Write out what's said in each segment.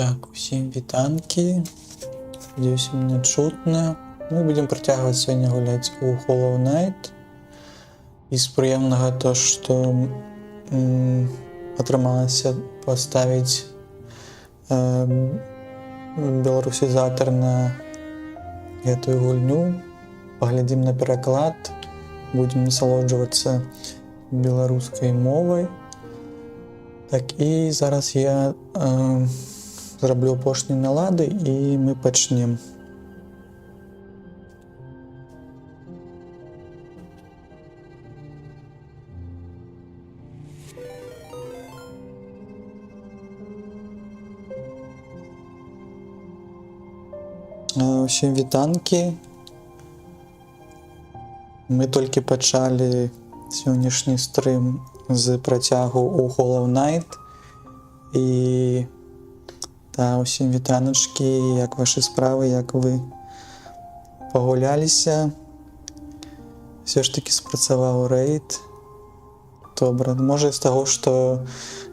Так, усім вітанкі. Спадзяюся, мяне чутна. Мы будзем працягваць сёння гуляць у Hollow Knight. І з прыемнага то, што атрымалася паставіць беларусізатар на гэтую гульню. Паглядзім на пераклад, будзем насалоджвацца беларускай мовай. Так, і зараз я зраблю апошнія налады і мы пачнем. Усім вітанкі. Мы толькі пачалі сённяшні стрым з працягу ў Hollow Knight. І та, усім вітаначкі, як вашы справы, як вы пагуляліся. Все ж таки спрацаваў рэйд. Добра. Можа, з таго, што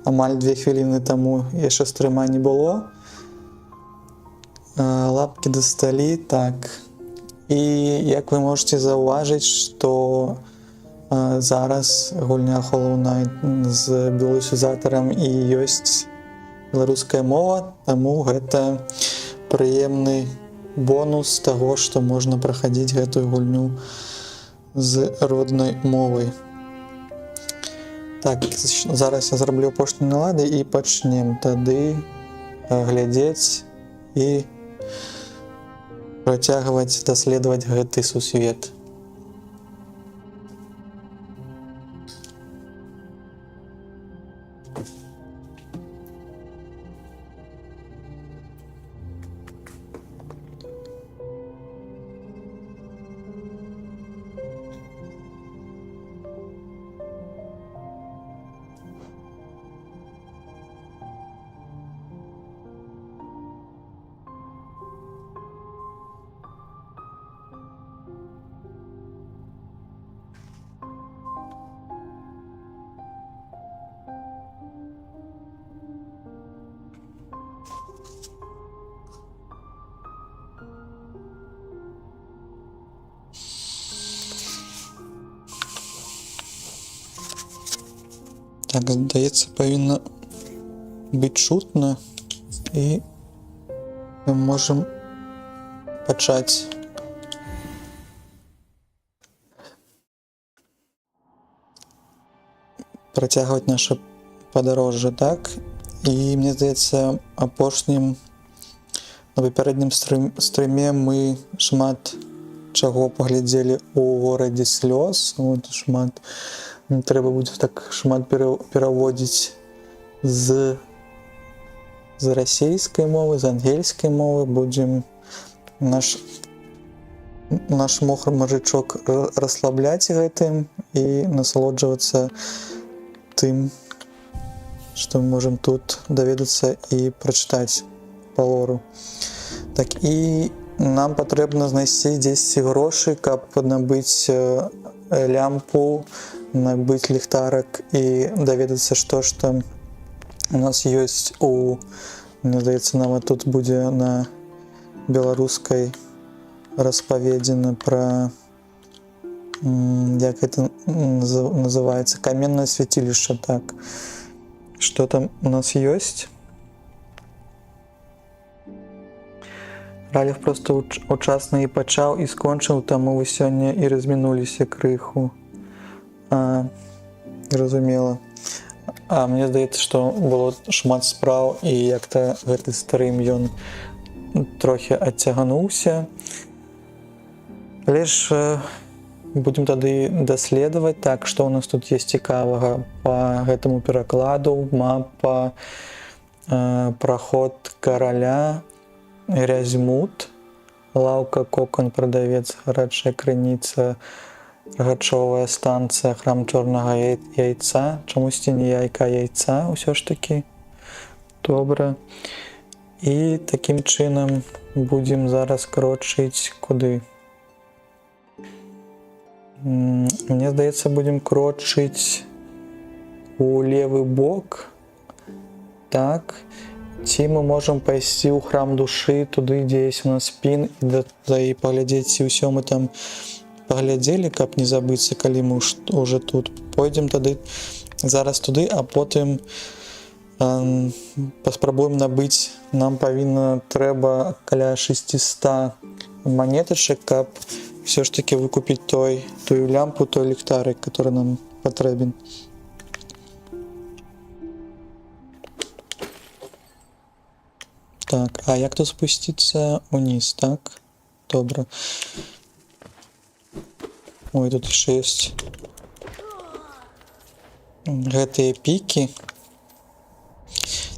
амаль 2 хвіліны таму яшчэ стрыма не было. Лапкі дасталі, так. І як вы можете заўважыць, што зараз гульня Hollow Knight з беларусізатарам і ёсць беларуская мова, таму гэта прыемны бонус таго, што можна прахадзіць гэтую гульню з роднай мовай. Так, зараз я зраблю апошнія налады і пачнем тады глядзець і працягваць даследаваць гэты сусвет. Так, здаецца, павінна быць чутна, і мы можам пачаць працягваць наше падарожжа, так? І мне здаецца, апошнім на папярэднім стрыме мы шмат чаго паглядзелі ў горадзе слёз. Вот, шмат не трэба будзе так шмат пераводзіць з расійскай мовы, з ангельскай мовы. Будзем наш мохр мажычок расслабляць гэтым і насалоджвацца тым, што мы можам тут даведацца і прачытаць па лору. Так, і нам патрэбна знайсці дзесьці грошы, каб набыць лямпу, набыць ліхтарак і даведацца, што ж там у нас ёсць у, мне здаецца, нават тут будзе на беларускай распаведзена пра, як это называется, каменное святилище, так. Что там у нас ёсць? Раліх просто учасна і пачаў, і скончыў, таму вы сёння і размінуліся крыху. А, зразумела. А мне здаецца, што было шмат спраў, і як-то гэты стрым ён трохі адцягануўся. Але ж будзем тады даследаваць. Так, што ў нас тут есть цікавага па гэтаму перакладу? Мапа, праход караля, Грязьмут, лаўка, кокон, прадавец, гарачая крыніца, рагачовая станцыя, храм чорнага яйца. Чамусьці не яйка, а яйца ўсё ж такі. Добра. І такім чынам будзем зараз крочыць куды? Мне здаецца, будзем крочыць у левы бок. Так. Ці мы можам пайсці ў храм душы, туды, дзе есть у нас пін, і, да, і паглядзець, ці ўсё мы там паглядзелі, каб не забыцца, калі мы уже тут. Пойдзем тады зараз туды, а потым паспрабуем набыць. Нам павінна трэба каля 600 манетачак, каб все ж таки выкупіць тую лямпу, той ліхтарык, который нам патрэбен. Так, а як тут спусціцца уніз, так? Добра. Ой, тут яшчэ ёсць гэтыя пікі.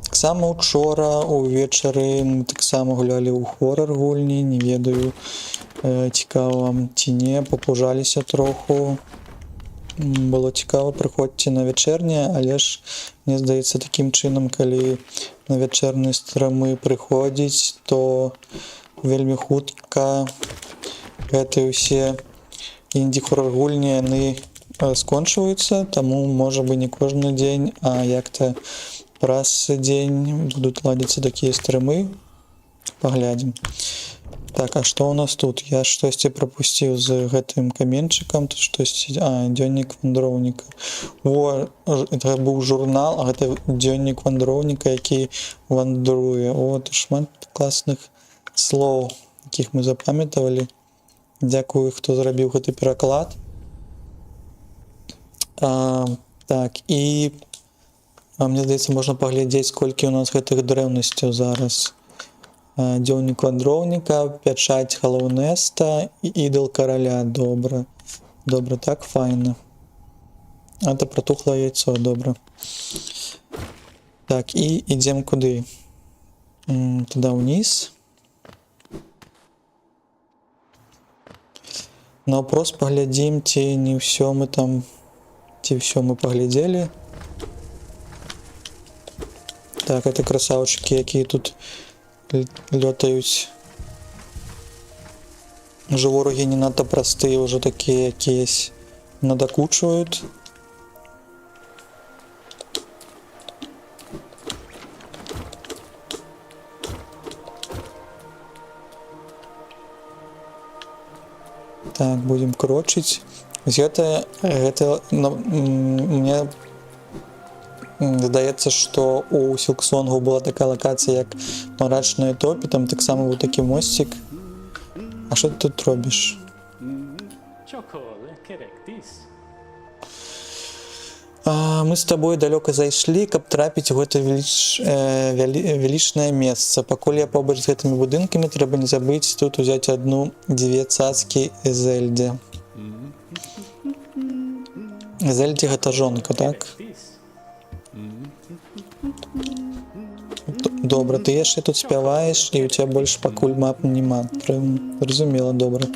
Таксама учора увечары мы таксама гулялі ў хорар гульні, не ведаю, цікава вам ці не, папужаліся троху. Было цікава, прыходзьце на вячэрняе, але ж мне здаецца, такім чынам, калі на вячэрныя стрымы прыходзіць, то вельмі хутка гэтыя ўсе індзі хорар гульні яны скончваюцца, таму можа бы не кожны дзень, а як-то праз дзень будуць ладзіцца такія стрымы. Паглядзім. Так, а што ў нас тут? Я штосьці прапусціў з гэтым каменчыкам, тут штосьці. А, дзённік вандроўніка. Во, это быў журнал, а гэта дзённік вандроўніка, які вандруе. О, тут шмат класных слоў, якіх мы запамятавалі. Дзякую, хто зрабіў гэты пераклад. Так, і мне здаецца, можна паглядзець, колькі ў нас гэтых дрэўнасцяў зараз. Дзённік вандроўніка, пячаць Халоўнеста і ідал караля. Добра. Добра, так, файна. А это протухлое яйцо, добра. Так, і ідзем куды? Туда ўніз. Наўпрост паглядзім, ці не ўсё мы там, ці ўсё мы паглядзелі. Так, это красавчики, якія тут лётаюць. Уже ворагі не надта простыя, уже такія якісь надакучваюць. Так, будем крочыць. Вось гэта мне здаецца, што у Сілксонгу была такая лакацыя, як мрачныя топі, там таксама быў такі мосцік. А што ты тут робіш? Chocole kerektis. Мы з табой далёка зайшлі, каб трапіць у гэта велічнае месца. Пакуль я побач з гэтымі будынкамі, трэба не забыць тут узяць адну-дзве цацкі Зельдзе. Зельдзе гэта жонка, так? Kerektis. Добра, ты яшчэ тут спяваеш, і у тебя больш пакуль мап няма. Зразумела, добра.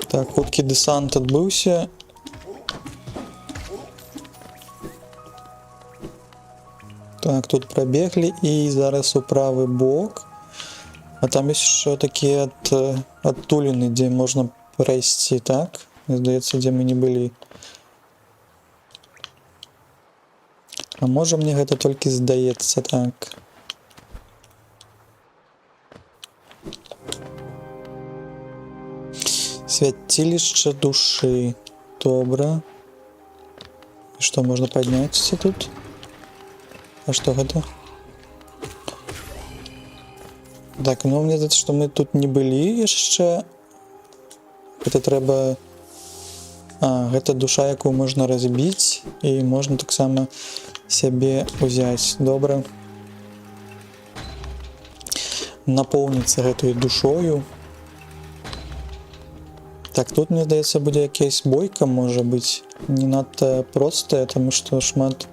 Так, хуткі дэсант адбыўся. Так, тут прабеглі і зараз у правы бок. А там ёсць яшчэ такія адтуліны, дзе можна прайсці, так? Мне здаецца, дзе мы не былі. А можа, мне гэта толькі здаецца, так. Свяцілішча душы. Добра. І што, можна падняцца тут? А што гэта? Так, ну мне здаецца, што мы тут не былі яшчэ. Гэта трэба. А, гэта душа, якую можна разбіць, і можна таксама сябе ўзяць. Добра. Напоўніцца гэтай душою. Так, тут, мне здаецца, будзе якаясь бойка, можа быць, не надта простая, таму што шмат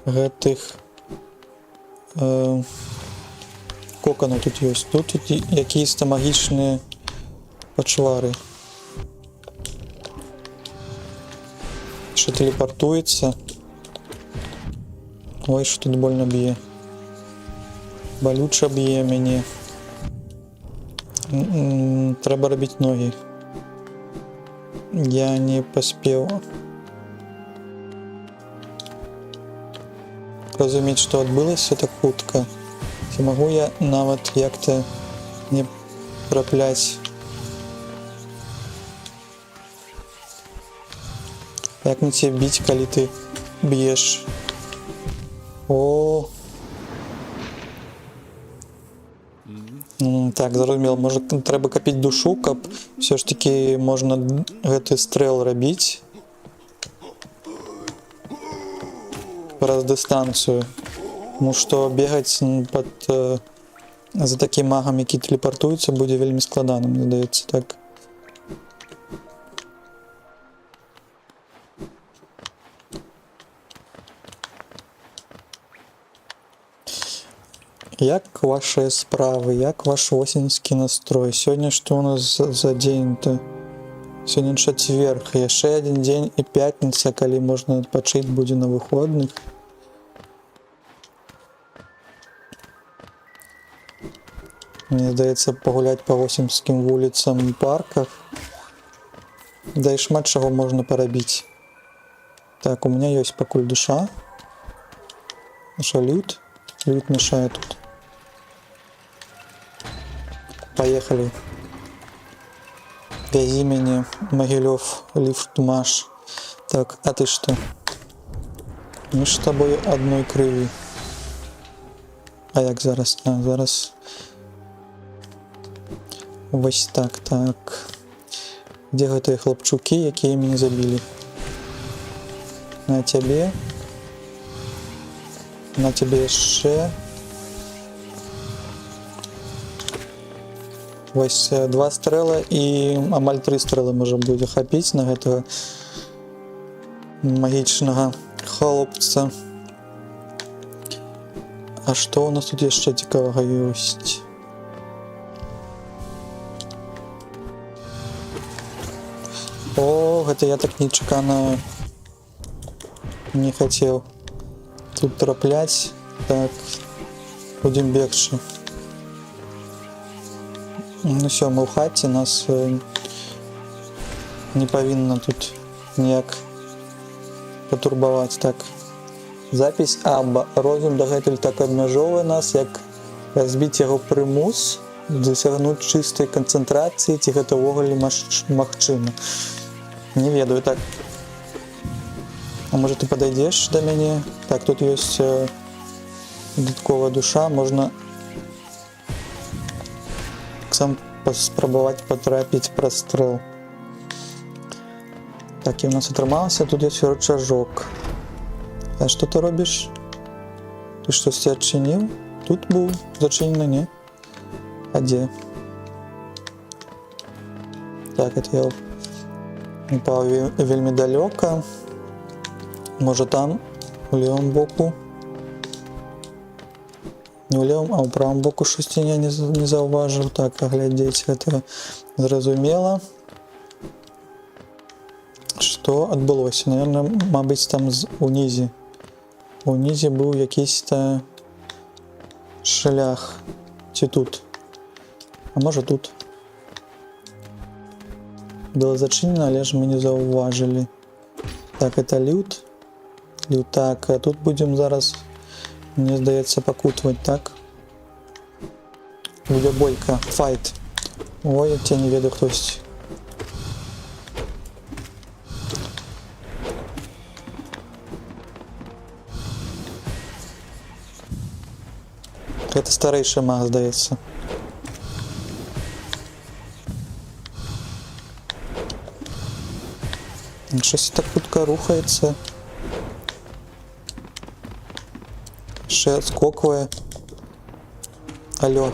гэтых коканаў тут ёсць. Тут якісь там магічныя пачвары. Що тэлепартуецца. Ой, што тут больно б'е. Балюча б'е мяне. Трэба рабіць ногі. Я не паспеў. Разумець, што адбылася так хутка. Ці магу я нават як-то не трапляць? Як мне цябе біць, калі ты б'еш? О. Так, зразумела, можа, трэба капіць душу, каб все ж таки можна гэты стрэл рабіць праз дыстанцыю. Тому што бегаць за такім магам, які тэлепартуецца, будзе вельмі складана, мне здаецца, так. Як ваши справы, як ваш восеньскі настрой? Сёння што у нас за дзень-то? Сёння чацверг, яшчэ адзін дзень і пятніца, калі можна адпачыць будзе на выходных. Мне здаецца, пагуляць па восеньскім вуліцам і парках. Да і шмат чаго можна парабіць. Так, у меня ёсць пакуль душа. Наша лют. Лют мешает тут. Поехали. Вязи меня, Могилев, Лифтмаш. Так, а ты что? Мы ж с тобой одной крови. А як зараз? А, зараз. Вось так, так. Дзе гэтыя хлапчукі, якія мяне забілі? На цябе. На цябе яшчэ. Вось два стрэла і амаль тры стрэлы можа будзе хапіць на гэтага магічнага хлопца. А што ў нас тут яшчэ цікавага ёсць? О, гэта я так нечакана не хацеў тут трапляць. Так, будзем бегчы. Ну все, мы ў хаце, нас не павінна тут ніяк патурбаваць. Так. Запись Абба. Розум дагэтуль так абмяжоўвае нас, як разбіць яго прымус, дасягнуць чыстай канцэнтрацыі, ці гэта ўвогуле магчыма. Не ведаю, так. А можа, ты падыдзеш да мяне? Так, тут ёсць дадатковая душа, можна сам паспрабаваць патрапіць праз стрэл. Так, і ў нас атрымалася, тут ёсць рычажок. А што ты робіш? Ты штосьці адчыніў? Тут быў зачынена, не? А дзе? Так, это я упаў вельмі далёка. Можа, там, у левым боку. Не ў левым, а ў правым боку штосьці я не заўважыў. Так, аглядзець гэта зразумела. Што адбылося? Наверное, мабыць, там унізе. Унізе быў якийсь-то шлях. Ці тут? А можа, тут? Было зачынена, але ж мы не заўважылі. Так, это лют. Лют, так, а тут будем зараз, мне здаецца, пакутваць, так? Будзе бойка, файт. Ой, я тебя не ведаю, хтось. Гэта старэйшы маг, здаецца. Щось так хутка рухаецца. Яшчэ адскоквае. Алло.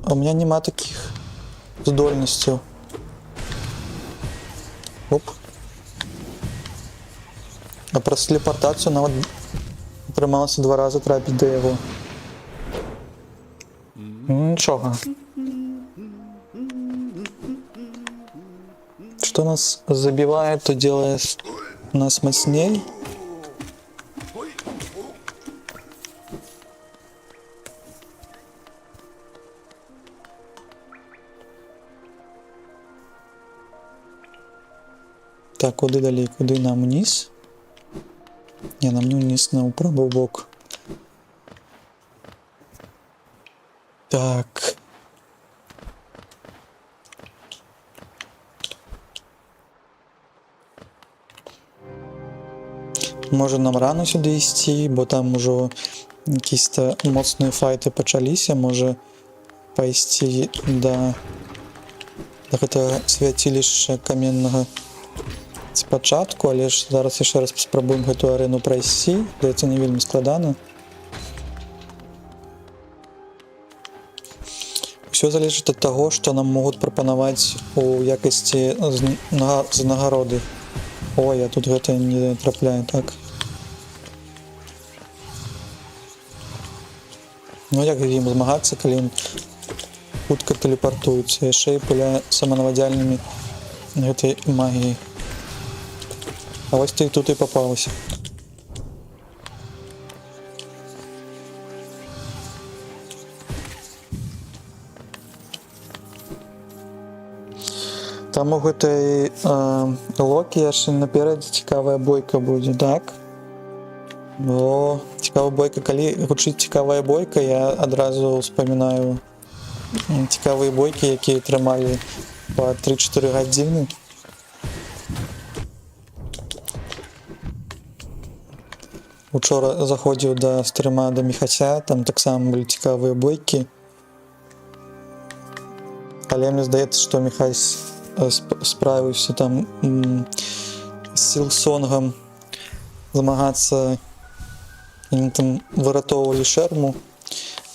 А у меня нема таких здольнасцяў. Оп. А праз тэлепартацыю нават атрымалася два разы трапіць да яго. Ну, нічога. Что нас забивает, то делает нас мощней. Так, куды далей? Куды нам, уніз? Не, нам не ўніз, на ў правы бок. Так. Можа, нам рана сюды ісці, бо там ужо якісь-то моцныя файты пачаліся, можа, пайсці да гэтага свяцілішча каменнага спачатку, але ж зараз яшчэ раз спрабуем гэту арэну прайсці, здаецца, не вельмі складана. Усё залежыць ад таго, што нам могуць прапанаваць у якасці занагароды. Ой, я тут гэта не трапляю, так. Ну як з ім змагацца, калі ён хутка тэлепартуецца, яшчэ і пуляе саманавадзяльнымі гэтай магіяй. А вось ты тут і папалася. Там у гэтай Локі яшчэ наперадзе цікавая бойка будзе, так? О, цікавая бойка, калі гучыць «цікавая бойка», я адразу ўспамінаю цікавыя бойкі, якія трымалі па 3-4 гадзіны. Учора заходзіў да стрыма да Міхася, там таксама былі цікавыя бойкі. Але мне здаецца, што Міхась справіўся там з Сілсонгам змагацца. Яны там выратоўвалі шэрму.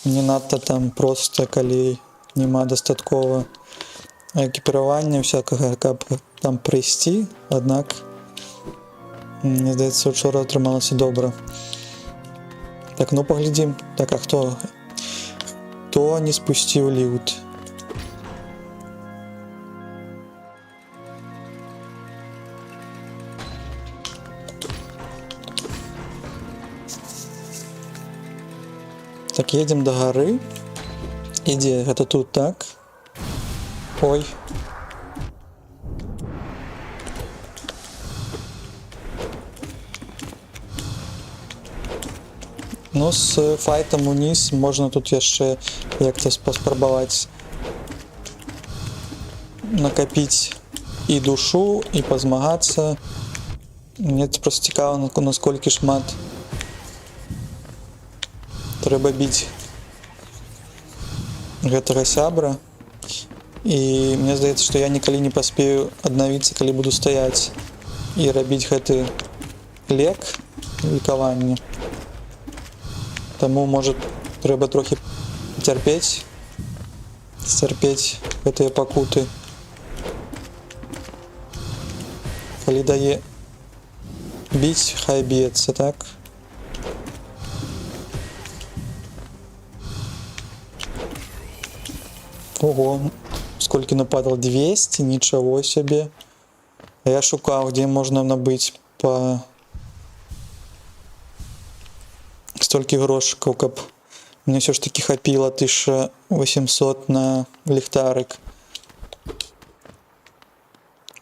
Не надта там проста, калі няма дастаткова экіпіравання всякага, каб там прыйсці, аднак мне здаецца, учора атрымалася добра. Так, ну паглядзім. Так, а хто? Хто не спусціў ліфт? Так, едем до горы. Ідзе, гэта тут, так? Ой. Ну, з файтам уніз можна тут яшчэ як-то паспрабаваць накапіць і душу, і пазмагацца. Мне просто цікава, насколькі шмат трэба біць гэтага сябра. І мне здаецца, што я ніколі не паспею аднавіцца, калі буду стаяць і рабіць гэты лек лекавання. Таму, можа, трэба трохі цярпець, сцярпець гэтыя пакуты. Калі дае біць, хай б'ецца, так? Ого, сколько нападал? 200? Ничего себе. А я шукаў, где можно набыць по столькі грошыкаў, каб мне все ж таки хапіла 1800 на ліхтарык.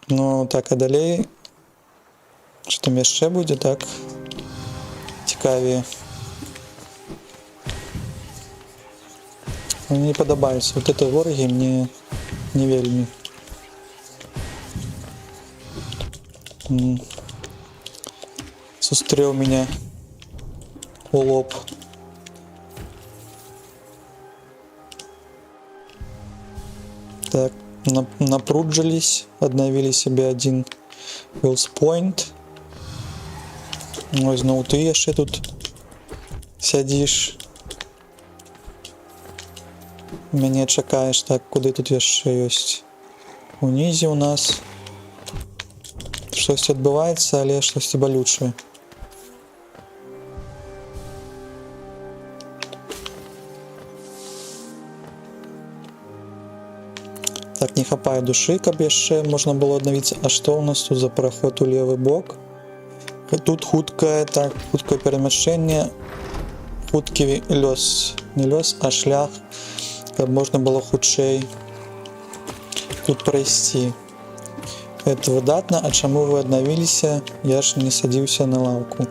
Ну так, а далей що там яшчэ будзе, так? Цікавее. Мне не падабаюцца вот это ворагі, мне не вельмі. Сустрэў меня у лоб. Так, напружились, обновили себе один health point. Ой, зноў ты яшчэ тут сядзіш. Мяне чакаеш, так, куды тут яшчэ ёсць? Унізе у нас штосьці адбываецца, але штосьці балючае. Так, не хапае душы, каб яшчэ можна было аднавіцца. А што ў нас тут за праход у левы бок? Тут хуткае, так, хуткае перамяшчэнне, хуткі лёс, не лёс, а шлях, каб можна было хутчэй тут прайсці. Это выдатна, а чаму вы аднавіліся? Я ж не садзіўся на лаўку.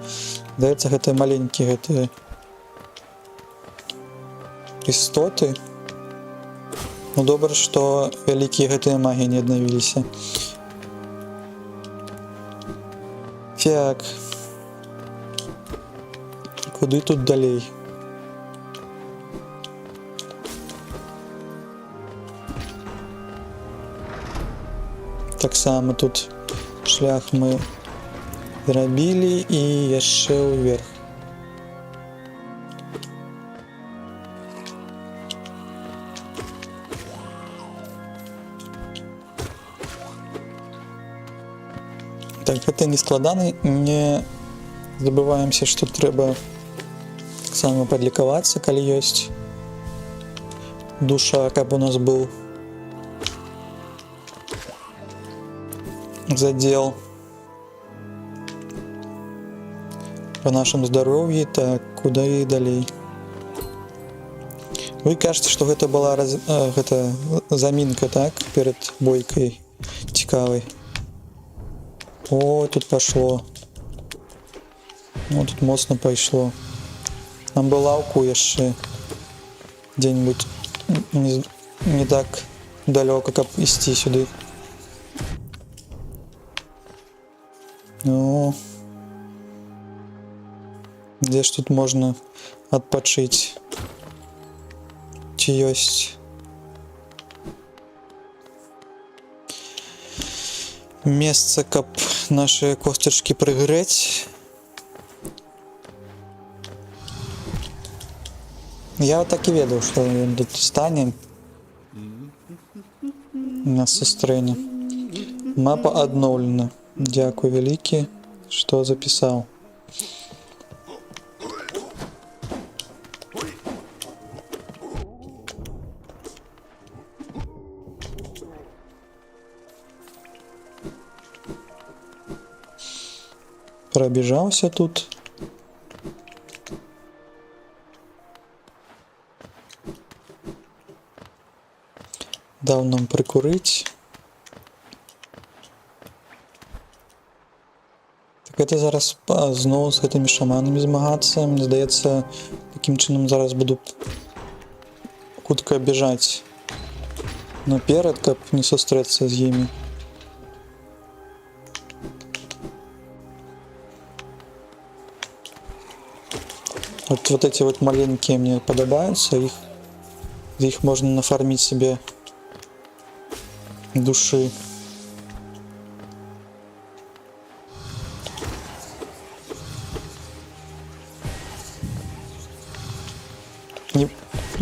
Здаецца, гэтыя маленькія гэтыя істоты. Ну добра, што вялікія гэтыя магі не аднавіліся. Так. Куды тут далей? Таксама тут шлях мы зрабілі і яшчэ ўверх. Так, гэта не складаны, не забываемся, што трэба таксама падлікавацца, калі ёсць душа, каб у нас быў задел по нашым здароўі. Так, куды і далей? Вы кажаце, што гэта была гэта замінка, так, перад бойкай цікавай. О, тут пошло. Ну, тут моцна пайшло. Нам бы лаўку яшчэ дзе-нибудь не так далёка, каб ісці сюды. Ну, дзе ж тут можна адпачыць? Ці ёсць месца, каб наши костачкі прыгрэць? Я так і ведаў, што ён тут стане. Нас сустрэне. Мапа адноўлена. Дзякуй вялікі, што запісаў. Пробежался тут. Дал нам прикурить. Так, это зараз зноў з гэтымі шаманамі змагацца. Мне здаецца, такім чынам зараз буду хутка бежаць наперад, каб не сустрэцца з імі. Вот эти вот маленькие мне падабаюцца, их можно нафармить себе души.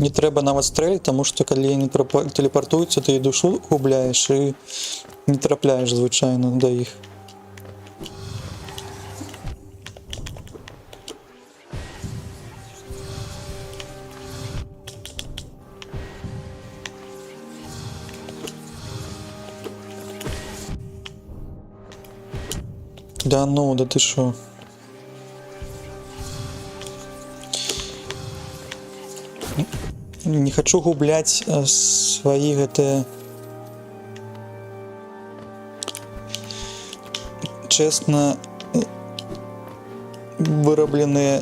Не трэба нават стрэліць, таму што калі яны тэлепартуюцца, ты і душу губляеш і не трапляеш звычайна да іх. Да ну, да ты шо? Не хочу губляць свае гэтыя честно вырабленыя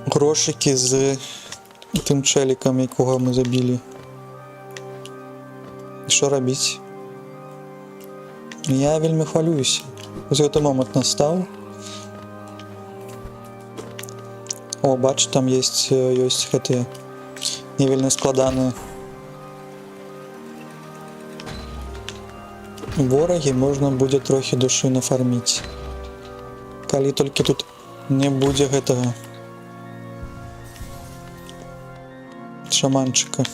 грошыкі з тым чэлікам, якога мы забілі. І що рабіць? Я вельмі хвалююся. Ось гэты момант настаў. О, бач, там ёсць гэтыя не вельмі складаныя ворагі, можна будзе трохі душы нафарміць. Калі толькі тут не будзе гэтага шаманчыка.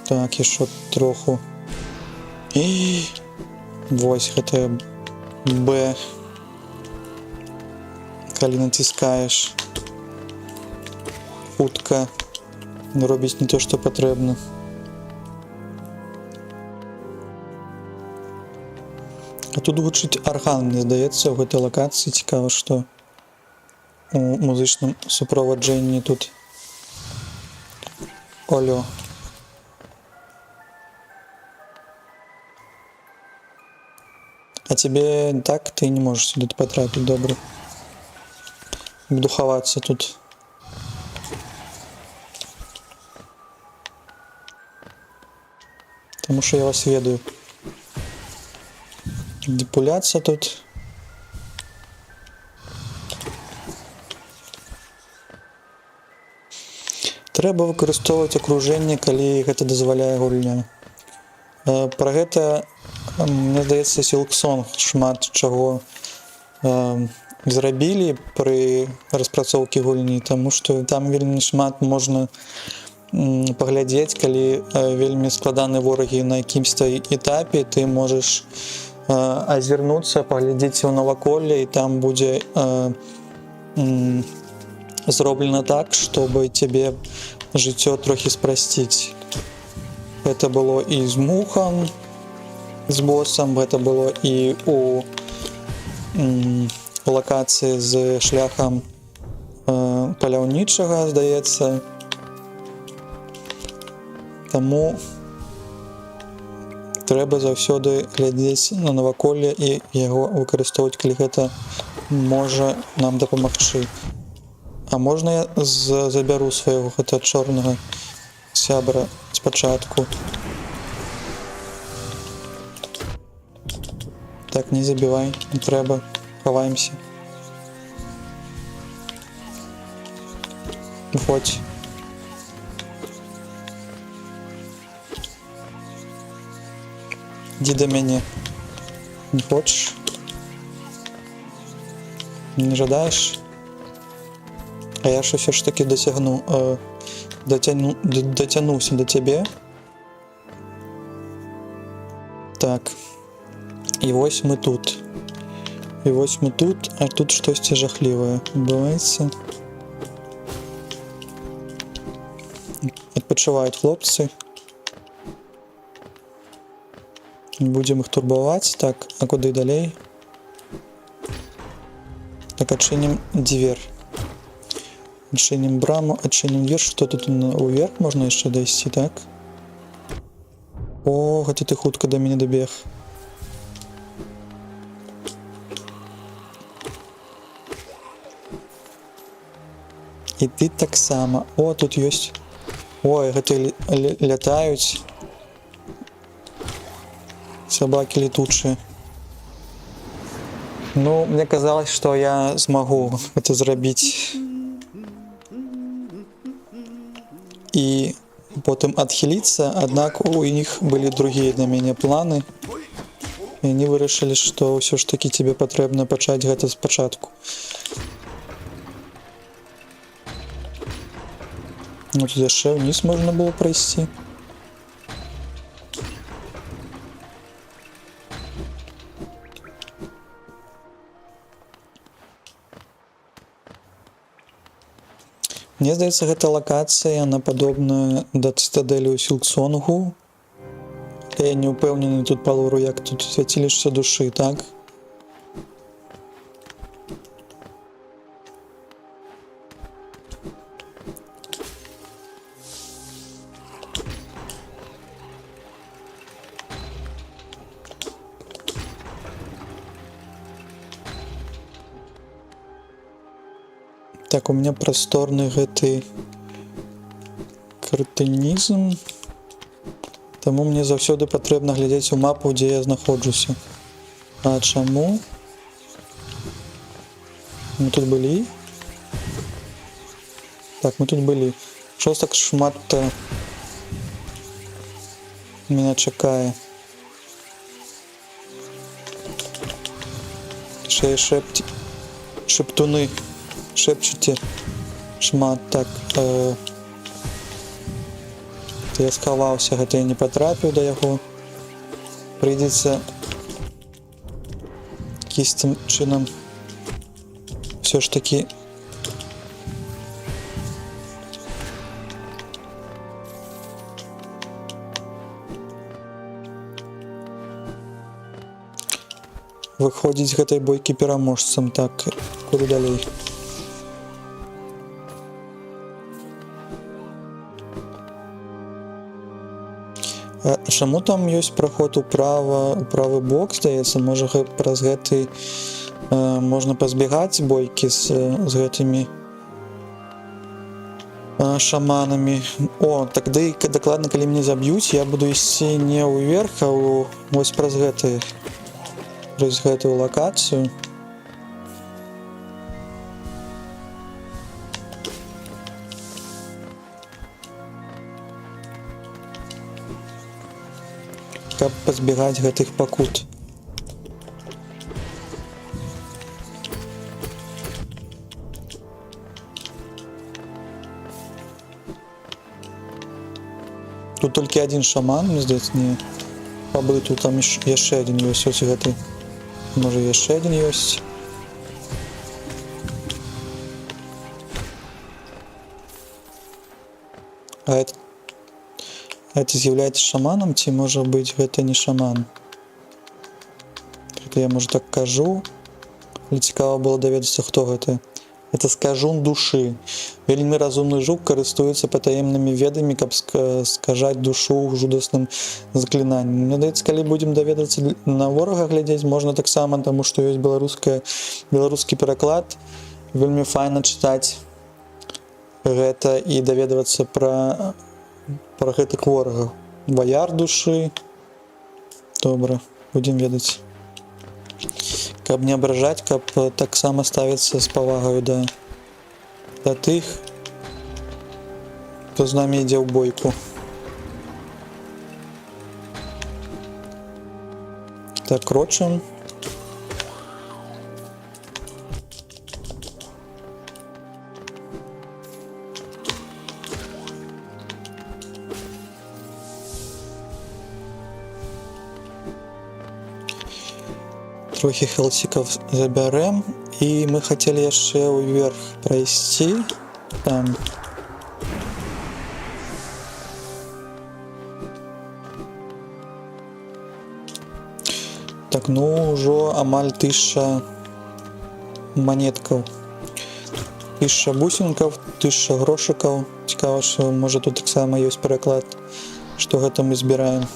Так, яшчэ троху. І вось гэта Б. Калі націскаеш хутка, робіць не то, што патрэбна. А тут гучыць арган, мне здаецца, у гэтай лакацыі. Цікава, што. У музычным суправаджэнні тут. Алё. А тебе так, ты не можешь сюда потрапіць, добра. Буду хавацца тут. Таму што я вас ведаю. Дзе пуляцца тут. Трэба выкарыстоўваць акружэнне, калі гэта дазваляе гульня. Пра гэта, мне здаецца, Silksong шмат чаго зрабілі пры распрацоўкі гульні, таму што там вельмі шмат можна паглядзець, калі вельмі складаны ворагі на якімсьці этапе, ты можаш азірнуцца, паглядзець у наваколле, і там будзе зроблена так, чтобы цябе жыццё трохі спрасціць. Гэта было і з Мухам, з босам, гэта было і у лакацыі з шляхам паляўнічага, здаецца. Таму трэба заўсёды глядзець на наваколле і яго выкарыстоўваць, калі гэта можа нам дапамагчы. А можна я забяру свайго гэта чорнага сябра спачатку? Так, не забівай, не трэба, хаваемся. Выходзь. Ідзі да мяне. Не хочаш? Не жадаеш? А я ж усё ж такі дасягну, дацягнуўся да цябе. Так. І вось мы тут. І вось мы тут, а тут штосьці жахлівае адбываецца. Адпачываюць хлопцы. Не будзем іх турбаваць. Так, а куды далей? Так, адчынім дзвер. Адчынім браму, адчынім дзвер. Што тут уверх можна яшчэ дайсці, так? О, гэта ты хутка да мяне дабег. І ты таксама. О, тут ёсць. Ой, гэта лятаюць. Собаки летучие. Ну, мне казалось, что я смогу это зрабіць. І потым адхіліцца, аднак у іх былі другія для мяне планы. І они вырашылі, што ўсё ж такі тебе патрэбна пачаць гэта спачатку. Ну, тут яшчэ ўніз можна было прайсці. Мне здаецца, гэта лакацыя, яна падобная да цытадэлі ў Сілксонгу. Я не ўпэўнены тут па лору, як тут свяцілішча душы, так? Так, у меня прасторны гэты крэтынізм. Таму мне заўсёды патрэбна глядзець у мапу, дзе я знаходжуся. А чаму? Мы тут былі? Так, мы тут былі. Што так шмат-то меня чакае? Яшчэ і шептуны шепчуце шмат. Так, я схаваўся, гэта я не патрапіў да яго. Прыйдзецца якімсь чынам все ж таки выходзіць з гэтай бойкі пераможцам. Так, куды далей? А чаму там ёсць праход управа, у правы бок, здаецца, можа, праз гэты можна пазбегаць бойкі з гэтымі шаманамі. О, тады дакладна, калі мяне заб'юць, я буду ісці не ўверх, а вось праз гэтую лакацыю. Каб пазбегаць гэтых пакут. Тут толькі адзін шаман, мне здаецца, не пабыту, там яшчэ адзін ёсць, ось гэты. Можа, яшчэ адзін ёсць. А это з'яўляецца шаманам, ці можа быць гэта не шаман? Гэта я, можа, так кажу. Але цікава было даведацца, хто гэта. Это скажун душы. Вельмі разумны жук, карыстуецца патаемнымі ведамі, каб скажаць душу ў жудасным заклінанні. Мне здаецца, калі будзем даведацца, на ворага глядзець можна таксама, таму што ёсць беларускі пераклад. Вельмі файна чытаць гэта і даведавацца пра гэтых ворагаў. Ваяр душы. Добра, будзем ведаць. Каб не абражаць, каб таксама ставіцца з павагаю да тых, хто з намі ідзе ў бойку. Так, крочым. Трохі хелсікаў забярэм, і мы хацелі яшчэ ўверх прайсці там. Так, ну ўжо амаль 1000 манеткаў. 1000 бусінкаў, 1000 грошыкаў. Цікава, што можа тут таксама ёсць пераклад, што гэта мы збіраем.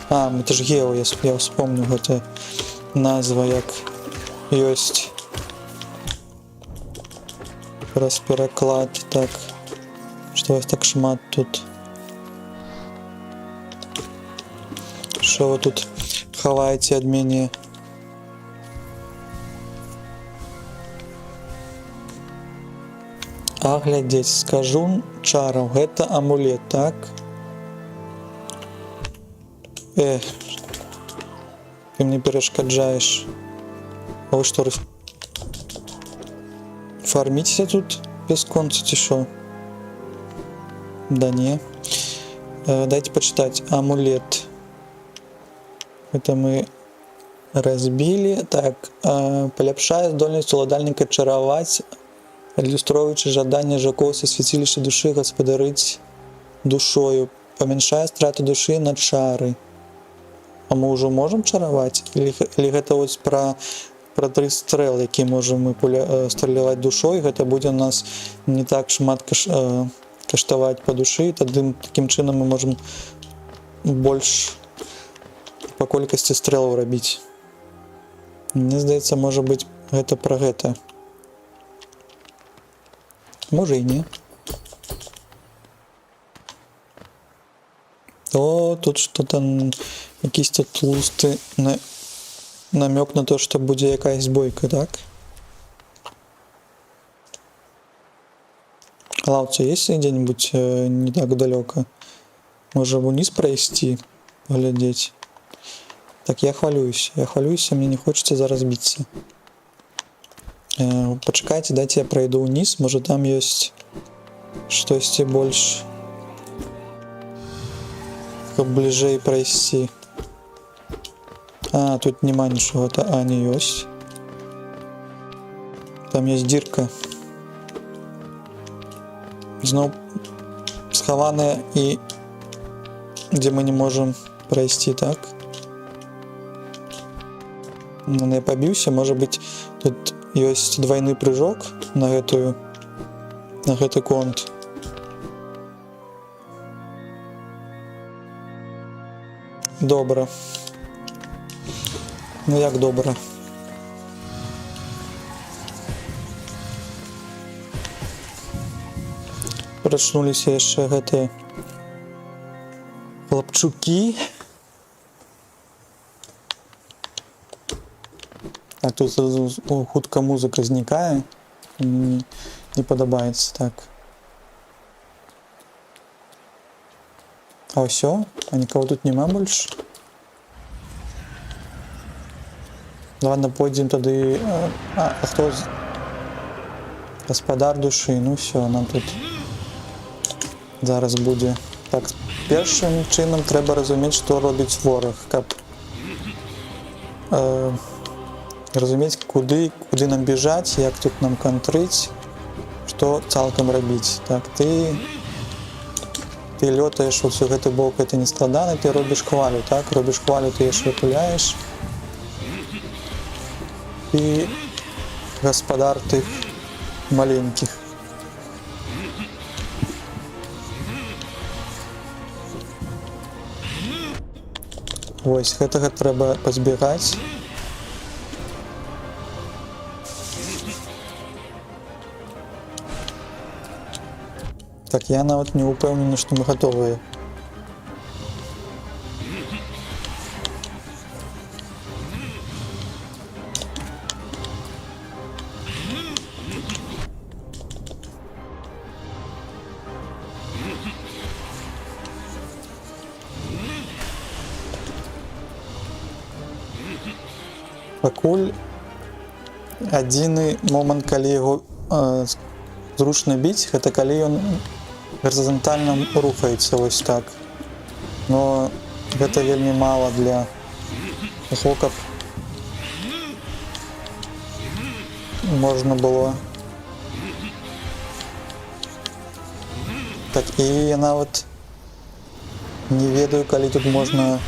А, это ж гео, я вспомню, гэта назва як ёсць. Раз пераклад, так. Што вас так шмат тут? Што вы тут хаваеце ад мяне? А глядзець, скажу чараў, гэта амулет, так? Ты мне перашкаджаеш. А вы што, фарміцеся тут бясконца ці шо? Да не. Дайте почитать. Амулет. Это мы разбили. Так, паляпшае здольнасць уладальніка чараваць, адлюстроўваючы жаданне жукоў са свяцілішча душы гаспадарыць душою. Памяншае страту душы на чары. А мы ўжо можам чараваць? Или гэта вось пра тры стрэл, які можам мы стрэляваць душой, гэта будзе у нас не так шмат каштаваць па душы, тады такім чынам мы можам больш па колькасці стрэлаў рабіць. Мне здаецца, можа быць, гэта пра гэта. Можа і не. О, тут что-то якісь тут тлусты намёк на то, што будзе якаясь бойка, так? Лаўца есть где-нибудь не так далёка? Можа, вниз пройти, поглядеть? Так, я хвалююсь. Я хвалююсь, мне не хочется зараз биться. Пачакайце, дайте я пройду вниз. Может, там есть штосьці больш, каб бліжэй прайсці. А, тут няма нічога, та а, не ёсць. Там есть дзірка. Зноў схаваная і дзе мы не можам прайсці, так? Ну, я пабіўся, можа быць, тут ёсць двойны прыжок на гэты конт. Добра. Ну як добра? Прачнуліся яшчэ гэтыя хлапчукі. Так, тут хутка музыка знікае. Мне не падабаецца так. А ўсё? А нікого тут няма больш? Ладно, пойдзем тады. А хто з... Гаспадар душы, ну все, нам тут зараз будзе. Так, першым чынам трэба разумець, што робіць вораг, каб разумець, куды нам бежаць, як тут нам кантрыць, што цалкам рабіць. Так, ты лётаеш у гэты бок, это не складана, ты робіш хвалю, так? Робіш хвалю, ты яшчэ пуляеш. І гаспадар тых маленькіх. Вось, гэтага трэба пазбегаць. Так, я нават не ўпэўнены, што мы гатовыя. Пакуль адзіны момант, калі яго зручна біць, гэта калі ён гарызантальна рухаецца вось так. Но гэта вельмі мала для таго, каб можна было. Так, і я нават не ведаю, калі тут можна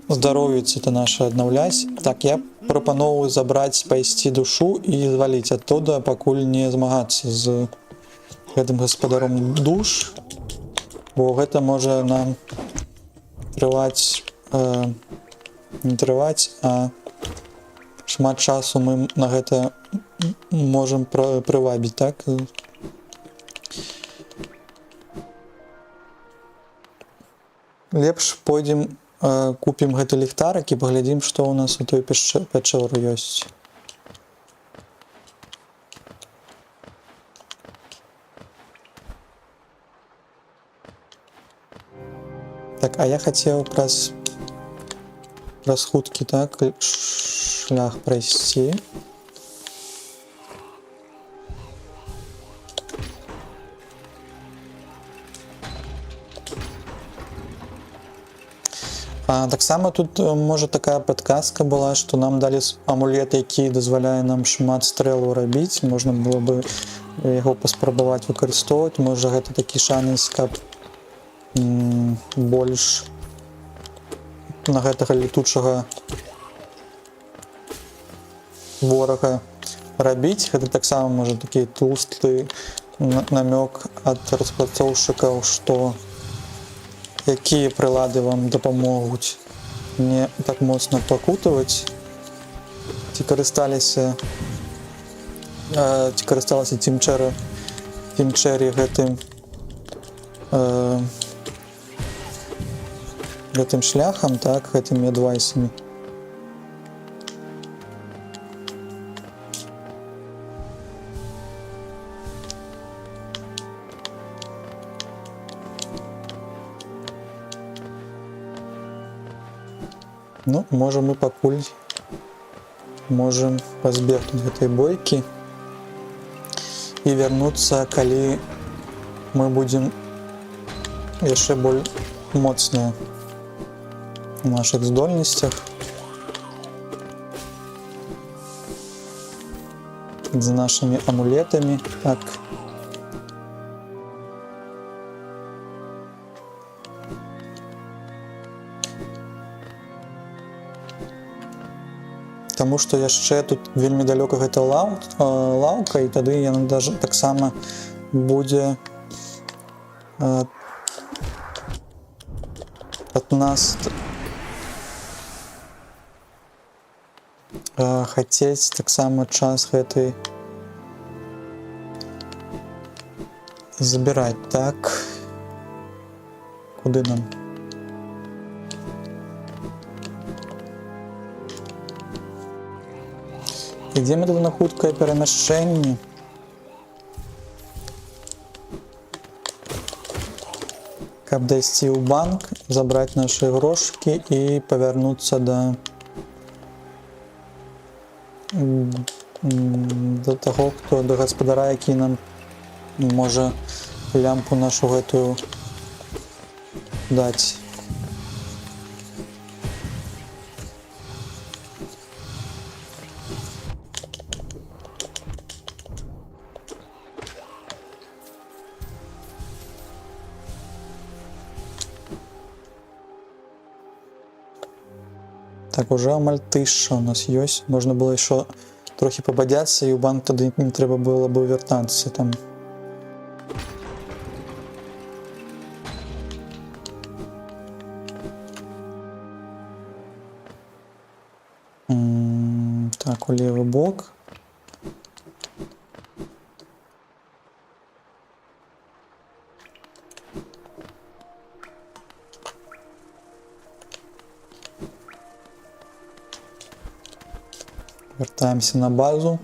здаровіць это наше аднаўляць. Так, я прапаноўваю забраць, пайсці душу і зваліць оттуда, пакуль не змагацца з гэтым гаспадаром душ, бо гэта можа нам трываць, не трываць, а шмат часу мы на гэта можам прывабіць, так? Лепш пойдзем, купім гэты ліхтарык і паглядзім, што ў нас у той пячоры ёсць. Так, а я хацеў праз хуткі, так, шлях прайсці. Таксама тут, можа, такая падказка была, што нам далі амулет, які дазваляе нам шмат стрэлаў рабіць. Можна было бы яго паспрабаваць выкарыстоўваць. Можа, гэта такі шанец, каб больш на гэтага летучага ворага рабіць. Гэта таксама можа такі тлусты намёк ад распрацоўшчыкаў, што якія прылады вам дапамогуць не так моцна пакутаваць. Ці карысталася Тім Чэрі гэтым шляхам, так, гэтымі адвайсамі. Ну, можа, мы пакуль можам пазбегнуць гэтай бойкі і вярнуцца, калі мы будзем яшчэ больш моцныя у нашых здольнасцях. З нашымі амулетамі. Так. Таму што яшчэ тут вельмі далёка гэта лаўка, і тады яна даже таксама будзе Ад нас хацець таксама час гэты забіраць. Так. Куды нам? Ідзем тут на хуткае перамяшчэнне. Каб дайсці ў банк, забраць нашы грошкі і павярнуцца да таго, хто, да гаспадара, які нам можа лямпу нашу гэтую даць. Так, уже амаль 1000 у нас ёсць. Можна было еще трохі пабадзяцца, і ў банк тады не трэба было бы вяртацца там. Так, у левы бок. Вяртаемся на базу.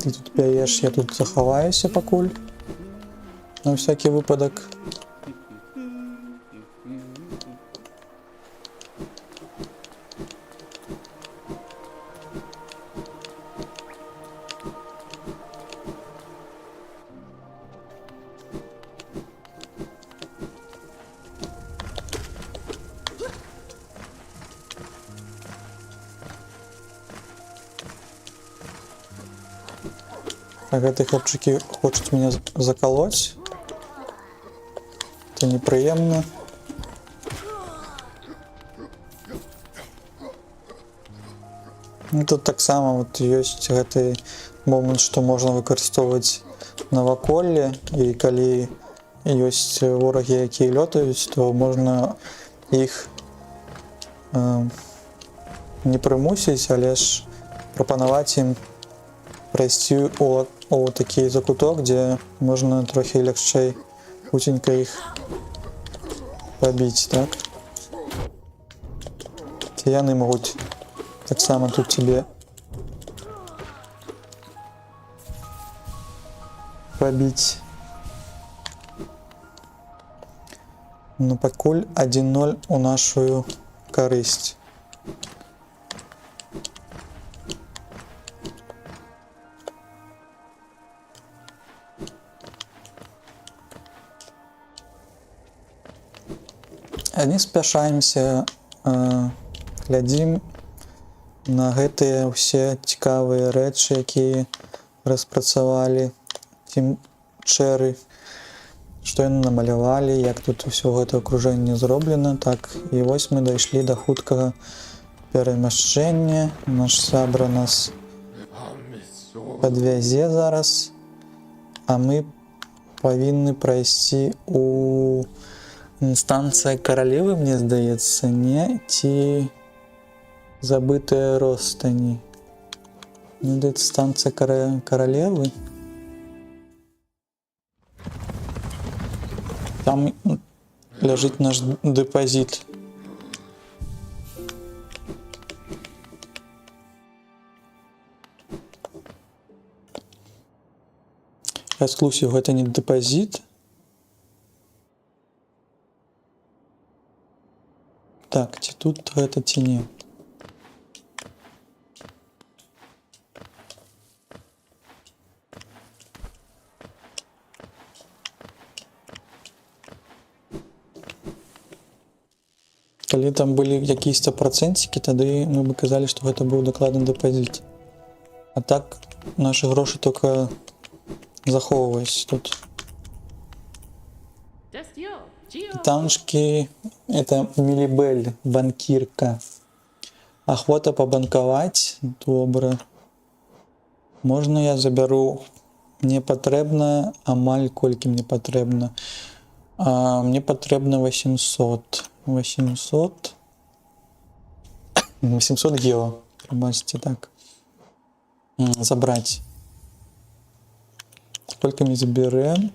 Ты тут пяеш, я тут захаваюся пакуль. На всякий выпадак. Так, гэты хлопчыкі хочуць меня закалоць. Это непрыемна. Ну, тут таксама вот ёсць гэты момант, што можна выкарыстоўваць наваколле, і калі ёсць ворагі, якія лётаюць, то можна іх не прымусіць, але ж прапанаваць ім прайсці у такі закуток, дзе можна трохі лягчэй хуценька іх пабіць, так? Ці яны могуць таксама тут тебе пабіць. Ну, пакуль 1-0 у нашу карысць. А не спяшаемся, глядзім на гэтыя ўсе цікавыя рэчы, якія распрацавалі Тим Чэры, што яны намалявалі, як тут усё гэта акружэнне зроблена. Так, і вось мы дайшлі да хуткага перамяшчэння. Наш сябра нас падвязе зараз, а мы павінны прайсці у інстанцыя каралевы, мне здаецца, не ці забытыя ростані. Мне здаецца, станцыя каралевы. Там ляжыць наш дэпазіт. Я схлусіў, гэта не дэпазіт. Так, ці тут гэта, ці не. Калі там былі якісь-то працэнцікі, тады мы бы казалі, што гэта быў дакладны дэпазіт. А так нашы грошы только захоўваюць тут. Таншки, это Милибель, банкирка. Охота побанковать, добра. Можна я забяру? Мне патрэбна, амаль колькі мне патрэбна. А, мне патрэбна 800. 800. 800 гео. Прабачце, так. Забраць. Сколько мы заберем?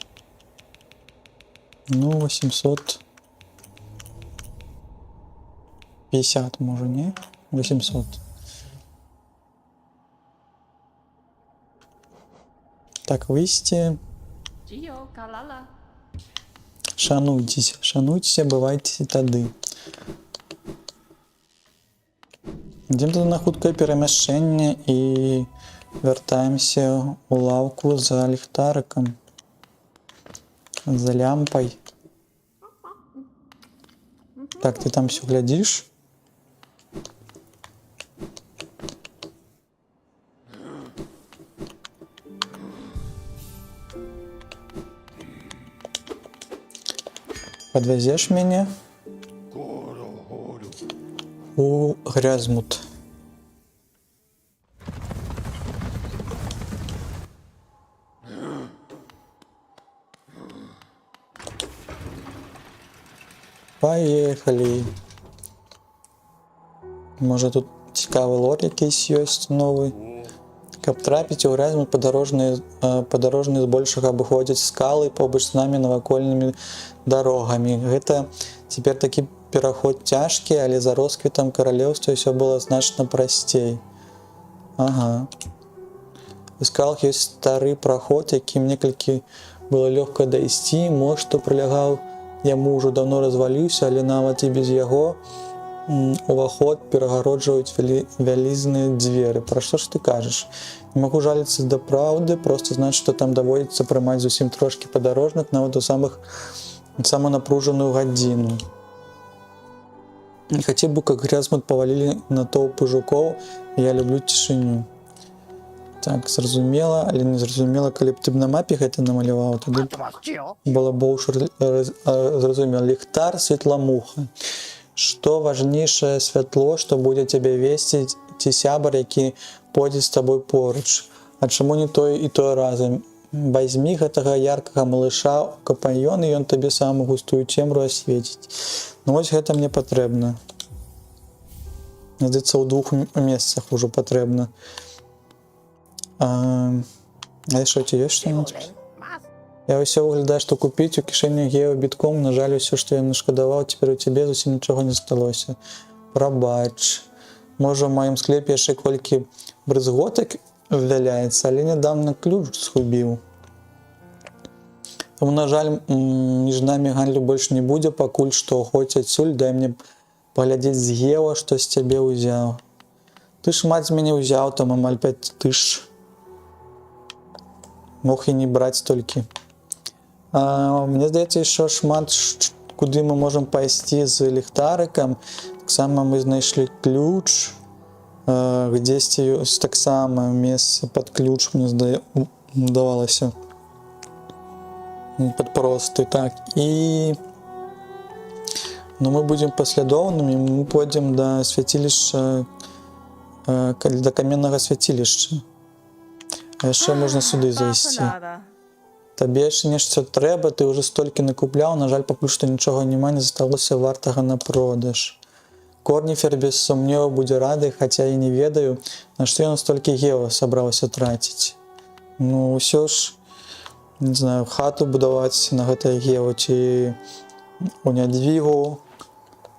Ну, 850, можа, не? 800. Так, выйсці. Gio Kalala. Шануйцеся, шануйцеся, бывайце тады. Ідзем тады на хуткае перамяшчэнне і вяртаемся ў лаўку за ліхтарыкам. За лямпай. Так, ты там все глядзіш? Падвязеш мяне у Грязмут. Поехали. Можа, тут цікавы лор якийсь ёсць новы. Каб трапіць у Грязмут, падарожныя збольшага абыходзяць скалы побач з намі навакольнымі дарогамі. Гэта цяпер такі пераход цяжкі, але за росквітам каралеўства ўсё было значна прасцей. Ага. У скалах ёсць стары праход, якім некалькі было лёгка дайсці. Мост, што прылягаў яму, ўжо даўно разваліўся, але нават і без яго уваход перагароджваюць вялізныя дзверы. Пра што ж ты кажаш? Не магу жаліцца да праўды, проста значыць, што там даводзіцца прымаць зусім трошкі падарожных нават у самую напружаную гадзіну. Не хацеў бы, как Грязмут павалілі натоўпы жукоў, я люблю цішыню. Так, зразумела, але не зразумела, калі б ты б на мапе гэта намаляваў, тады б было больш зразумела. Ліхтар, светламуха. Што важнейшае, святло, што будзе цябе весці, ці сябар, які пойдзе з табой поруч? А чаму не той і той разам? Вазьмі гэтага яркага малыша ў капаньён, і ён табе самую густую цемру асвеціць. Ну вось гэта мне патрэбна. Здаецца, у двух месцах ужо патрэбна. А яшчэ ці ёсць што-нибудь? Я ўсё выглядаю, што купіць у кішэні гео бітком, на жаль, усё, што я нашкадаваў, цяпер у цябе зусім нічога не засталося. Прабач. Можа, у маім склепе яшчэ колькі брызготак валяецца, але нядаўна ключ згубіў. Таму, на жаль, між намі гандлю больш не будзе, пакуль што хоць адсюль, дай мне паглядзець з гео, што з цябе ўзяў. Ты шмат з мяне ўзяў, там амаль 5 тысяч. Мог і не браць столькі. Мне здаецца, яшчэ шмат куды мы можам пайсці з ліхтарыкам. Таксама мы знайшлі ключ. Дзесьці ёсць таксама месца пад ключ, мне здавалася. Пад просты, так. І мы будзем паслядоўнымі, мы пойдзем да свяцілішча, да каменнага свяцілішча. А яшчэ можна сюды зайсці. Табе яшчэ нешта трэба, ты ўжо столькі накупляў, на жаль, пакуль што нічога няма, не засталося вартага на продаж. Корніфер без сумневу будзе рады, хаця і не ведаю, на што ён столькі гео сабраўся траціць. Ну, ўсё ж, не знаю, хату будаваць на гэтае гео, ці у нядзвігу,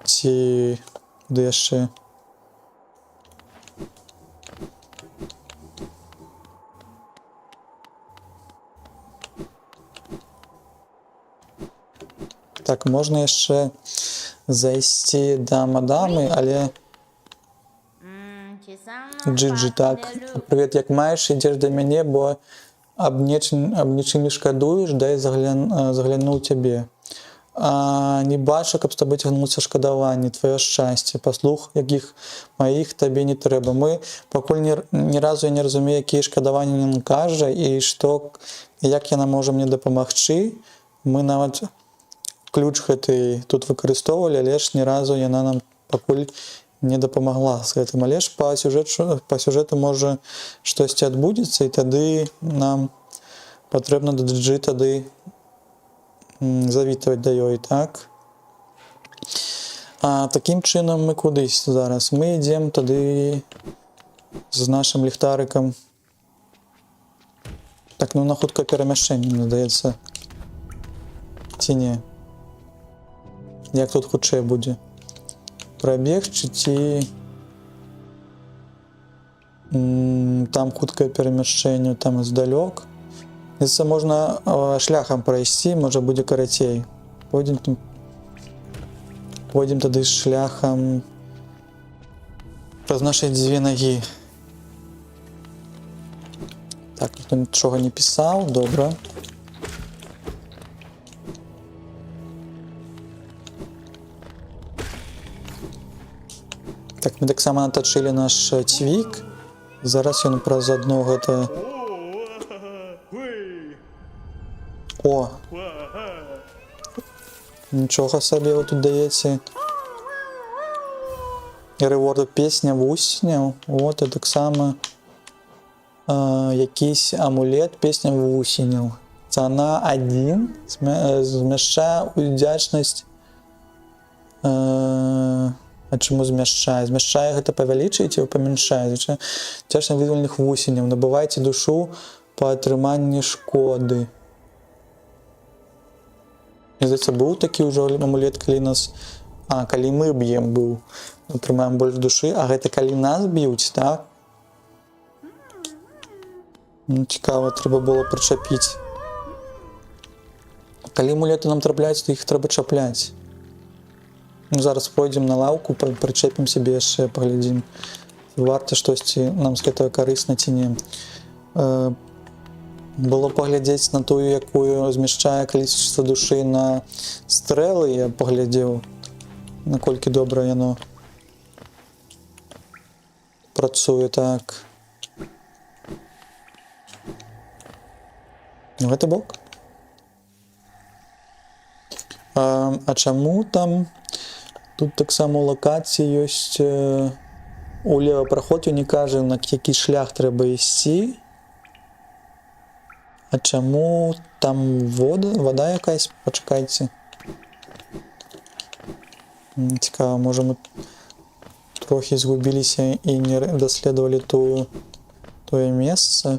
ці куды яшчэ. Так, можна яшчэ зайсці да мадамы, але Джиджи, так. Привет, як маеш, ідзеш да мяне, бо аб нічым не шкадуеш, дай загляну ў цябе. Не бачу, каб з табой цягнулася шкадаванне, тваё шчасце, паслуг, якіх маіх табе не трэба. Мы пакуль ні разу я не разумею, якія шкадаванні ён кажа і што, як яна можа мне дапамагчы. Мы нават ключ гэты тут выкарыстоўвалі, але ж ні разу яна нам пакуль не дапамагла з гэтым. Але ж па сюжэту можа штосьці адбудзецца, і тады нам патрэбна да Джиджи тады Завітваць да ёй, так? А такім чынам мы кудысь зараз? Мы ідзем тады з нашым ліхтарыкам. Так, ну на хуткае перамяшчэнне, мне здаецца. Ці не? Як тут хутчэй будзе? Прабегчы ці... Там хуткае перамяшчэнне, там здалёк. Здаецца, можна шляхам прайсці, можа будзе карацей. Пойдзем там. Пойдзем тады шляхам праз нашы дзве нагі. Так, ніхто нічога не пісаў, добра. Так, мы таксама натачылі наш цвік. Зараз ён праз адно гэта... О! Нічога сабе вы тут даеце. Рэворду песня вусеняў. Вот, і таксама якийсь амулет песня вусеняў. Цана 1 змяшчае удзячнасць. А чаму змяшчае? Змяшчае гэта павялічыць ці памяншае? Удзячнасць вызваленых вусеняў. Набывайце душу па атрыманні шкоды. Мне здаецца, быў такі ўжо амулет, калі нас... А, калі мы б'ем, быў. Атрымаем больш душы, а гэта калі нас б'юць, так? Ну, цікава, трэба было прычапіць. Калі амулеты нам трапляюць, то іх трэба чапляць. Ну, зараз пойдзем на лаўку, прычэпім сябе яшчэ, паглядзім. Варта штосьці нам з гэтага карысна ці не. Было паглядзець на тую, якую змяшчае количество душы на стрэлы, я паглядзеў, наколькі добра яно працуе, так. Ну, гэты бок. А чаму там тут таксама ў лакацыі ёсць, улева праход, ён не кажа, на які шлях трэба ісці. А чаму там вода якась? Пачакайце. Цікава, можа мы трохі згубіліся і не даследавалі тое месца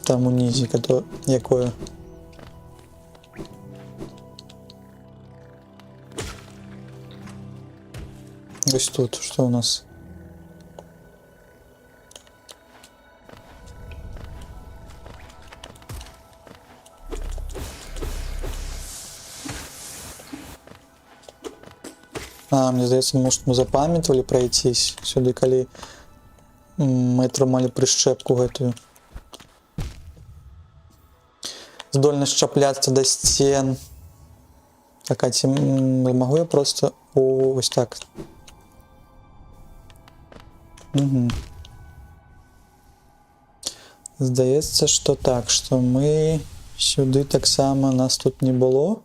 там унізе, якое. Ось тут, што у нас? А, мне здаецца, может, мы запамятавалі пройцісь сюды, калі мы атрымалі прышчэпку гэтую. Здольнасць чапляцца да сцен. Так, а ці магу я просто... О, ось так. Угу. Здаецца, што так, што мы сюды таксама, нас тут не было.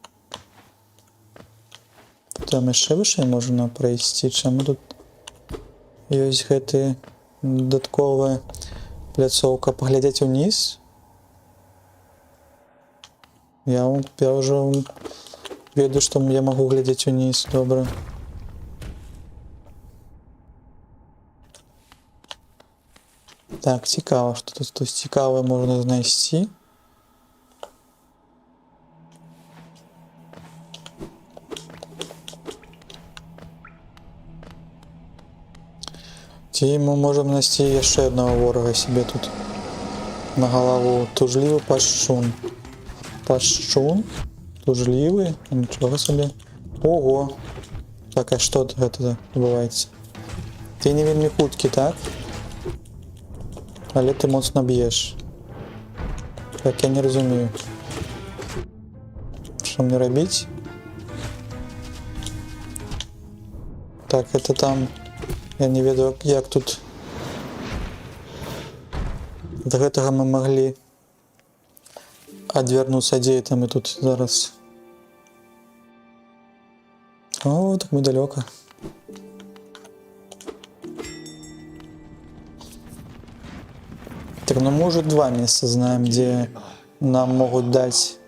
Там яшчэ вышэй можна прайсці. Чаму тут ёсць гэты дадатковая пляцоўка? Паглядзець уніз? Я ўжо ведаю, што я магу глядзець уніз. Добра. Так, цікава, што тут цікавае можна знайсці. Ці мы можам знайсці яшчэ аднаго ворага сабе тут на галаву. Тужлівы пашчун. Пашчун? Тужлівы? Нічога сабе. Ого! Так, а што гэта адбываецца? Ты не вельмі хуткі, так? Але ты моцна б'еш. Так, я не разумею. Што мне рабіць? Так, это там... Я не ведаю, як тут... Ад гэтага мы маглі адвярнуцца, дзе это мы тут зараз. О, так мы далёка. Так, ну мы уже два места знаем, где нам могут дать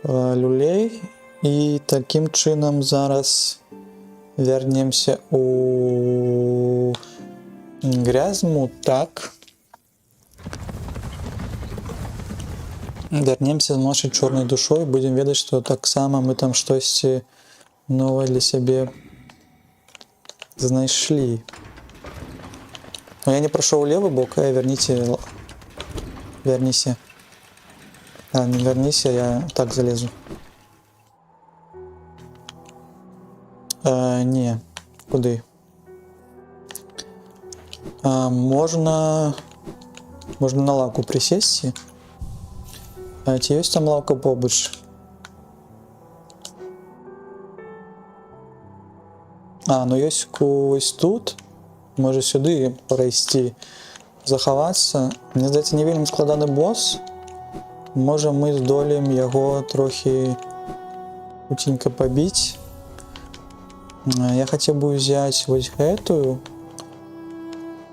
Люлей. І такім чынам зараз вернемся у Грязьму, так. Вернемся з нашай чорнай душой, будзем ведаць, што таксама мы там штосьці новае для сябе знайшлі. Но я не прайшоў левы бок, верніце, верніся. А, не верніся, я так залезу. Не, куды? А, можна на лаўку прысесці. А ці ёсць там лаўка побач? А, ну ёсць вось тут. Можа сюды прайсці, захавацца. Мне здаецца, не вельмі складаны бос. Можа, мы здолеем яго трохі хуценька пабіць. Я хацеў бы ўзяць вось гэтую.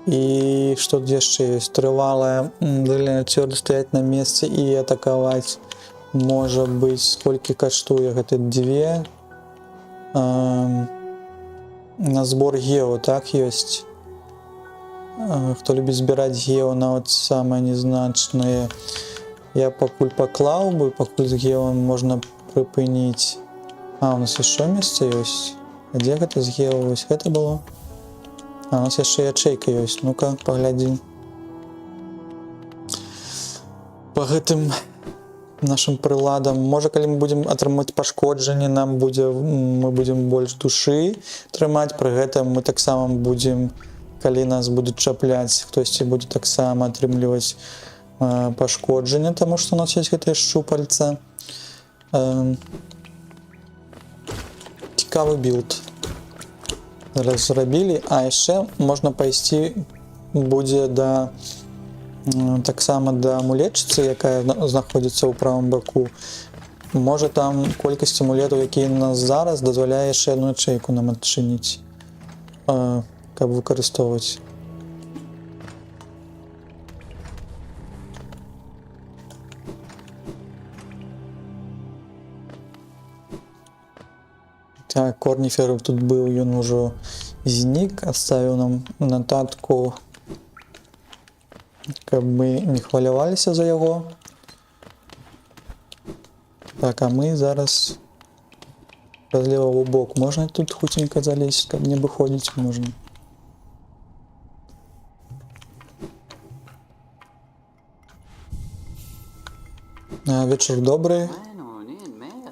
І што тут яшчэ ёсць? Трывалая, цвёрда стаяць на месцы і атакаваць. Можа быць, сколькі каштуе гэта? Дзве. На збор гео, так, ёсць. Хто любіць збіраць гео, нават самае незначнае. Я пакуль паклаў бы, пакуль з гео можна прыпыніць. А, у нас яшчэ месца ёсць. А дзе гэта з гео? Вось гэта было. А, у нас яшчэ ячэйка ёсць. Ну-ка, паглядзім. Па гэтым нашым прыладам. Можа, калі мы будзем атрымаць пашкоджанне, мы будзем больш душы трымаць. Пры гэтым мы таксама будзем, калі нас будуць чапляць, хтосьці будзе таксама атрымліваць пашкоджанне, таму што у нас ёсць гэтыя шчупальца. Цікавы білд. Зараз зрабілі, а яшчэ можна пайсці будзе таксама да амулетчыцы, якая знаходзіцца ў правым баку. Можа, там колькасць амулетаў, якія у нас зараз, дазваляе яшчэ одну ячэйку нам адчыніць, каб выкарыстоўваць. Так, Корніфер тут быў, ён ужо знік, адставіў нам нататку, каб мы не хваляваліся за яго. Так, а мы зараз праз левы бок. Можна тут хуценька залезть, каб не выходзіць, можна. Вечар добры.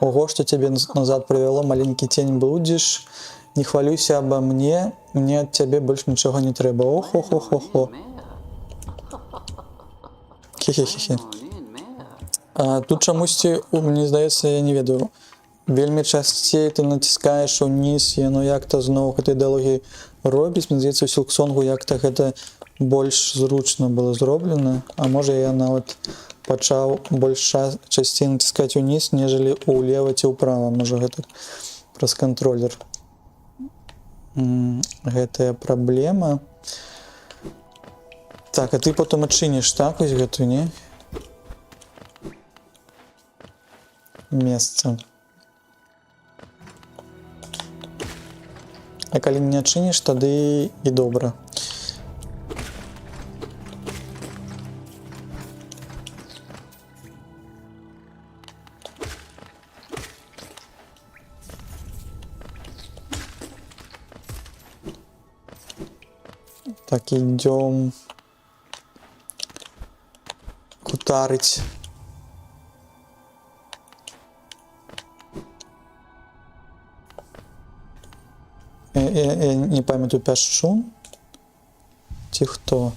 Ого, что тебе назад привело, маленький тень, блудишь. Не хвалюйся обо мне, мне от тебе больше ничего не треба. Охо-хо-хо-хо. Хе-хе-хе-хе. А, тут чамусьці, мне здаецца, я не ведаю, вельмі часцей ты націскаеш уніз, яно як-то зноў гэтай дыялогі робіць. Мне здаецца, у Сілксонгу як-то гэта больш зручна было зроблена. А можа, я нават пачаў больш часцей націскаць уніз, нежели ўлева ці ўправа. Можа, гэта праз кантролер. Гэтая праблема. Так, а ты потым адчыніш, так, вось гэтую, не? Месца. А калі не адчыніш, тады і добра. Так, идем гутарить. Я не памятаю, пяшчун ці хто.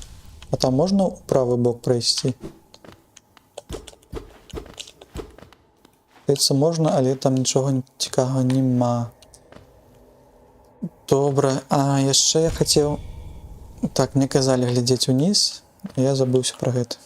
А там можна ў правы бок прайсці? Здаецца, можна, але там нічога цікавага нема. Добра, а яшчэ я хацеў... Так, мне казалі глядзець уніз, а я забыўся пра гэта.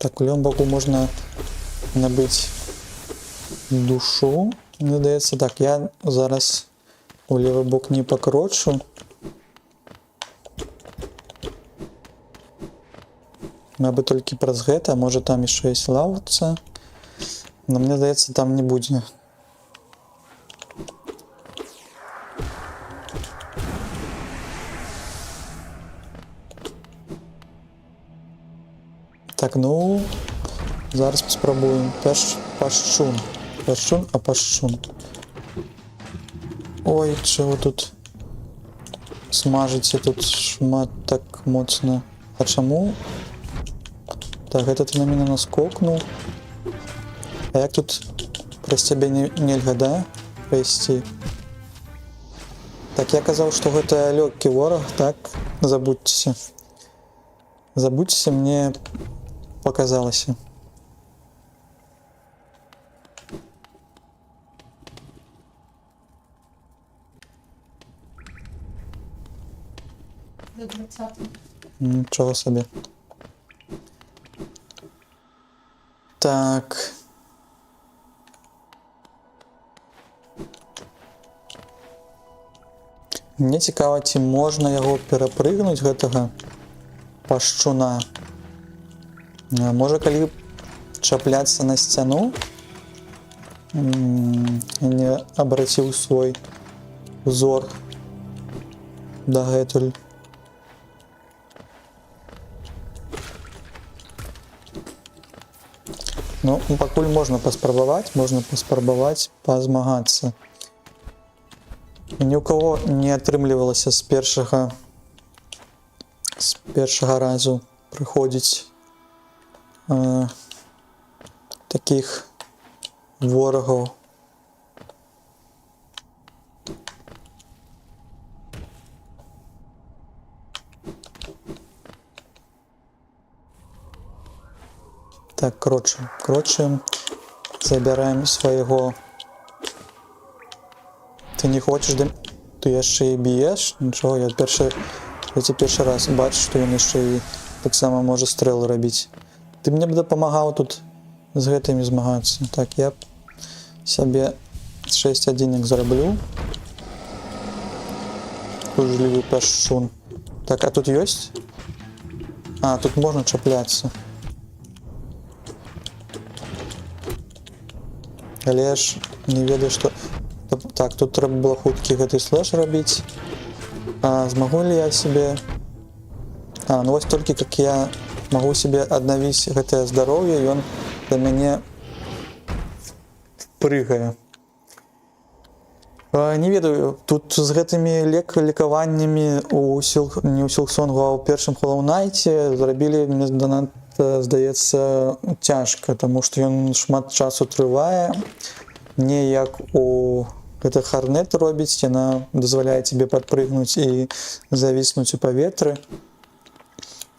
Так, у левым боку можна набыць душу. Мне здаецца, так, я зараз у левы бок не пакрочу. Мабыць, толькі праз гэта, можа, там яшчэ ёсць лаўца. Но мне здаецца, там не будзе. Так, ну, зараз паспрабуем. Пашчун. Пашчун, а пашчун. Ой, чего тут смажыце тут шмат так моцна. А чаму? Так, гэта ты на мяне наскокнуў. А як тут праз цябе не, нельга, да? Прайсці? Так, я казаў, што гэта лёгкі вораг, так? Забудьцеся. Забудьцеся, мне показалася. За 20. Нічого собі. Так. Мне цікава, ці можна яго перапрыгнуць, гэтага пашчуна. Можа, калі чапляцца на сцяну, не абраціў свой узор дагэтуль. Ну, пакуль можна паспрабаваць пазмагацца. Ні ў каго не атрымлівалася з першага разу прыходзіць такіх ворагаў. Так, крочым, крочым. Забіраем свайго. Ты не хочаш да... Ты яшчэ і б'еш? Нічого, я це першы раз бачу, што ён яшчэ і таксама можа стрэлы рабіць. Ты мне б дапамагаў тут з гэтымі змагацца. Так, я сабе 6 адзінак зараблю. Тужлівы пяшчун. Так, а тут ёсць? А, тут можна чапляцца. Але я ж не ведаю, што... Так, тут трэба было хуткі гэты слэш рабіць. А змагу ли я себе... А, ну вось толькі как я магу себе аднавіць гэтае здароўе, ён да мяне прыгае. Не ведаю, тут з гэтымі лекаваннямі у сіл, не ў Сілксонгу, а ў першым Hollow Knight зрабілі, мне занадта, здаецца, цяжка, таму што ён шмат часу трывае, не як у гэта Харнет робіць, яна дазваляе тебе падпрыгнуць і завіснуць у паветры.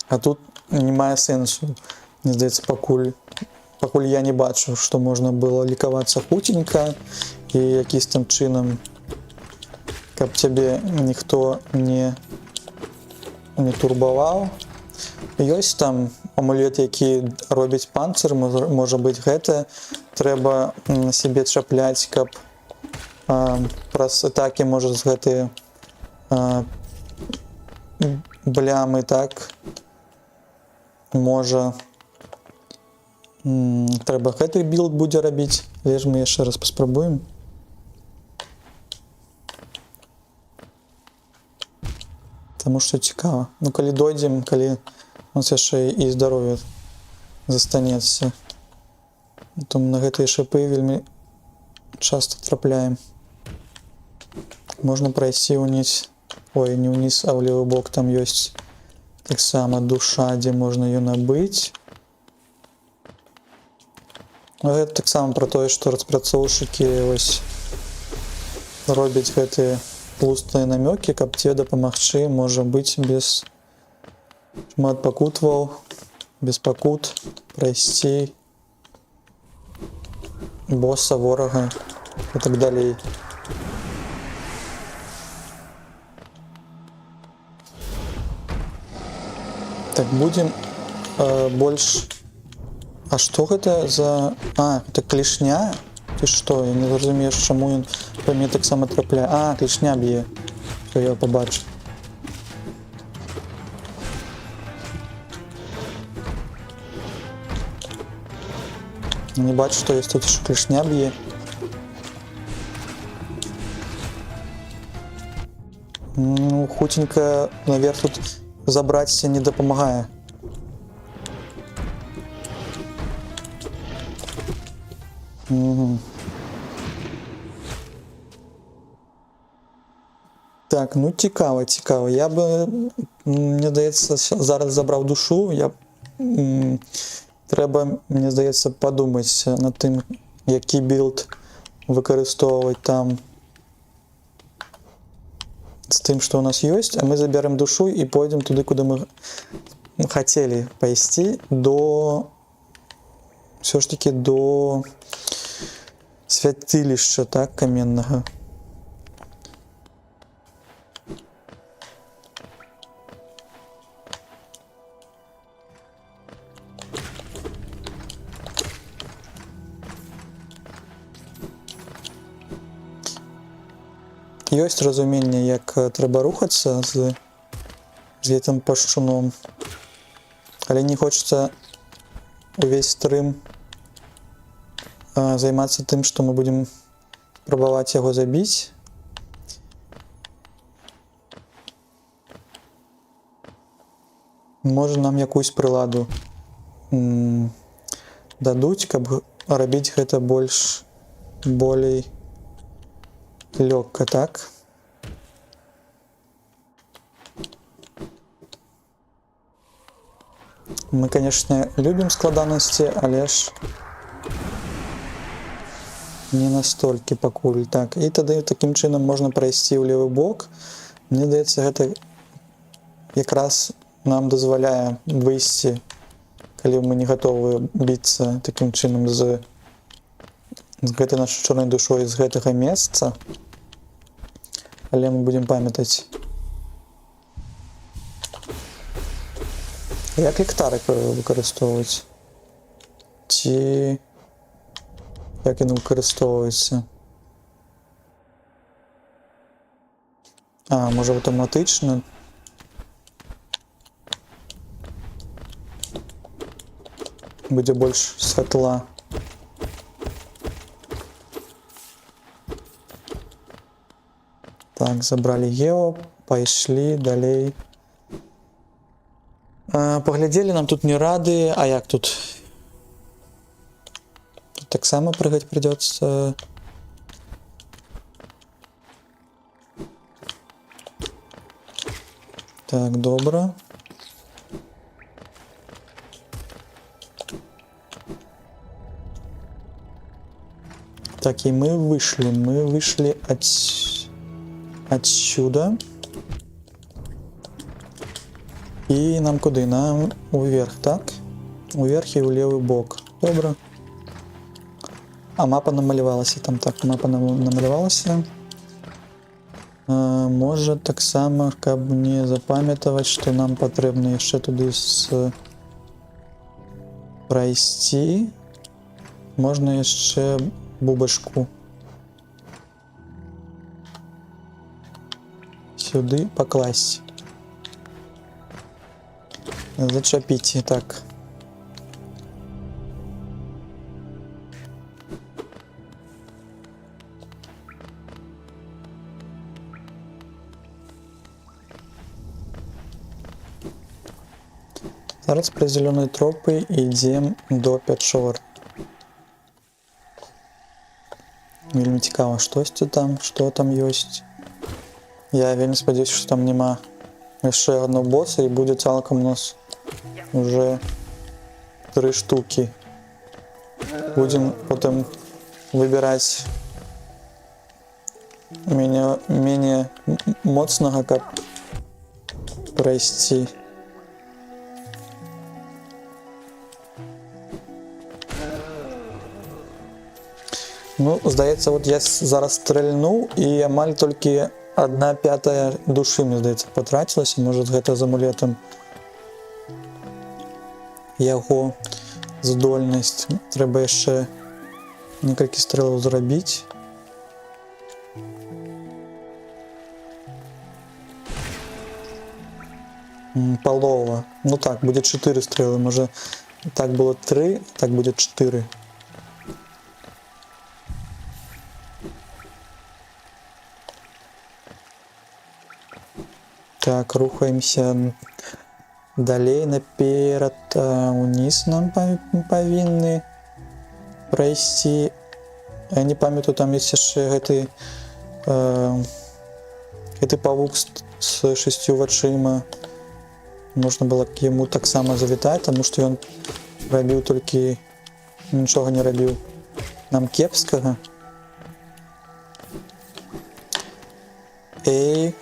А тут не мае сэнсу, мне здаецца, пакуль я не бачу, што можна было лікавацца хуценька і якісь там чынам, каб цябе ніхто не турбаваў. Ёсць там амулет, які робіць панцыр, можа быць, гэта трэба на сябе чапляць, каб праз атакі, можа, з гэтыя блямы, так, можа, трэба гэты білд будзе рабіць, але ж мы яшчэ раз паспрабуем. Таму што цікава. Ну, калі дойдзем, калі у нас яшчэ і здароўе застанецца. Там на гэтыя шыпы вельмі часто трапляем. Можна прайсці ўніз, ой, не ўніз, а ў левы бок, там ёсць таксама душа, дзе можна ее набыць. Ну, гэта таксама пра тое, што распрацоўшчыкі вось робяць гэтыя тлустыя намёкі, каб тебе дапамагчы, можа быць, без шмат пакутваў, без пакут прайсці боса, ворага і так далей. Так, будем больш А што гэта за... А, это клешня? Ты што? Я не зразумею, чаму ён па мне таксама трапляе. А, клешня б'е. Всё, я пабачыў. Не бачу, што ёсць тут яшчэ клешня б'е. Ну, хуценька наверх тут забраться не дапамагае. Угу. Так, ну цікава, цікава. Я би, мне здаецца, зараз забраў душу. Трэба, мне здаецца, падумаць над тым, які білд выкарыстоўваць там з тым, што у нас ёсць, а мы забярэм душу і пойдзем туды, куды мы хацелі пайсці, до все ж таки до святилища, так, каменнага. Ёсць разуменне, як трэба рухацца з гэтым пашчуном. Але не хочацца увесь стрым займацца тым, што мы будзем спрабаваць яго забіць. Можа, нам якусь прыладу дадуць, каб рабіць гэта болей лёгка, так? Мы, конечно, любім складанасці, але ж не настолькі пакуль. Так, і тады такім чынам можна прайсці ў левы бок. Мне здаецца, гэта якраз нам дазваляе выйсці, калі мы не гатовы біцца такім чынам з гэтай нашай чорнай душой з гэтага месца. Але мы будзем памятаць. Як ліхтарык выкарыстоўваць? Ці як ён выкарыстоўваецца? А, можа, аўтаматычна? Будзе больш святла. Так, забралі гео, пайшлі далей. А, паглядзелі, нам тут не рады, а як тут? Тут таксама прыгаць придётся. Так, добра. Так, и мы вышли. Мы вышли отсюда. І нам куды? Нам уверх, так? Уверх і ў левы бок. Добра. А мапа намалявалася там, так, мапа намалявалася. Можа, таксама, каб не запамятаваць, што нам патрэбна яшчэ туды прайсці, можна яшчэ бубашку сюды пакласці. Зачапіць, так. Зараз праз зялёныя тропы ідзем до пячор. Вельмі цікава, штосьці там, што там ёсць. Я вельмі спадзяюся, што там няма яшчэ аднаго боса і будзе цалкам у нас уже тры штукі. Будзем потым выбіраць менее моцнага, каб прайсці. Ну, здаецца, вот я зараз стрэльнуў, і амаль толькі 1/5 душы, мне здаецца, патрацілася. Можа, гэта з амулетам яго Здольнасць. Трэба яшчэ некалькі стрэлаў зрабіць. Палова. Ну так, будзе 4 стрэлы. Можа, так было 3, так будзе 4. Так, рухаемся далей наперад, уніз нам павінны прайсці. Я не памятаю, там ёсць яшчэ гэты павук з шасцю вачыма. Можна было к яму таксама завітаць, таму што ён рабіў толькі, нічога не рабіў нам кепскага. Эй.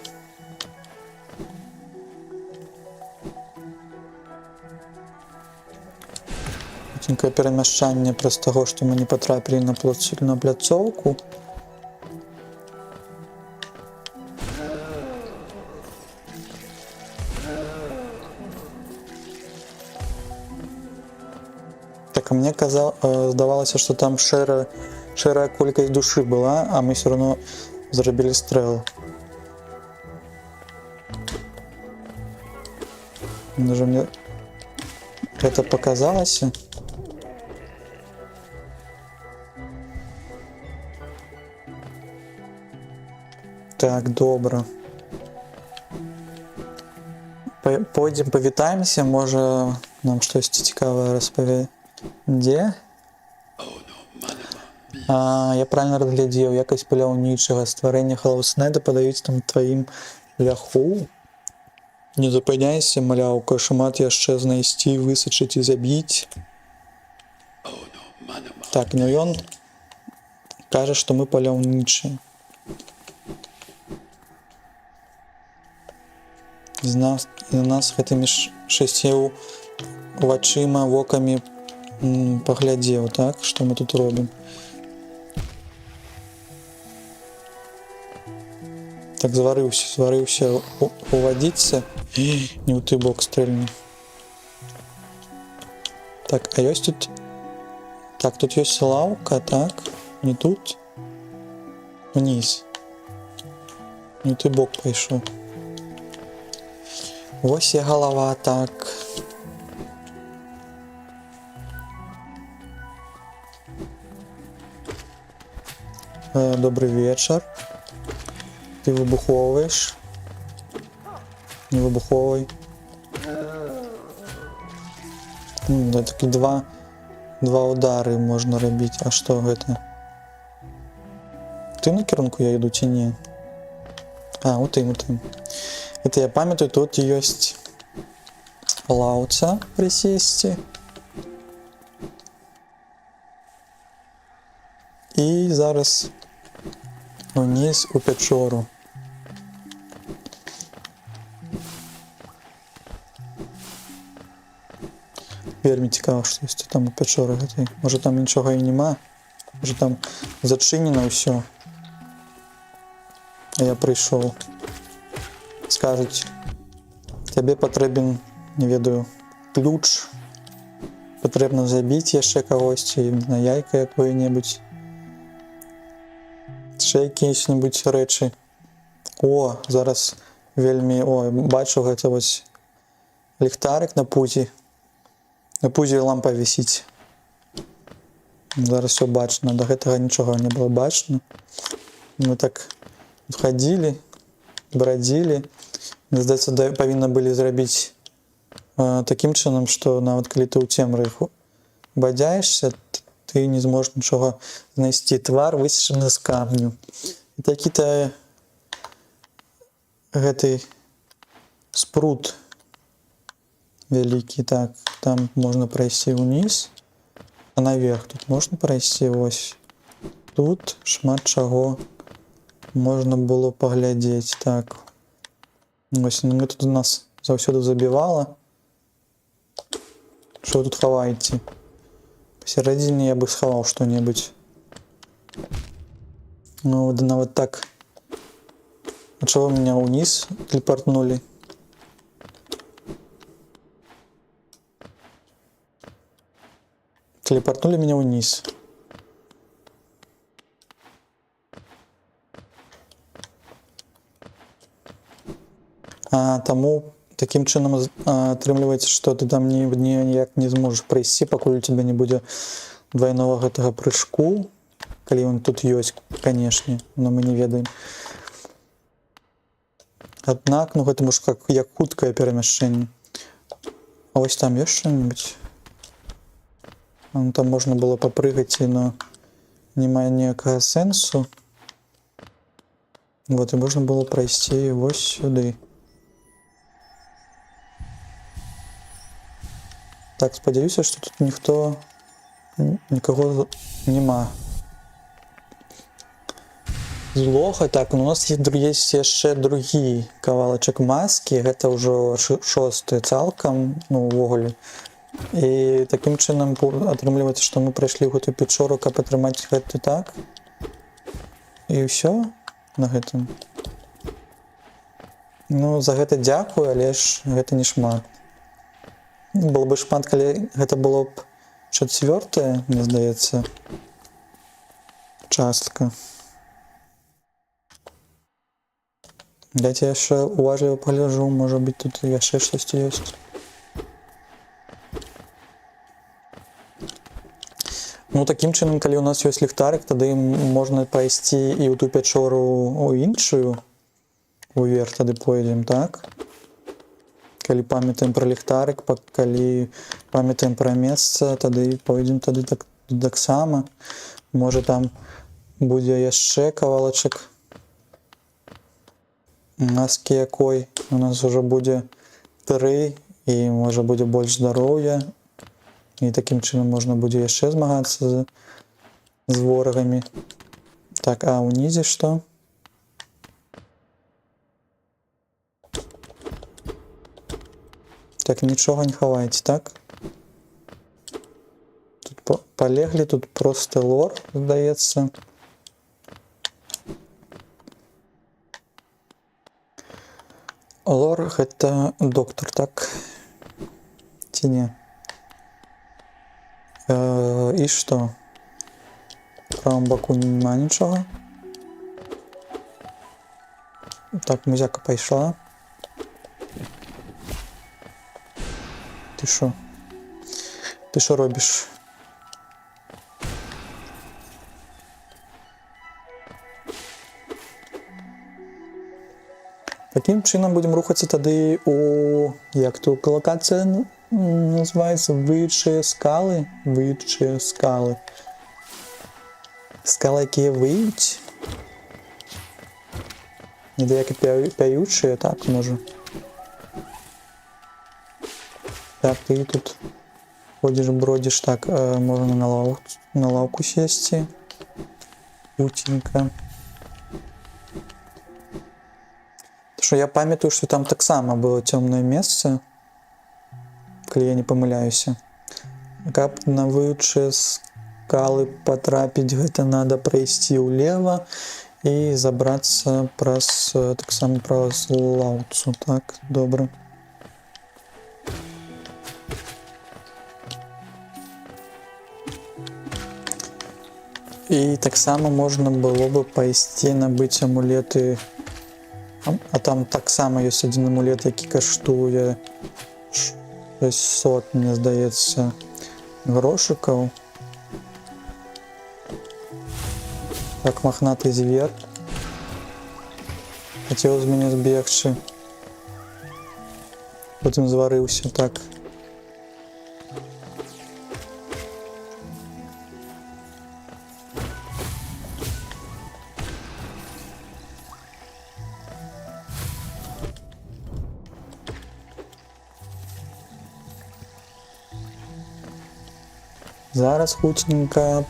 Хуценькае перамяшчанне праз таго, што мы не патрапілі на пляцоўку. Так, а мне здавалася, што там шэрая колькасць душы была, а мы все равно зрабілі стрэл. Даже мне это показалось. Так, добра. Пойдзем павітаемся, можа, нам штосьці цікавае распавядзе. Я правильно разглядзеў, якасць паляўнічага стварэння халаўснеда падаюць там тваім шляху. Не запыняйся, маляўка, шмат яшчэ знайсці, высачыць і забіць. Так, ну ён кажа, што мы паляўнічыя. З нас, і на нас гэтымі шасцю вачыма, вокамі, паглядзеў, так, што мы тут робім. Так, зварыўся у вадзіцы. Не ў той бок стрэльну. Так, а ёсць тут... Так, тут ёсць лаўка, так. Не тут. Уніз. Не ў той бок пайшоў. Вось я галава, так. Добрый вечар. Ты выбухоўваеш. Не выбухоўвай. Да, такі два удары можна рабіць. А што гэта? Ты на кірунку я іду ці не? А, у тым, у тым. Это я памятаю, тут ёсць лаўца прысесці. І зараз уніз у пячору. Вельмі цікава, што ёсць там у пячоры гэтай. Можа, там нічога і няма. Можа, там зачынена ўсё. А я прыйшоў. Скажуць, табе патрэбен, не ведаю, ключ. Патрэбна забіць яшчэ кагосьці, на яйка якое-небудзь. Яшчэ якісь-небудзь рэчы. О, зараз вельмі... О, бачу гэта вось ліхтарык на пузе. На пузе лампа вісіць. Зараз всё бачна. До гэтага нічога не было бачна. Мы так хадзілі, брадзілі. Мне здаецца, павінны былі зрабіць, такім чынам, што нават калі ты ў цемры бадзяешся, ты не зможаш нічога знайсці. Твар высечаны з камню. І такі-то гэты спрут вялікі. Так, там можна прайсці ўніз, а наверх тут можна прайсці вось. Тут шмат чаго можна было паглядзець. Так. Вось, ну, мы тут нас заўсёды забівала. Што вы тут хаваеце? Пасярэдзіне я бы схаваў што-небудзь. Ну, да нават так. А чаго меня ўніз тэлепартнулі? Телепортнули меня вниз. А, таму такім чынам атрымліваецца, што ты там ніяк не зможаш прайсці, пакуль у тебя не будзе двайнога гэтага прыжку, калі ён тут ёсць, канешне, но мы не ведаем. Аднак, ну гэта можа як хуткае перамяшчэнне. А вось там ёсць что-нибудь? Ну, там можна было папрыгаць, но не мае ніякага сэнсу. Вот, і можна было прайсці вось сюды. Так, спадзяюся, што тут ніхто нікого нема. Злога. Так, ну, у нас есть яшчэ другі кавалачак маскі, гэта ўжо шосты цалкам, ну, увогуле. І такім чынам атрымліваецца, што мы прайшлі ў гэтую пячору, каб атрымаць гэты, так. І ўсё на гэтым. Ну, за гэта дзякую, але ж гэта не шмат. Было бы шмат, калі гэта было б чацвёртая, мне здаецца, частка. Дайте я яшчэ уважліва пагляджу, можа быць, тут яшчэ штосьці ёсць. Ну, такім чынам, калі у нас ёсць ліхтарык, тады можна прайсці і ў ту пячору, у іншую, уверх тады пойдзем, так? Калі памятаем пра ліхтарык, калі памятаем пра месца, тады пойдзем тады так, таксама. Можа, там будзе яшчэ кавалачак маски якой. У нас ужо будзе тры, і можа будзе больш здароўя. І такім чынам можна будзе яшчэ змагацца з ворагамі. Так, а ўнізе што? Так, нічога не хаваеце, так? Тут палеглі, тут просты лор, здаецца. Лор гэта доктор, так? Ці не? І што? В правым баку няма нічога. Так, музяка пайшла. Ты шо? Ты шо робіш? Такім чынам будзем рухацца тады у, як тут лакацыя называецца, Выючыя скалы, выючыя скалы. Скалы, якія выюць. Недаякі пяючыя, так, можа. Так, ты тут ходзіш, бродзіш, так, можна на лаўку сесці. Хуценька. Што я памятаю, што там таксама было цёмнае месца, калі я не памыляюся. Каб на выючыя скалы патрапіць, гэта надо прайсці ўлева і забрацца праз таксама праз лаўцу. Так, добра. І таксама можна было бы пайсці набыць амулеты. А там таксама ёсць адзін амулет, які каштуе 600, мне здаецца, грошыкаў. Так, махнаты звер. Хацеў з мяне збегчы. Потым зварыўся, так. Зараз хуценька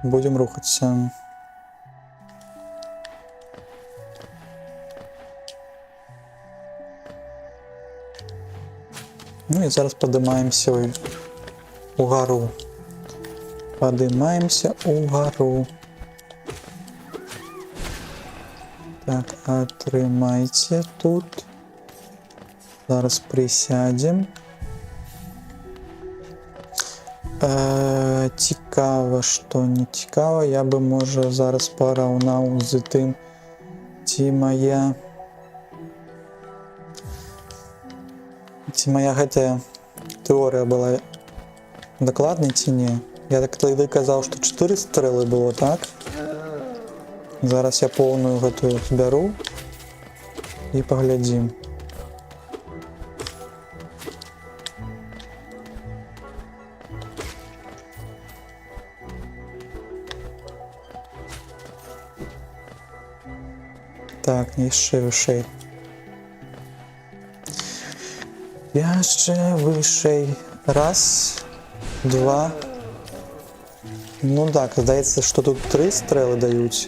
будем рухацца. Ну і зараз падымаемся угару. Падымаемся угару. Так, атрымайце тут. Зараз прысядзем. Цікава, што не цікава, я бы, можа, зараз параўнаў з тым, ці мая гэтая тэорыя была дакладнай ці не. Я так тады казаў, што 4 стрэлы было, так? Зараз я поўную гэтую збяру і паглядзім. Так, яшчэ вышэй. Яшчэ вышэй. Раз, два. Ну так, здаецца, што тут 3 стрэлы даюць,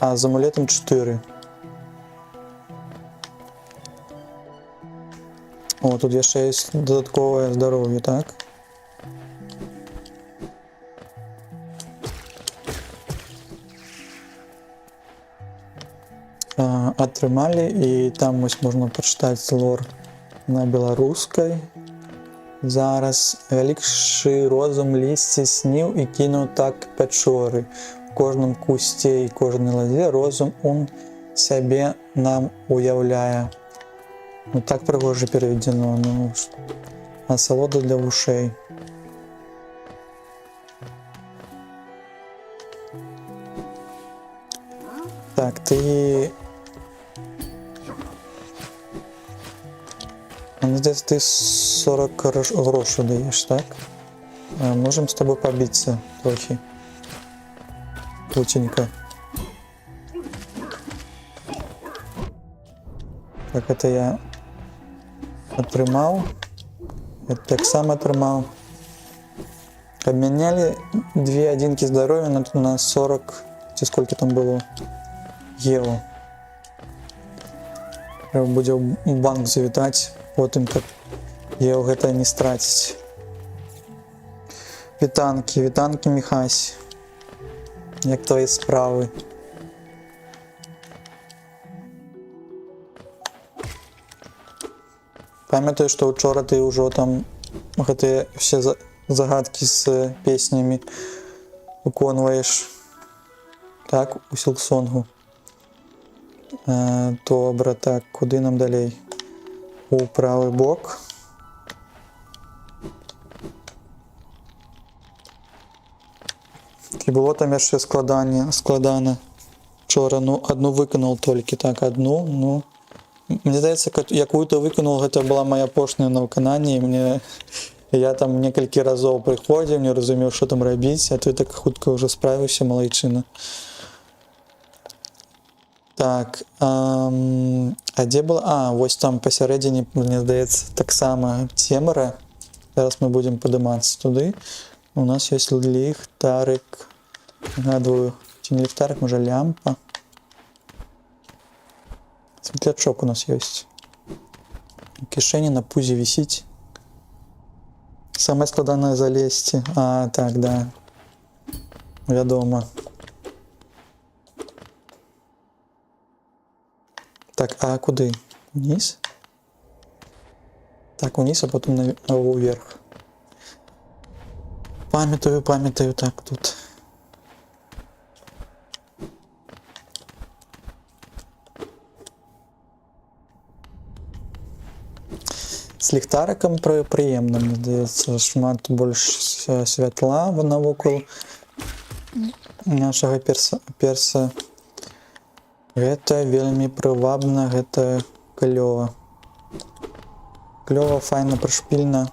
а з амулетам 4. О, тут яшчэ ёсць дадатковае здароўе, так? Атрымалі, і там вось можна пачытаць лор на беларускай. Зараз вялікшы розум лісце сніў і кінуў так пячоры. У кожным кусце і кожнай ладзе розум он сябе нам уяўляе. Ну так прыгожа пераведзено, ну асалода для вушэй. Так, ты... Мне здаецца, ты 40 грошай даеш, так? Можем з тобой побіцца трохі. Путенька. Так, это я атрымаў. Это таксама атрымаў. Обменяли 2 адзінкі здароўя на 40, ці сколько там было, евро. Трэба будзе ў банк завітаць, потым, каб еў гэта не страціць. Вітанкі, вітанкі, Міхась. Як твои справы? Памятаю, што учора ты ўжо там гэтыя все загадкі з песнямі выконваеш. Так, у Сілксонгу. Добра, так, куды нам далей? У правы бок. І было там яшчэ складана учора, ну, одну выканал толькі, так, одну, ну, мне здаецца, якую ты выканал, гэта была моя апошняя на выкананні, і я там некалькі разоў прыходзіў, не разумеў, што там рабіць, а ты так хутка ўжо справіўся, малайчына. Так, а дзе была? А, вось там пасярэдзіне, мне здаецца, таксама цемра. Зараз мы будзем падымацца туды. У нас ёсць ліхтарык. Нагадваю, ці не ліхтарык, можа лямпа. Светлячок у нас ёсць. У кішэні на пузе вісіць. Самае складанае залезці. А, так, да. Вядома. Так, а куды? Уніз? Так, уніз, а потом уверх. Памятаю, памятаю, так, тут. З ліхтарыкам прыемна, мне здаецца, шмат больш святла навокал нашага перса. Гэта вельмі прывабна, гэта клёва. Клёва, файна, прышпільна.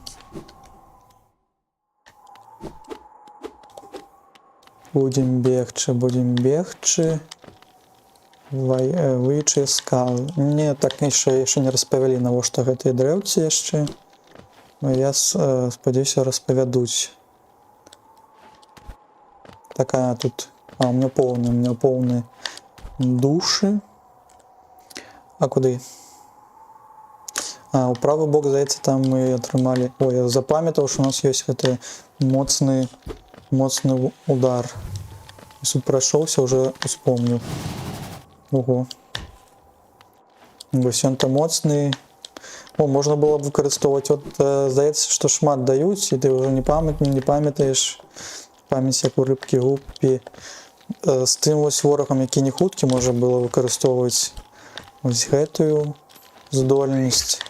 Будзем бегчы, будзем бегчы. Вычы скалы. Мне так яшчэ не распавялі, навошта гэтыя дрэўцы яшчэ. Но я спадзяюся, распавядуць. Такая тут... А, у меня поўны душы. А куды? А, у правы бок, здаецца, там мы атрымалі... Ой, я запамятаў, што у нас ёсць гэты моцны удар. Суд прайшоўся, уже успомніў. Ого. Вось ён-то моцны. О, можна было б выкарыстоўваць. От, здаецца, што шмат даюць, і ты ўжо не памятаеш, памяць як у рыбкі гуппі. З тым вось ворагам, які не хуткі, можна было выкарыстоўваць ось гэтую здольнасць.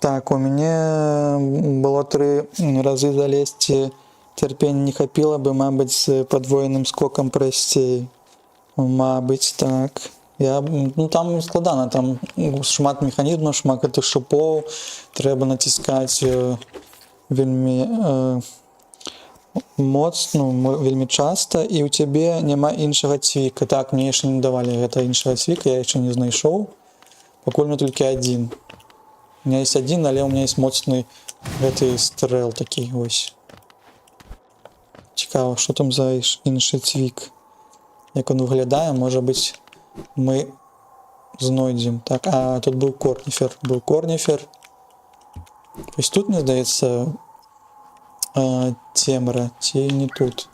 Так, у мяне было тры разы залезці, цярпення не хапіла бы, мабыць, з падвоеным скокам прасцей. Мабыць, так. Ну, там складана, там шмат механізмаў, шмат гэтых шыпоў, трэба націскаць вельмі моцна, вельмі часта, і ў цябе няма іншага цвіка. Так, мне яшчэ не давалі гэта іншага цвіка, я яшчэ не знайшоў. Пакуль мне толькі адзін. У меня есть один, але у меня есть моцны гэты стрэл такі ось. Цікава, што там за іншы цвік. Як он выглядае, можа быць, мы знойдзем. Так, а тут быў корніфер, быў корніфер. Вось тут, мне здаецца, цемра, ці не тут.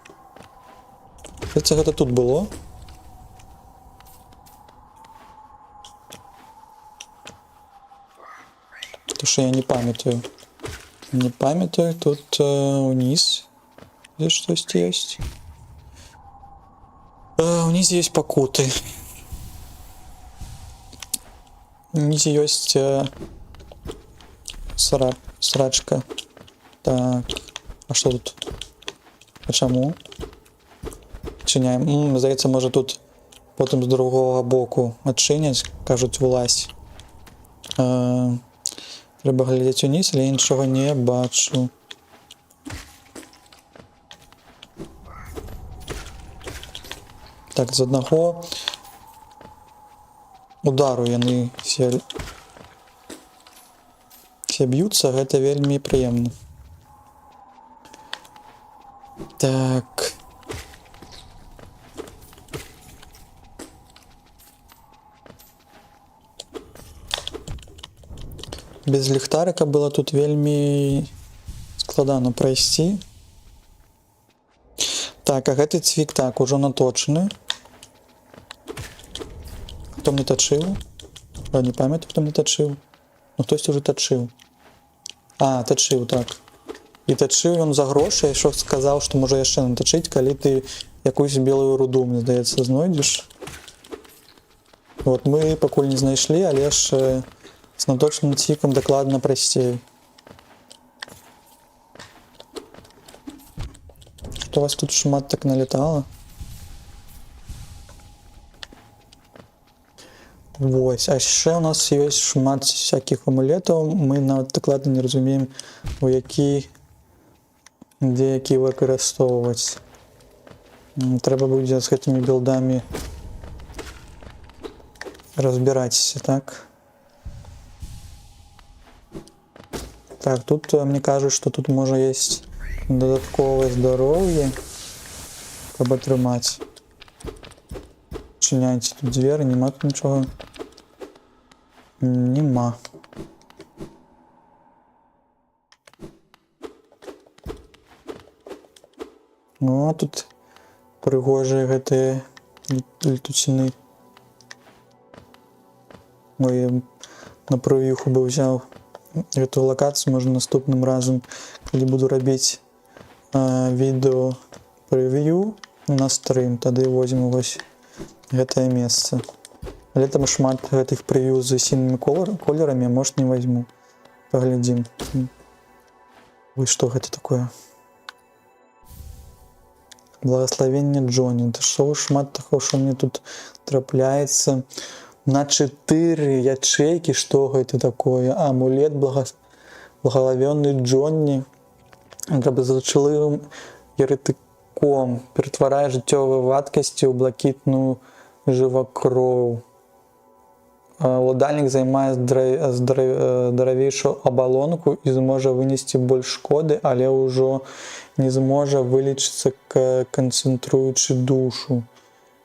Здаецца, гэта тут было. То що я не памятаю. Не памятаю, тут уніз. Здесь штосьці ёсць. Унізе ёсць пакуты. Унізе ёсць срачка. Так, а што тут? А чаму? Адчыняем. Здаецца, можа, тут потым з другога боку адчыняць, кажуць, вылазь. Трэба глядзець уніз, але я нічога не бачу. Так, з аднаго удару яны все б'юцца, гэта вельмі прыемна. Так. Без ліхтарыка было тут вельмі складана прайсці. Так, а гэты цвік, так, ужо наточаны. Хто мне тачыў? Я не памятаю, хто мне тачыў. Ну, хтось уже тачыў. А, тачыў, так. І тачыў ён за грошы, я яшчэ сказаў, што можа яшчэ натачыць, калі ты якусь белую руду, мне здаецца, знойдзеш. Вот мы пакуль не знайшлі, але ж з наточным цвікам дакладна прасцей. Што у вас тут шмат так налетала? Вось, а яшчэ у нас ёсць шмат всякіх амулетаў, мы нават дакладна не разумеем, у які, дзе які выкарыстоўваць. Трэба будзе з гэтымі білдамі разбіраць, так? Так, тут мне кажуць, што тут можа есть дадатковае здароўе, каб атрымаць. Адчыняйце тут дзверы, няма тут нічога. Нема. Ну, а тут прыгожыя гэтыя летуціны. Ой, я на прыўюху бы ўзяў гэту лакацыю, можа, наступным разам, калі буду рабіць відэо прэв'ю на стрым, тады возьму вось гэтае месца. Але там шмат гэтых прэв'ю з сінімі колерамі, может, не возьму. Паглядзім. Ой, што гэта такое? Благословение Джонни. Да што шмат такого, што мне тут трапляецца. На 4 ячейки, што гэта такое? Амулет благословенный Джонни. Доброзичливим еретиком. Перетворяє життєві вадкості у блакитну живокров. Уладальнік займае здаравейшую абалонку і зможа вынесці больш шкоды, але ўжо не зможа вылечыцца, канцэнтруючы душу.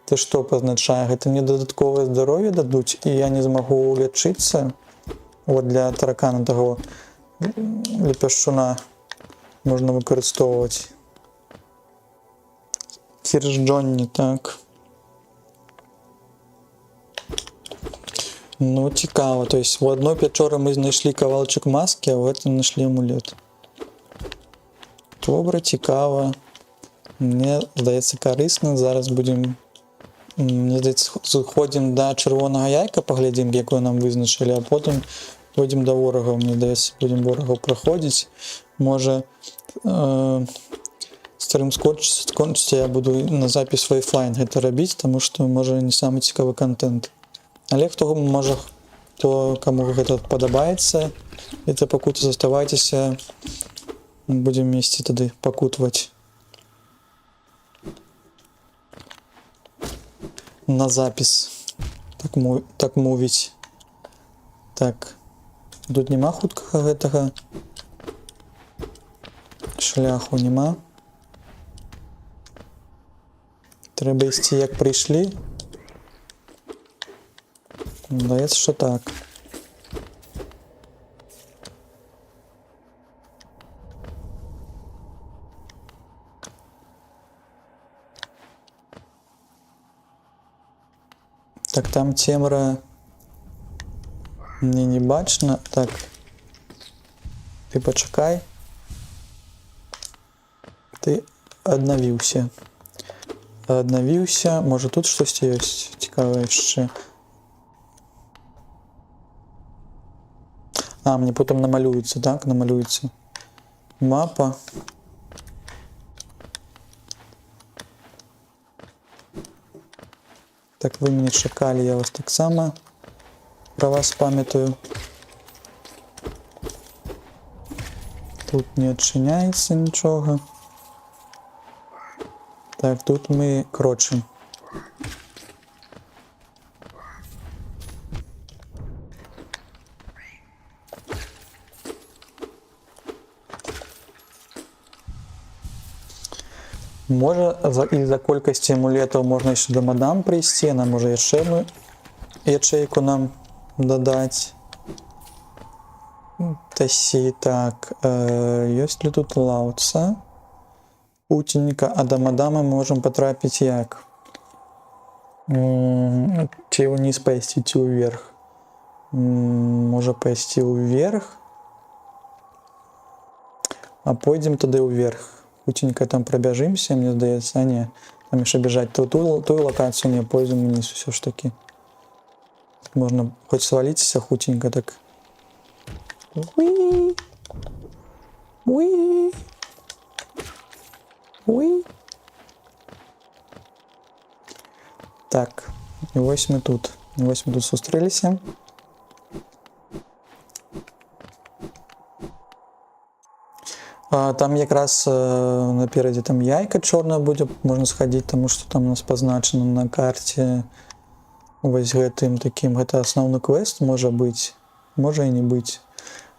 Це што пазначае? Гэта мне дадатковае здароўе дадуць, і я не змагу лячыцца? Вот для таракана таго лепяшчуна можна выкарыстоўваць. Кіржджонні, так. Ну, цікава. То есть у адной пячоры мы знайшлі кавалчык маскі, а ў гэтым знайшлі амулет. Добра, цікава. Мне здаецца, карысна. Зараз будзем, мне здаецца, зыходзім да чырвонага яйка, паглядзім, якое нам вызначылі, а потым пойдзем да ворагаў. Мне здаецца, будзем ворагаў праходзіць. Можа, стрым скончыцца, я буду на запіс Wi-Fi гэта рабіць, таму што, можа, не самы цікавы кантэнт. Але хто можа, хто каму гэта падабаецца, это пакута, заставайцеся, будзем вместе тады пакутваць на запіс. Так, так мовіць. Так. Тут няма хуткага гэтага шляху, няма. Трэба ісці, як прыйшлі. Здаецца, що так. Так, там цемра мне не бачна. Так. Ты пачакай. Ты аднавіўся. Аднавіўся. Можа, тут штосьці ёсць цікавае яшчэ. А, мне потым намалюецца, так? Намалюецца мапа. Так, вы мяне чакалі, я вас таксама пра вас памятаю. Тут не адчыняецца нічога. Так, тут мы крочым. Можа, з-за колькасці амулетаў можна яшчэ да мадам прыйсці, яна можа яшчэ одну ячэйку нам дадаць. Тасі, так, ёсць ли тут лаўца? Хуценька, а да мадамы мы можам патрапіць як? Ці ўніз пайсці, ці ўверх? Можа пайсці ўверх? А пойдзем тады ўверх. Хуценька там прабяжымся, мне здаецца, а не, там яшчэ бежаць тую лакацыю, не, пойдзем уніз усё ж такі. Можна хоць сваліцеся хуценька так. Уі! Уі! Уі! Так, і вось мы тут. І вось мы тут сустрэліся. А, там якраз наперадзе там яйка чорная будзе, можна схадзіць, таму што там у нас пазначана на карце вось гэтым такім. Гэта асноўны квест можа быць, можа і не быць.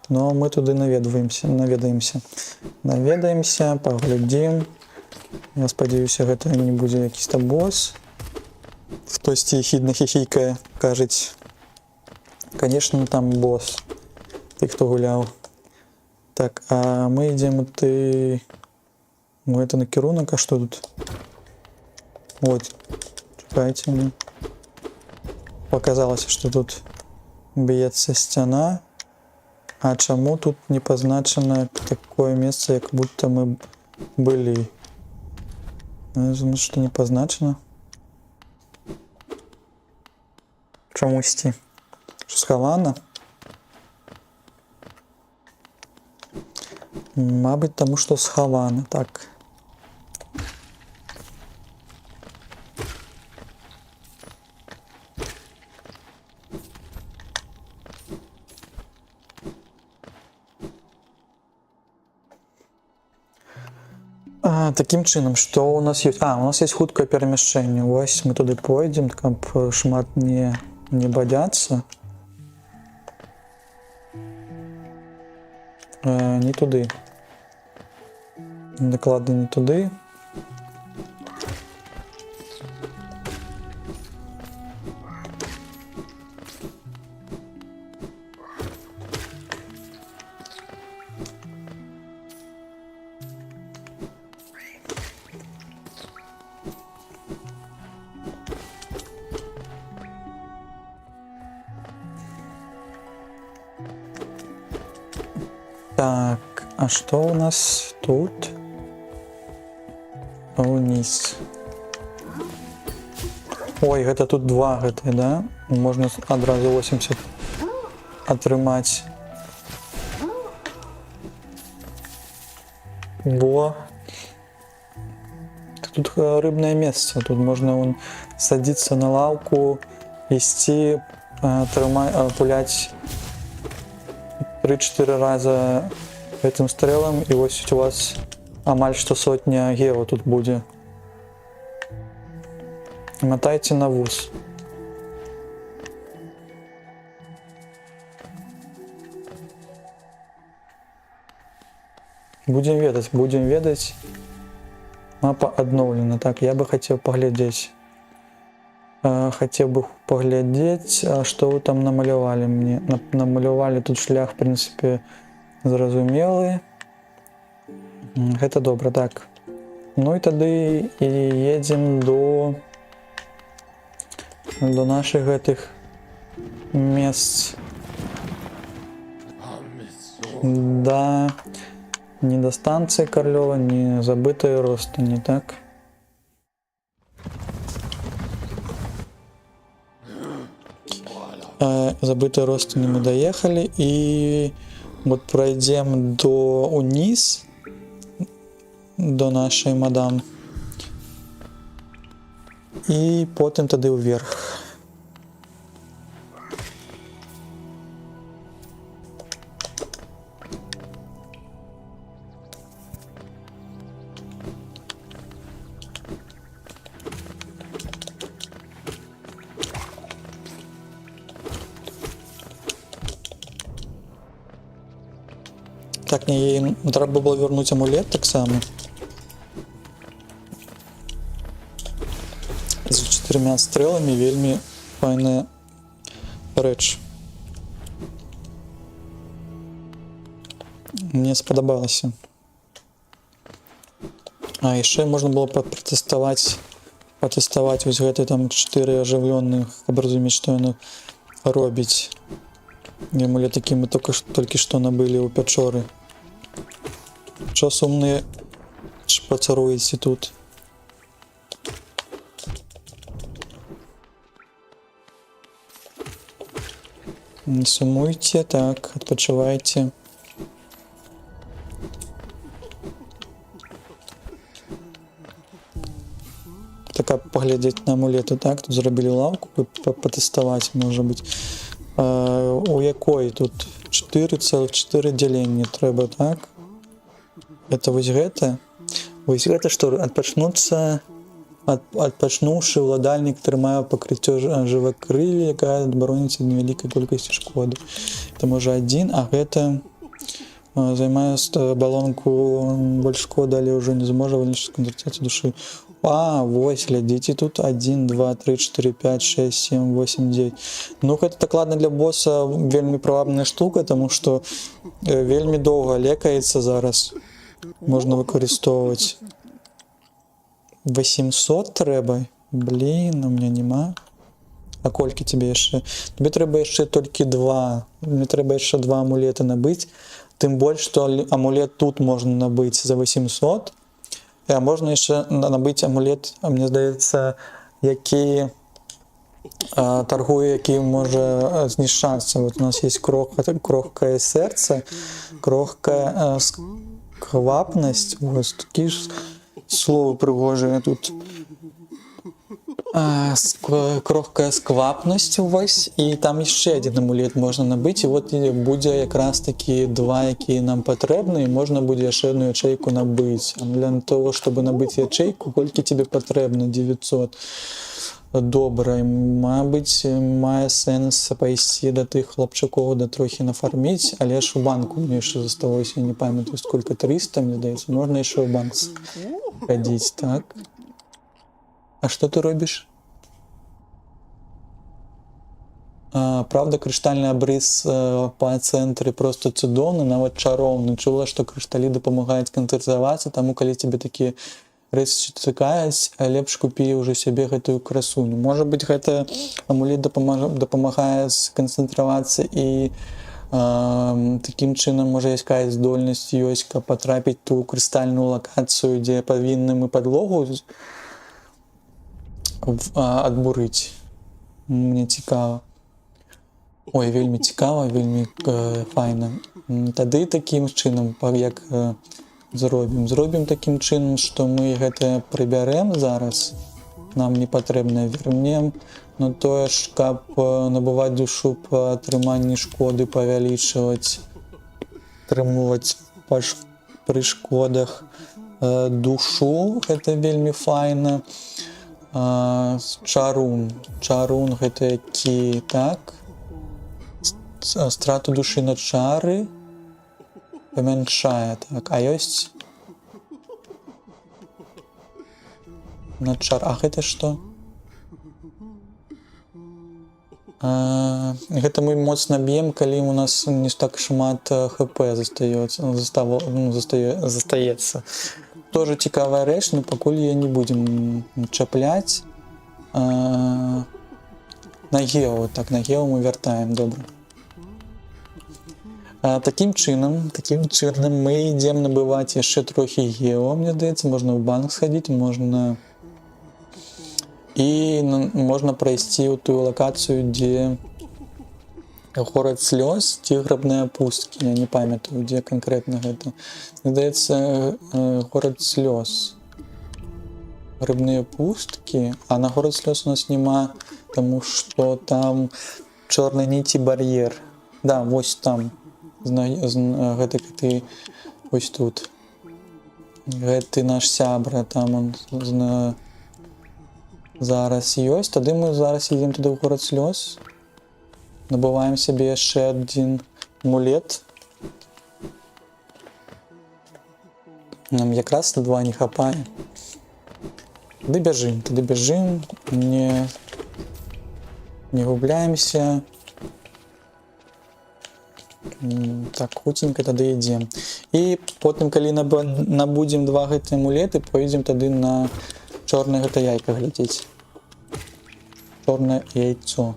Но мы туды наведваемся, наведаемся. Наведаемся, паглядзім. Я спадзяюся, гэта не будзе якісь там бос. Хтосьці ехідна хіхікае, кажуць. Конечно, там бос. Ты, хто гуляў. Так, а мы ідзем ты. Ну, это накірунак, а что тут? Вот. Чакайце мне. Показалось, что тут б'ецца сцяна. А чаму тут не пазначана такое месца, як будто мы былі? Ну, я думаю, што не пазначана. Чамусьці. Що схавана? Мабыць, таму што схавана, так. А, такім чынам, што у нас ёсць? А, у нас есть хуткае перамяшчэнне. Вось мы туды пойдзем, каб шмат не бадзяцца. Не туды. Дакладна не туды. Так, а что у нас тут? Вниз. Ой, гэта тут два гэты, да? Можна адразу 80 атрымаць. Во. Тут рыбное место. Тут можна вон садиться на лавку, ісці, пуляць 3-4 раза гэтым стрэлам, і вось у вас амаль што сотня гео тут будзе. Мотайте на вуз. Будем ведаць, будем ведаць. Мапа адноўлена. Так, я бы хацеў паглядзець. Хацеў бы паглядзець, а што вы там намалявалі мне. Намалявалі тут шлях, в прынцыпе, зразумелы. Гэта добра, так. Ну і тады і едзем до нашых гэтых месц. Да, не до станции Карлёва, не забытые роста, не так? Забытые родственники мы доехали, и вот пройдем до униз, до нашей мадам, і потым тады ўверх. Так, не, трэба было вярнуць амулет таксама. З чатырма стрэламі вельмі файная рэч. Мне спадабалася. А яшчэ можна было патэставаць вось гэты там 4 ажыўлённых, каб разумець, што яно робіць. Амулет, які мы толькі што набылі ў пячоры. Чо сумныя шпацаруеце тут? Не сумуйте, так, адпачывайце. Така паглядзець на амулеты, так, тут зрабілі лаўку, патэставаць, можа быць. У якой тут 4,4 дзялення трэба, так? Это вось гэта. Вось гэта, што адпачнуўшы, уладальнік трымае пакрыццё жывакрылі, якая адбароніць ад невялікай колькасці шкоды. Это можа адзін, а гэта займае балонку больш шкоды, але ўжо не зможа вылечыць канцэнтрацыю душы. А, вось, глядзіце, тут 1, 2, 3, 4, 5, 6, 7, 8, 9. Ну, гэта дакладна для боса вельмі прывабная штука, таму што вельмі доўга лекаецца зараз. Можна выкарыстоўваць. 800 трэба? Блин, у меня нема. А колькі тебе яшчэ? Табе трэба яшчэ толькі 2. Мне трэба яшчэ 2 амулеты набыць. Тым больш, што амулет тут можна набыць за 800. А можна яшчэ набыць амулет, а мне здаецца, які торгуе, які можа знішчацца. Вот у нас есть крохкае сэрца, крохкая сквапнасць. Вось такі ж словы прыгожыя тут. Крохкая сквапнасць, вось, і там яшчэ адзін амулет можна набыць, і вот і будзе якраз такі два, якія нам патрэбны, і можна будзе яшчэ одну ячэйку набыць. А для того, чтобы набыць ячэйку, колькі тебе патрэбна? 900. Добра, і, мабыць, мае сэнс пайсці да тых хлапчукоў, да трохі нафарміць, але ж у банку мне яшчэ засталося, я не памятаю, сколько, 300, мне здаецца, можна яшчэ ў банк хадзіць, так? А што ты робіш? Правда, крыштальны абрыс па цэнтры просто цудоўны, нават чароўны. Чула, што крышталі дапамагаюць канцэнтравацца, таму калі цябе такія рэчы цікавяць, лепш купі ўжо сябе гэтую красуню. Можа быць, гэта амулет дапамагае сканцэнтравацца і Такім чынам, можа, якая здольнасць ёсць, каб патрапіць ту крыстальную лакацыю, дзе павінны мы падлогу адбурыць. Мне цікава. Ой, вельмі цікава, вельмі файна. Тады такім чынам, як зробім? Зробім такім чынам, што мы гэта прыбярэм зараз, нам не патрэбна, вернем на тое ж, каб набываць душу па атрыманні шкоды, павялічваць, атрымліваць пры шкодах душу, гэта вельмі файна. Чарун. Чарун гэта які, так? Страту душы на чары памяншае, так, а ёсць на чар, а гэта што? Гэта мы моцна б'ем, калі у нас не так шмат хп застаецца, ну, заставо, ну, застаецца. Тоже цікавая рэч, но пакуль яе не будзем чапляць. На гео, так, на гео мы вяртаем, добра. Такім чынам мы ідзем набываць яшчэ трохі гео, мне здаецца, можна ў банк схадзіць, можна і можна прайсці ў тую лакацыю, дзе горад слёз ці грабныя пусткі, я не памятаю, дзе канкрэтна гэта. Здаецца, горад слёз. Грыбныя пусткі, а на горад слёз у нас няма, таму што там чорнай ніці бар'ер. Да, вось там. Гэты ты вось тут. Гэты наш сябра, там он зараз ёсць. Тады мы зараз едзем туды ў горад слёз. Набываем сабе яшчэ адзін амулет. Нам якраз на два не хапае. Тады бяжым, не губляемся. Так, хуценька тады ідзем. І потым, калі набудзем два гэтыя амулеты, пойдзем тады на чорнае гэта яйка глядзець. Чорнае яйцо.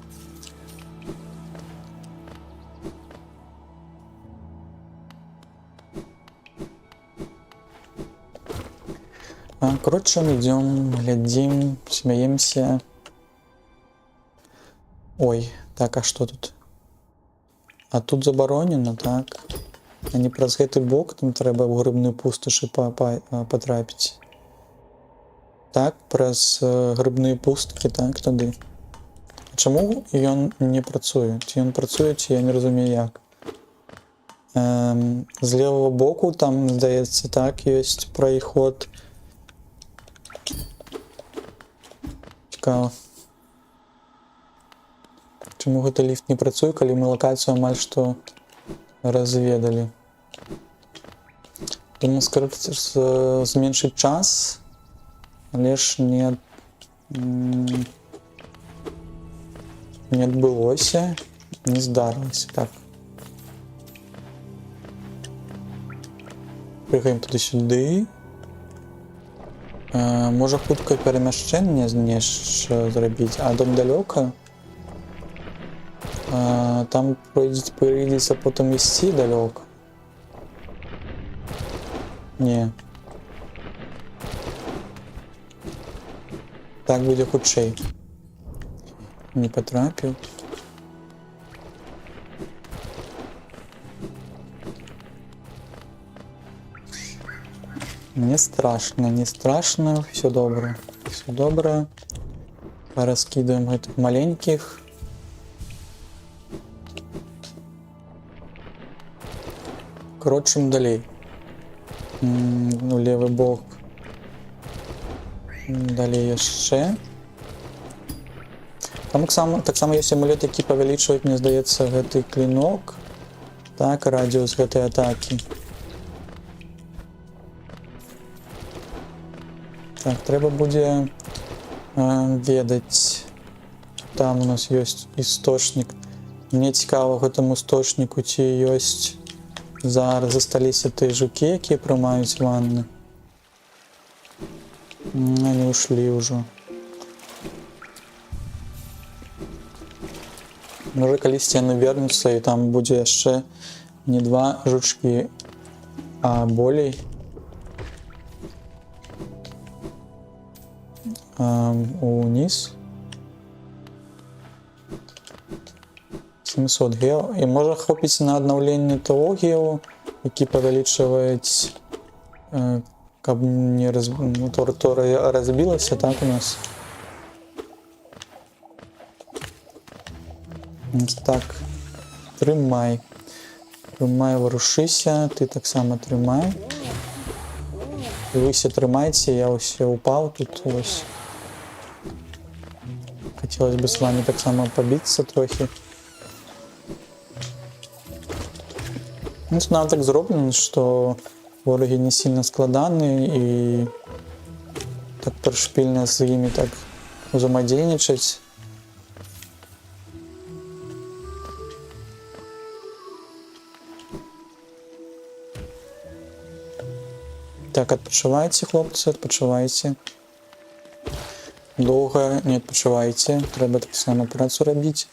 Короче, идем, глядзім, смяемся. Ой, так, а что тут? А тут забаронена, так? А не праз гэты бок там трэба ў грыбную пусташы патрапіць. Так, праз грыбныя пусткі, так, тады. А чаму ён не працуе? Ці ён працуе, ці я не разумею як. З левого боку там, здаецца, так, ёсць проход. Цікава. Чаму гэты ліфт не працуе, калі мы лакацыю амаль што разведалі? Думаю, скараціць, зменшыць час, але ж не адбылося, не здарылася. Так. Прыгаем туды-сюды. Можа, хуткае перамяшчэнне зрабіць, а дом далёка. Там прыйдзецца потым ісці далёка. Не. Так будзе хутчэй. Не патрапіў. Не страшно, не страшно, все добра. Все добра. Раскидываем гэтых маленьких. Крочым далей. Ну, левы бок. Далей яшчэ. Там таксама ёсць амулет, які павялічвае, мне здаецца, гэты клінок. Так, радіус гэтай атакі. Так, трэба будзе ведаць. Там у нас ёсць источник. Мне цікава, гэтаму источнику ці ёсць зараз засталіся тыя жукі, якія прымаюць ванны. Они ушли ўжо. Можа, калісьці яны вернуцца, і там будзе яшчэ не два жучкі, а болей. Уніз. 700 гео. І можа хопіць на аднаўленне того гео, які павялічваюць, каб не раз... ну, то разбілася, так, у нас. Так, трымай. Трымай, варушыся, ты таксама трымай. І вы все трымайце, я ўсе упаў тут ось. Хотелось бы с вами таксама пабіцца трохі. Ну, тут нам так зроблена, што ворагі не сильно складаныя, і так прышпільна з імі так узаемадзейнічаць. Так, адпачывайце, хлопцы, адпачывайце. Доўга не адпачывайце, трэба таксама працу рабіць.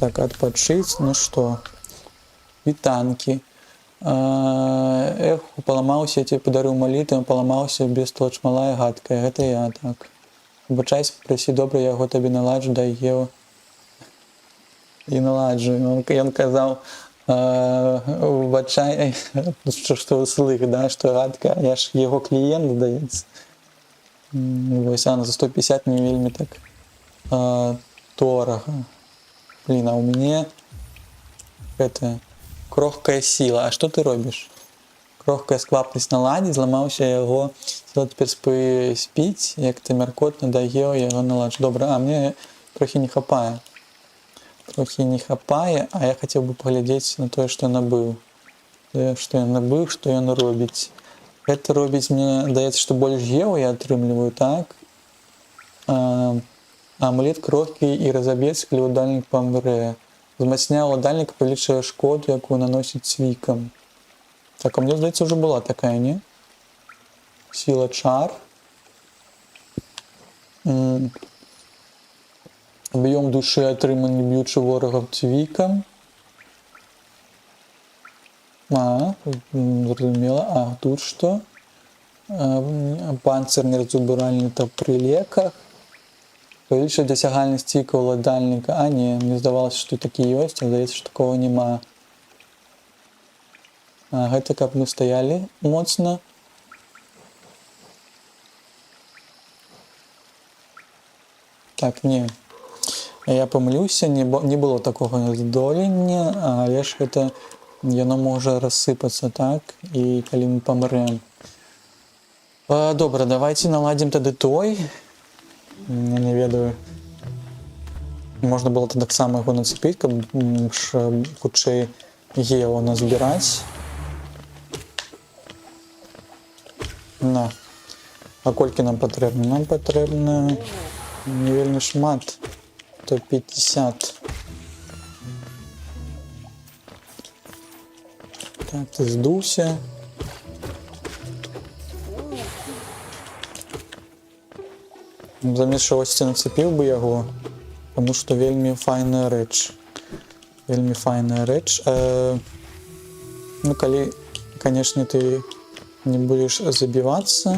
Так, адпачыць, ну што? І танкі. Эх, паламаўся, я тебе падарыў малітву, паламаўся, бестолач малая, гадкая, гэта я, так. Выбачайся, прасі добра, я яго табе наладжу, дай гео. І наладжу. Ён казаў, выбачай, што слых, да, што гадка, я ж яго кліент, здаецца. Вось, а, за 150 не вельмі так дорага. Блин, а у мяне гэта крохкая сіла. А што ты робіш? Крохкая сквапнасць наладзіць, зламаўся яго сіла, цяпер спіць, як ты мяркотна, дай гео, я яго наладжу. Добра, а мне трохі не хапае. Трохі не хапае, а я хацеў бы паглядзець на тое, што набыў. Тое, што я набыў, што ён робіць. Гэта робіць, мне даецца, што больш гео я атрымліваю, так? Амулет крохкі і разаб'ецца, калі ўладальнік памрэ. Узмацняе ўладальніка, павялічвае шкоду, якую наносіць цвікам. Так, а мне здаецца, ўжо была такая, не? Сіла чар. Аб'ём душы, атрыманы, б'ючы ворагаў цвікам. А, зразумела. А тут што? Панцыр неразбуральны та пры леках. Павялічвае дасягальнасць цвіка ўладальніка. А, не, мне здавалася, што такі ёсць, а здаецца, што такого няма. А, гэта каб мы стаялі моцна. Так, не. Я памыліўся, не было такога здолення, але ж гэта яно можа рассыпацца, так, і калі мы памрэм. Добра, давайте наладзім тады той. Я не ведаю. Можна было тады таксама яго нацепіць, каб хутчэй гео назбіраць. На. А колькі нам патрэбна? Нам патрэбна не вельмі шмат. 150. Так, ты здуўся. Замест чагосьці нацепіў бы яго, таму што вельмі файная рэч. Вельмі файная рэч. Ну, калі, канешне, ты не будзеш забівацца.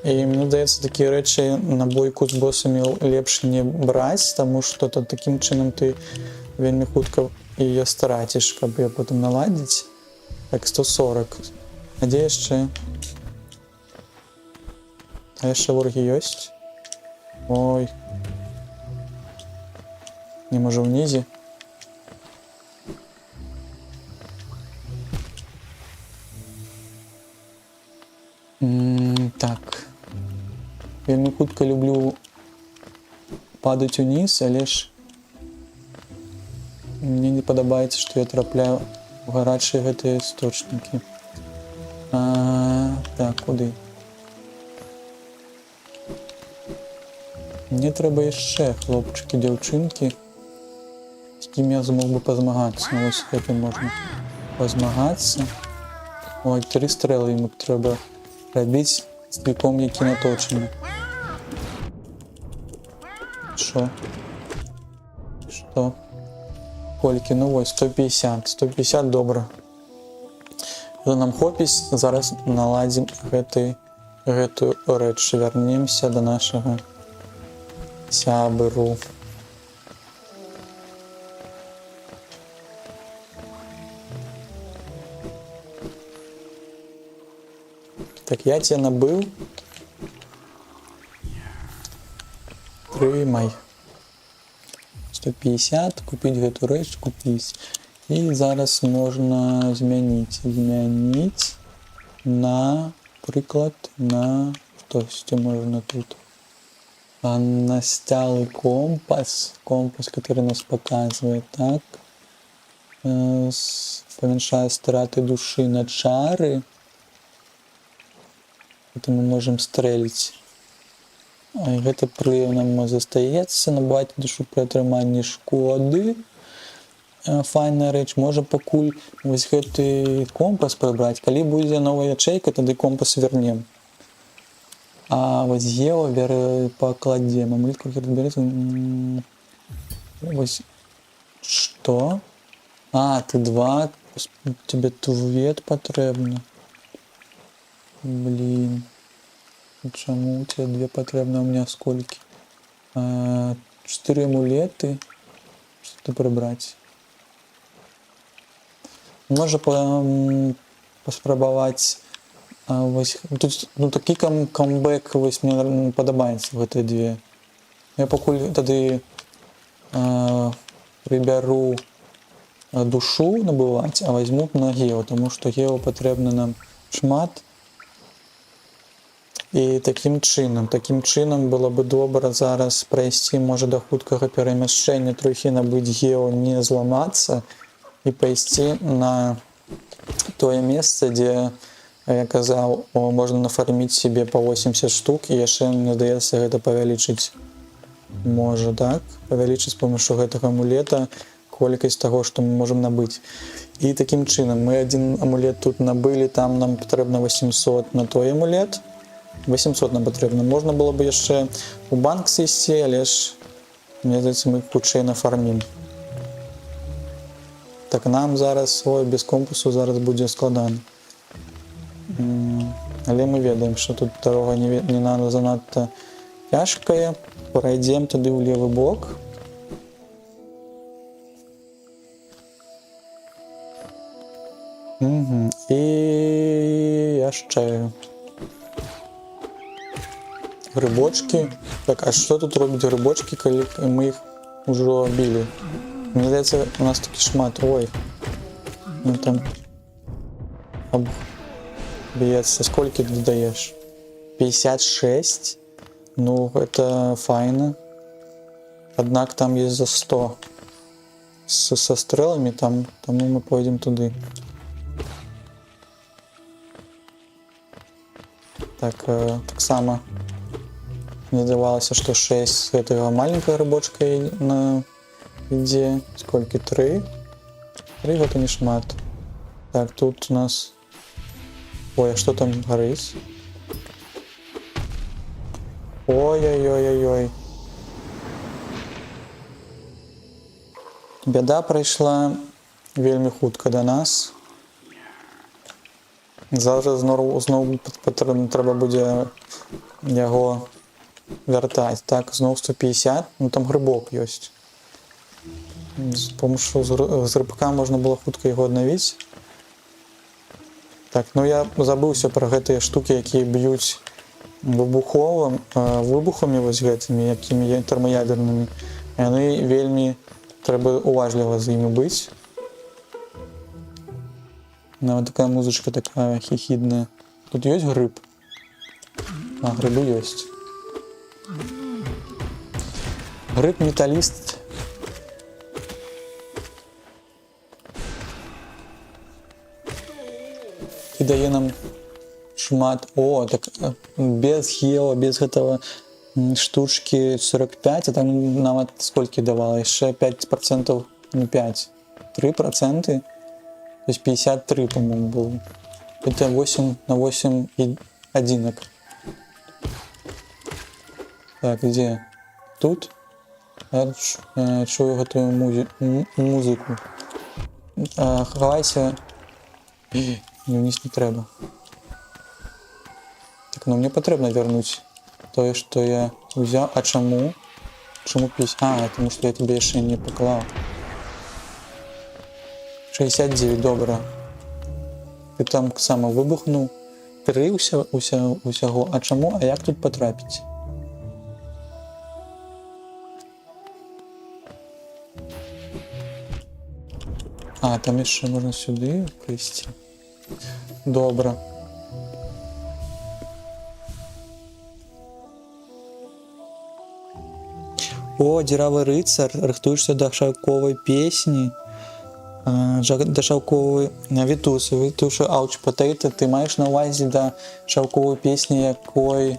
І мне здаецца, такія рэчы на бойку з босамі лепш не браць, таму што то такім чынам ты вельмі хутка яе страціш, каб яе потым наладзіць. Так, 140. А дзе яшчэ? А яшчэ ворагі ёсць? Ой. Не, можа, ўнізе? Так. Вельмі хутка люблю падаць уніз, але ж мне не падабаецца, што я трапляю ў гарачыя гэтыя источники. Так, куды? Мне трэба яшчэ хлопчыкі, дзяўчынкі, з кім я змог бы пазмагацца. Ну, вось гэтым можна пазмагацца. Ой, тры стрэлы яму трэба рабіць з цвіком, які наточаны. Што? Што? Колькі? Ну вось 150. 150, добра. Гэта нам хопіць. Зараз наладзім гэтую рэч. Вярнемся да нашага сябру. Так, я цябе набыў. Трымай. 150, купіць гэту рэч, купіць. І зараз можна змяніць на прыклад на штосьці можна тут. А на сталы компас, компас, который нас показывает, так. Памяншае страты душы на чары. Это мы можем стрэліць. А гэта пры нам застаецца набываць душу пры атрыманні шкоды. Файная рэч. Можа, пакуль вось гэты компас прыбраць. Калі будзе новая ячэйка, тады компас вернем. А вось гео вер пакладзем. Амулет колькі разбярэцца. Вось што? А, ты два. Тебе тувет патрэбна. Блин. Чаму у тебя две патрэбна, а у меня сколькі? А, чатыры амулеты. Что прыбраць? Можа паспрабаваць, вось тут, ну, такі камбэк вось мне падабаецца, гэтыя две. Я пакуль тады прыбяру душу набываць, а возьму на гео, тому што гео патрэбна нам шмат. І такім чынам было бы добра зараз прайсці, можа, да хуткага перамяшчэння, трохі набыць гео, не зламацца і пайсці на тое месца, дзе я казаў, можна нафарміць себе по 80 штук, і яшчэ, мне здаецца, гэта павялічыць можа, так, павялічыць з помощью гэтага амулета колькасць таго, што мы можам набыць. І такім чынам мы один амулет тут набылі, там нам патрэбна 800 на той амулет. 800 нам патрэбна. Можна было бы яшчэ у банк сысці, але ж мне здаецца, мы хутчэй нафармім. Так, нам зараз, ой, без компасу зараз будзе складана. Але мы ведаем, што тут дарога не надо занадта цяжкая. Пройдзем тады ў левы бок. Угу. І яшчэ грыбочки. Так, а што тут робяць грыбочки, калі мы іх ужо білі? Мне здаецца, у нас такі шмат. Ой. Ну там б'ецца. Сколько ты даеш? 56? Ну, это файна. Аднак там есть за 100. Со стрелами там, таму мы пойдем туды. Так, таксама мне здавалася, што 6 з гэтага маленькая грыбочка на ідзе. Сколькі? 3? 3, гэта не шмат. Так, тут у нас. Ой, а што там гарыць? Ой-ой-ой-ой-ой. Бяда прыйшла вельмі хутка да нас. Зараз зноў трэба будзе яго вяртаць. Так, зноў 150. Ну, там грыбок ёсць. З помощью з грыбка можна было хутка яго аднавіць. Так, ну я забыўся пра гэтыя штукі, якія б'юць выбухамі вось гэтымі, якімі тэрмаядернымі. Яны вельмі, трэба уважліва з імі быць. Нават такая музычка такая хіхідная. Тут ёсць грыб? А, грыбы ёсць. Грыб металіст. І дае нам шмат. О, так без гео, без гэтага штучки 45, а там нават сколькі давала? Яшчэ 5%, не 5, 3%. То есть 53, по-моему, было. Это 8 на 8 и одинок. Так, где? Тут? Я чую гэтую музыку. Хавайся. Не, вниз не трэба. Так, ну мне патрэбна вярнуць тое, што я ўзяў. А чаму? Чаму пісь? А, таму што я табе яшчэ не паклаў. 69, добра. Ты там сама выбухнуў. Тры усяго. А чаму? А як тут патрапіць? А, там яшчэ можна сюды прыйсці. Добра. О, дзіравы рыцар, рыхтуешся да шаўковай песні. Да шаўковай Вітус, Вітуша Ауч Potato, ты маеш на ўвазе да шаўковай песні, якой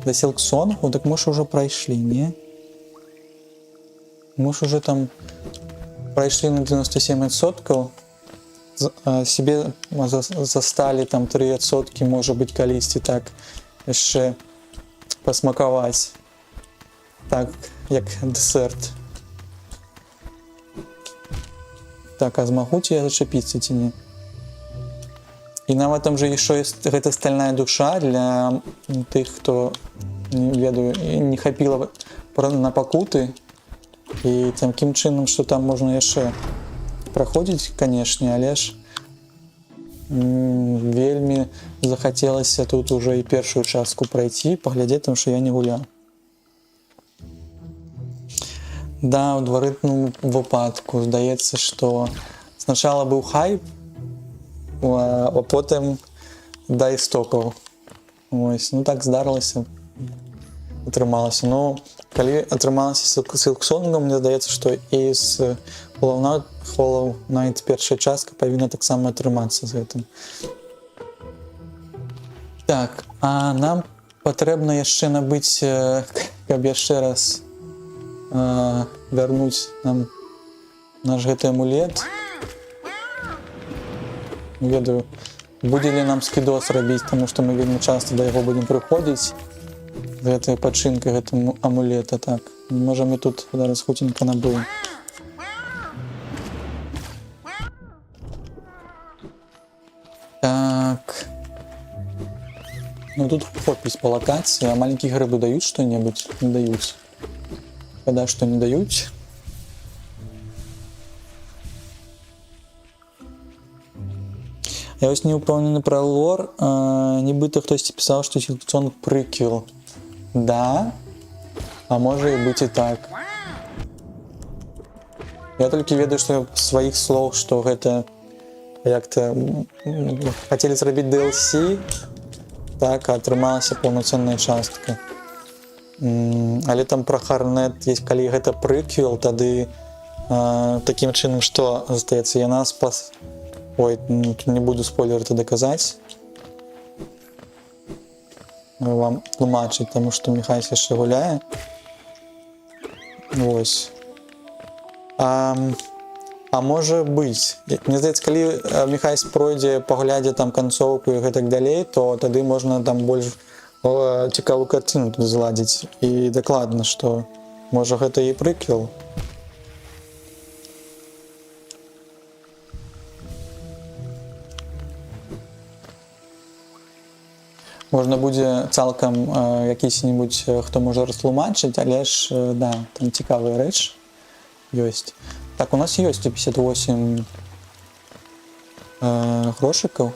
да Сілксонгу, так мы ж ужо прайшлі, не? Мы ж уже там прайшлі на 97%, себе засталі там 3%, можа быць, калісьці так яшчэ пасмакаваць. Так, як дэсерт. Так, а змагу ці я зачапіцца ці не? І нават там же еще есть гэта стальная душа для тых, хто не ведаю, не хапіла на пакуты. І такім чынам, што там можна яшчэ праходзіць, канешне, але ж вельмі захацелася тут уже і першую частку прайці, паглядзець, тому што я не гуляў. Да, ў дварытным выпадку здаецца, што сначала быў хайп, а потым да істокаў. Ось, ну так здарылася, атрымалася. Ну, калі атрымалася з Сілксонгам, мне здаецца, што і з Hollow Knight першая частка павінна таксама атрымацца з гэтым. Так, а нам патрэбна яшчэ набыць, каб яшчэ раз вярнуць нам наш гэты амулет. Не ведаю, будзе ли нам скідос рабіць, таму што мы вельмі часта да яго будзем прыходзіць з гэтай пачынкай гэтым амулета. Так, можа, мы тут зараз хуценька набыем. Так. Ну тут хопіць па лакацыі, а маленькія грыбы даюць што-небудзь? Не даюць. Шкада, што не даюць. Я вось не ўпэўнены пра лор, нібыта хтосьці пісаў, што Сілксонг прыквел. Да? А можа і быць і так. Я толькі ведаю, што сваіх слоў, што гэта як-то хацелі зрабіць DLC, так, а атрымалася паўнацэнная частка. Але там пра Харнет, есть, калі гэта прыквел, тады такім чынам, што застаецца, яна спас... Ой, тут не буду спойлеры тады казаць. Вам тлумачыць, таму што Міхайсь яшчэ гуляе. Вось. А можа быць. Мне здаецца, калі Міхайсь пройдзе, паглядзе там канцоўку і гэтак далей, то тады можна там больш цікавую карціну тут зладзіць. І дакладна, што можа гэта і прыквел. Можна будзе цалкам якісь-небудзь, хто можа растлумачыць, але ж, да, там цікавая рэч ёсць. Так, у нас ёсць 158 грошыкаў.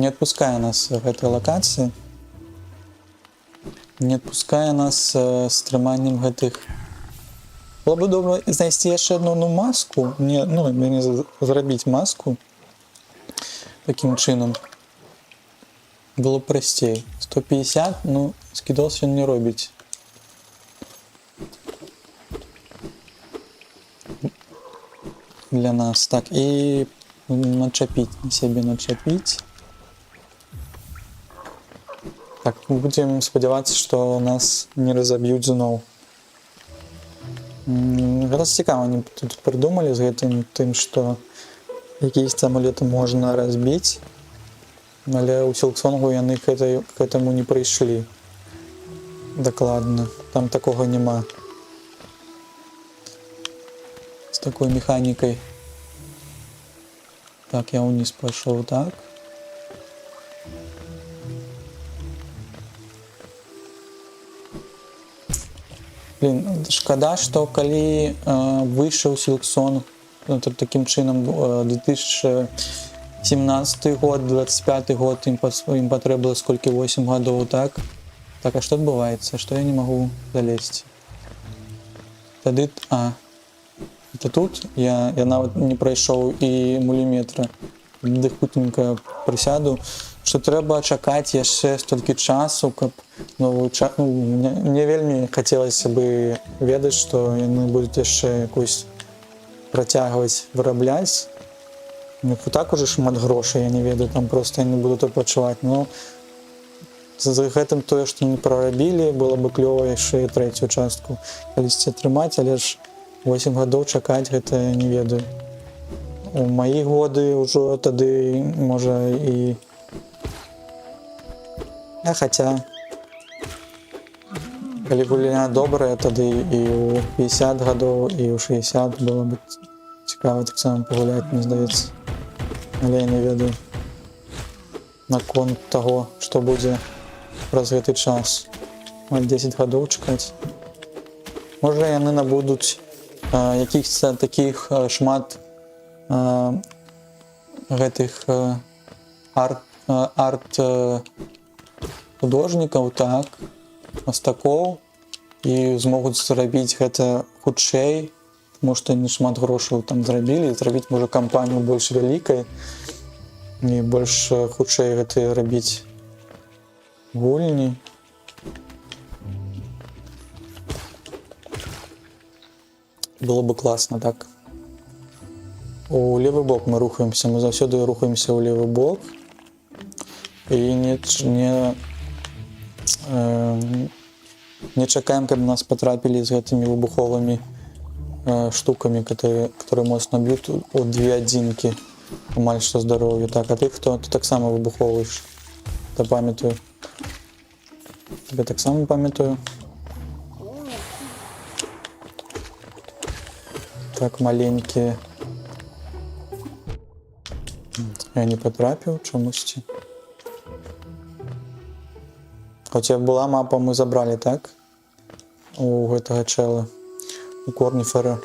Не адпускае нас гэтая лакацыя. Не адпускае нас з трыманнем гэтых. Было б добра знайсці яшчэ одну, ну, маску, не, ну, мяне зрабіць маску такім чынам. Было б прасцей. 150, ну, скідос ён не робіць. Для нас. Так, і начапіць, на сябе начапіць. Так, будзем спадзявацца, што нас не разаб'юць зноў. Гэта цікава, они тут прыдумалі з гэтым тым, што якісь амулеты можна разбіць. Але ў Сілксонгу яны к этому не прыйшлі. Дакладна. Там такога няма. З такой механікай. Так, я ўніз пайшоў, так. Блин, шкада, што калі выйшаў Сілксон, ну, то такім чынам 2017 год, 25 год, ім патрэбілася колькі, 8 гадоў, так? Так, а што адбываецца? Што я не магу залезці? Тады, это тут я нават не прайшоў і міліметра. Ды хутенька прысяду, што трэба чакаць яшчэ столькі часу, каб новую ну, мне вельмі хацелася бы ведаць, што яны будуць яшчэ якусь працягваць вырабляць. Ну, так уже шмат грошай, я не ведаю, там просто яны будуць аплачваць. Но за гэтым тое, што не прарабілі, было бы клёва яшчэ і трэцюю частку калісьці атрымаць, але ж 8 гадоў чакаць, гэта я не ведаю. У маі годы ўжо тады можа і... А хаця калі гульня добрая, тады і ў 50 гадоў, і ў 60 было б цікава таксама пагуляць, мне здаецца. Але я не ведаю наконт таго, што будзе праз гэты час. Амаль 10 гадоў чакаць. Можа, яны набудуць якіхсь такіх шмат гэтых арт художнікаў, так, мастакоў, і змогуць зрабіць гэта хутчэй, тому што яны шмат грошаў там зрабілі, зрабіць можа кампанію больш вялікай і больш хутчэй гэты рабіць гульні. Было бы класна, так. У левы бок мы рухаемся, мы заўсёды рухаемся ў левы бок і не чакаем, каб нас патрапілі з гэтымі выбуховымі штукамі, которые моцна б'ют у две адзінкі амаль што здароўя. Так, а ты хто? Ты таксама выбуховаеш. Та памятаю. Тебе таксама памятаю. Так, маленькія. Я не патрапіў чамусьці. Хаця была мапа, мы забралі, так? У гэтага чела. У Корніфера.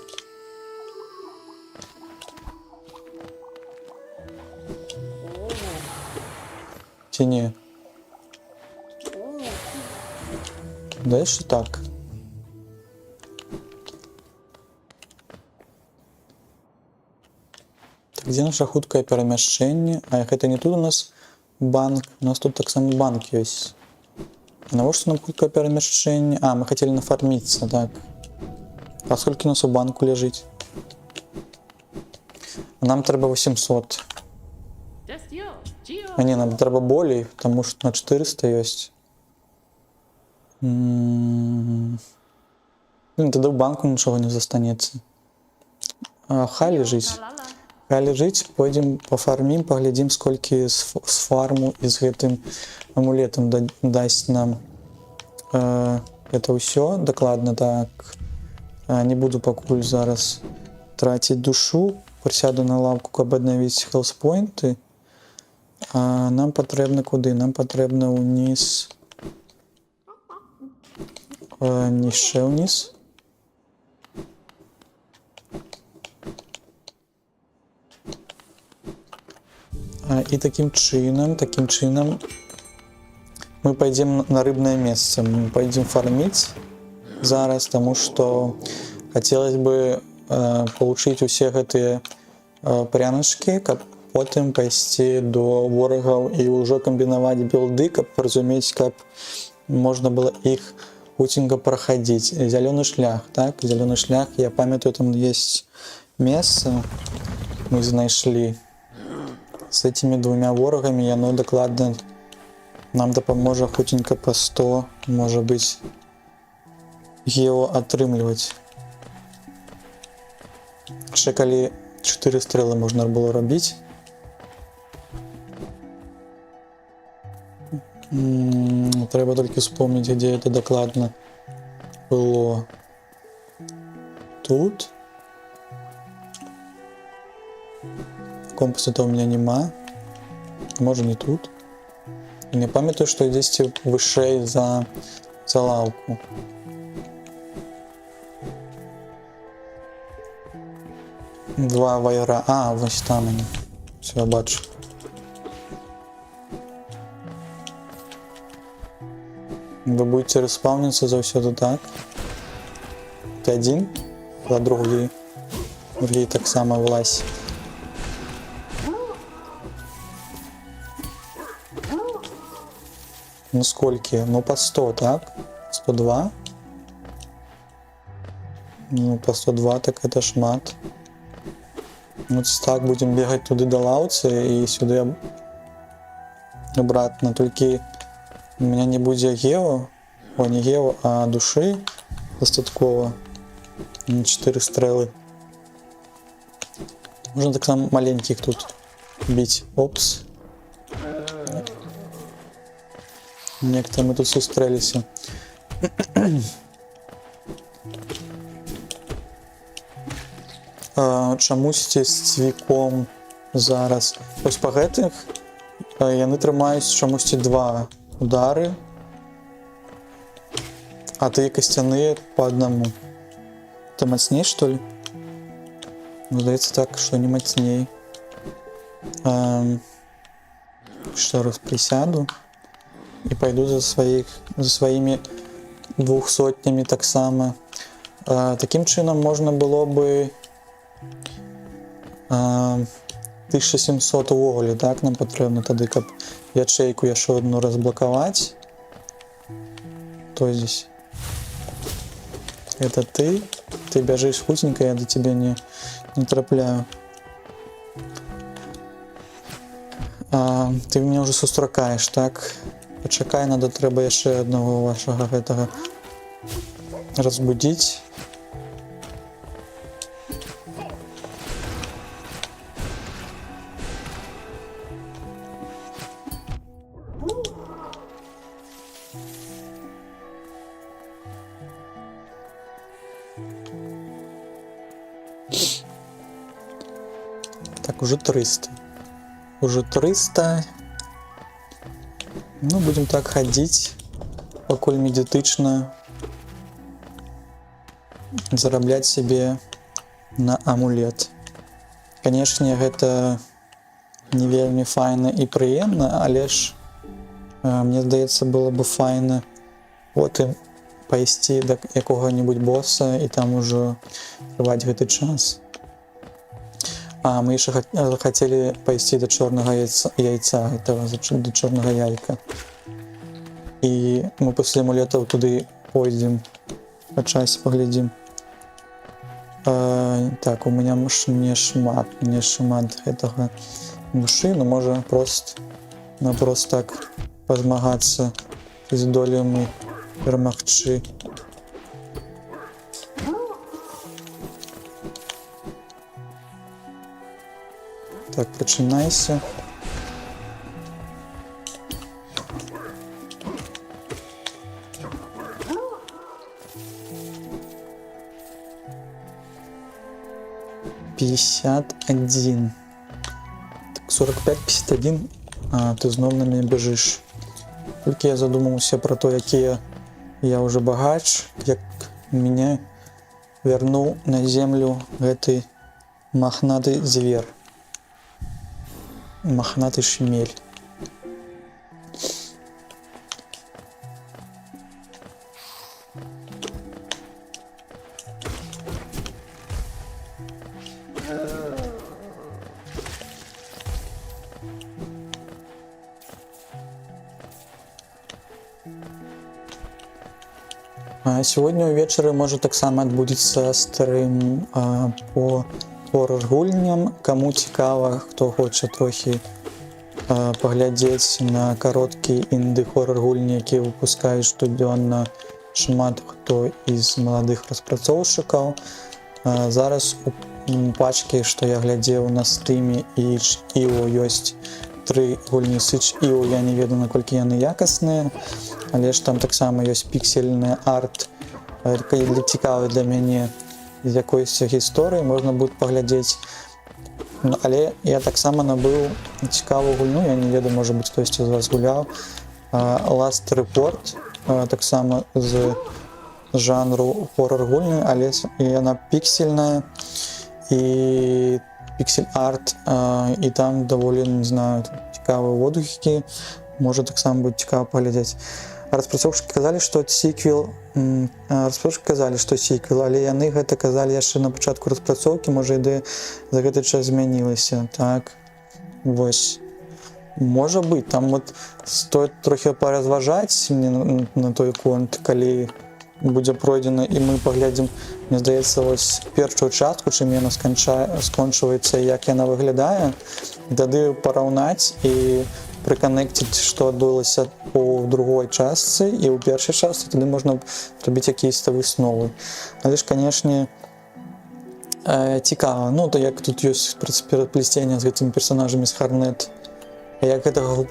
Ці не? Дальше так. Так, дзе наша хуткае перамяшчэнне? А гэта не тут у нас банк. У нас тут таксама банк ёсць. А навошта нам хуткае перамяшчэнне? А, мы хацелі нафарміцца, так. А сколькі у нас у банку ляжыць? Нам трэба 800. Destio. Geo. А не, нам трэба болей, таму што на 400 ёсць. Блин, тады ў банку нічога не застанецца. А, хай ляжыць. Kalala. Хай ляжыць, пойдзем пафармім, паглядзім, сколькі з фарму і з гэтым амулетам дасць нам это ўсё дакладна, так. Не буду пакуль зараз траціць душу, прысяду на лавку, каб аднавіць хелспойнты. А нам патрэбна куды? Нам патрэбна ўніз. Не яшчэ ўніз. І такім чынам мы пойдзем на рыбнае месца. Мы пойдзем фарміць зараз, таму што хотелось бы получить усе гэтыя пряночки, каб потым пайсці до ворагаў і ўжо камбінаваць білды, каб разумець, каб можна было іх хуценька прахадзіць. Зялёны шлях, так, зялёны шлях, я памятаю, там есть месца, мы знайшлі з этими двумя ворагамі, яно дакладна нам дапаможа хуценька па 100, можа быць, гео атрымліваць. Яшчэ калі 4 стрэлы можна было рабіць. Трэба толькі вспомнить, где это дакладна было. Тут. Компаса-то у меня нема. Можа, не тут. Не памятаю, што дзесьці вышэй за лаўку. Два вайра. А, вось там они. Все, я бачу. Вы будете респавниться заўсёды, так? Ты один? За другі. Другі таксама влазь. Ну сколько? Ну по 100, так? 102? Ну по 102, так это шмат. Ну так будем бегать туды до лаўцы і сюды обратно. Толькі у меня не будзе гео, о, не гео, а души дастаткова. 4 стрелы. Можно так само маленьких тут бить. Опс. Некто мы тут сустрэліся. Чамусьці з цвіком зараз. Ось па гэтых яны трымаюць чамусьці два удары, а тыя касцяныя по аднаму. Ты мацней, что ли? Ну, здаецца так, што не мацней. Еще раз присяду и пойду за сваімі 200 таксама. Такім чынам можна было бы 1700 увогуле, так, нам патрэбна тады, каб ячэйку яшчэ одну разблакаваць. Кто здесь? Это ты? Ты бяжишь хутенько, я до тебя не трапляю. Ты меня уже сустракаеш, так? Пачакай, надо трэба яшчэ аднаго вашага гэтага разбудзіць. Так, уже 300. Уже 300. Ну, будем так ходить, пакуль медитычна зараблять себе на амулет. Конечно, гэта не вельмі файна і прыемна, але ж мне здаецца, было бы файна потым пайсці да якога-нибудь босса і там ужо трываць гэты час. А мы яшчэ хацелі пайсці да чорнага яйца, этого, да чорнага яйка. І мы пасля амулетаў туды пойдзем, па часе паглядзім. Так, у меня не шмат гэтага душы, но можа просто на просто так пазмагацца з долем і перамагчы. Так, прачынайся. 51. Так, 45, 51. А, ты зноў на мяне бяжыш. Толькі я задумаўся пра то, які я ўжо багач, як мяне вярнуў на землю гэты махнаты звер. Махнаты шмель. Сёння ўвечары можа таксама адбудзецца стрым по хорар-гульням. Каму цікава, хто хоча трохі паглядзець на кароткія інды хорар-гульні, якія выпускаюць штодзённа шмат хто з маладых распрацоўшчыкаў. Зараз у пачкі, што я глядзеў на стыме і ІО, ёсць Тры гульні Сыч.io, я не ведаю, наколькі яны якасныя, але ж там таксама ёсць піксельны арт, цікавы для мяне, з якойсь гісторыі можна будет паглядзець. Ну, але я таксама набыў цікавую гульню, я не ведаю, можа быць, хтосьці з вас гуляў. Last Report, таксама з жанру хоррор гульні, але і яна піксельная і піксель-арт, і там даволі, не знаю, цікавыя водгукі, можа, таксама будет цікава паглядзець. Распрацоўшчыкі казалі, што сіквел, распрацоўшчыкі казалі, што сіквел, але яны гэта казалі яшчэ на пачатку распрацоўкі, можа, ідэя за гэты час змянілася, так. Вось. Можа быць, там вот стоит трохі паразважаць мне на той конт, калі будзе пройдзена і мы паглядзім, мне здаецца, вось першую частку, чым яна скончваецца, як яна выглядае, тады параўнаць і прыканэкціць, што адбылося у другой частцы і ў першай частцы, тады можна зрабіць якісь высновы. Але ж, канешне, цікава. Ну, то як тут ёсць, в прынцыпе, пераплесценне з гэтымі персонажамі з Харнет. А як гэтага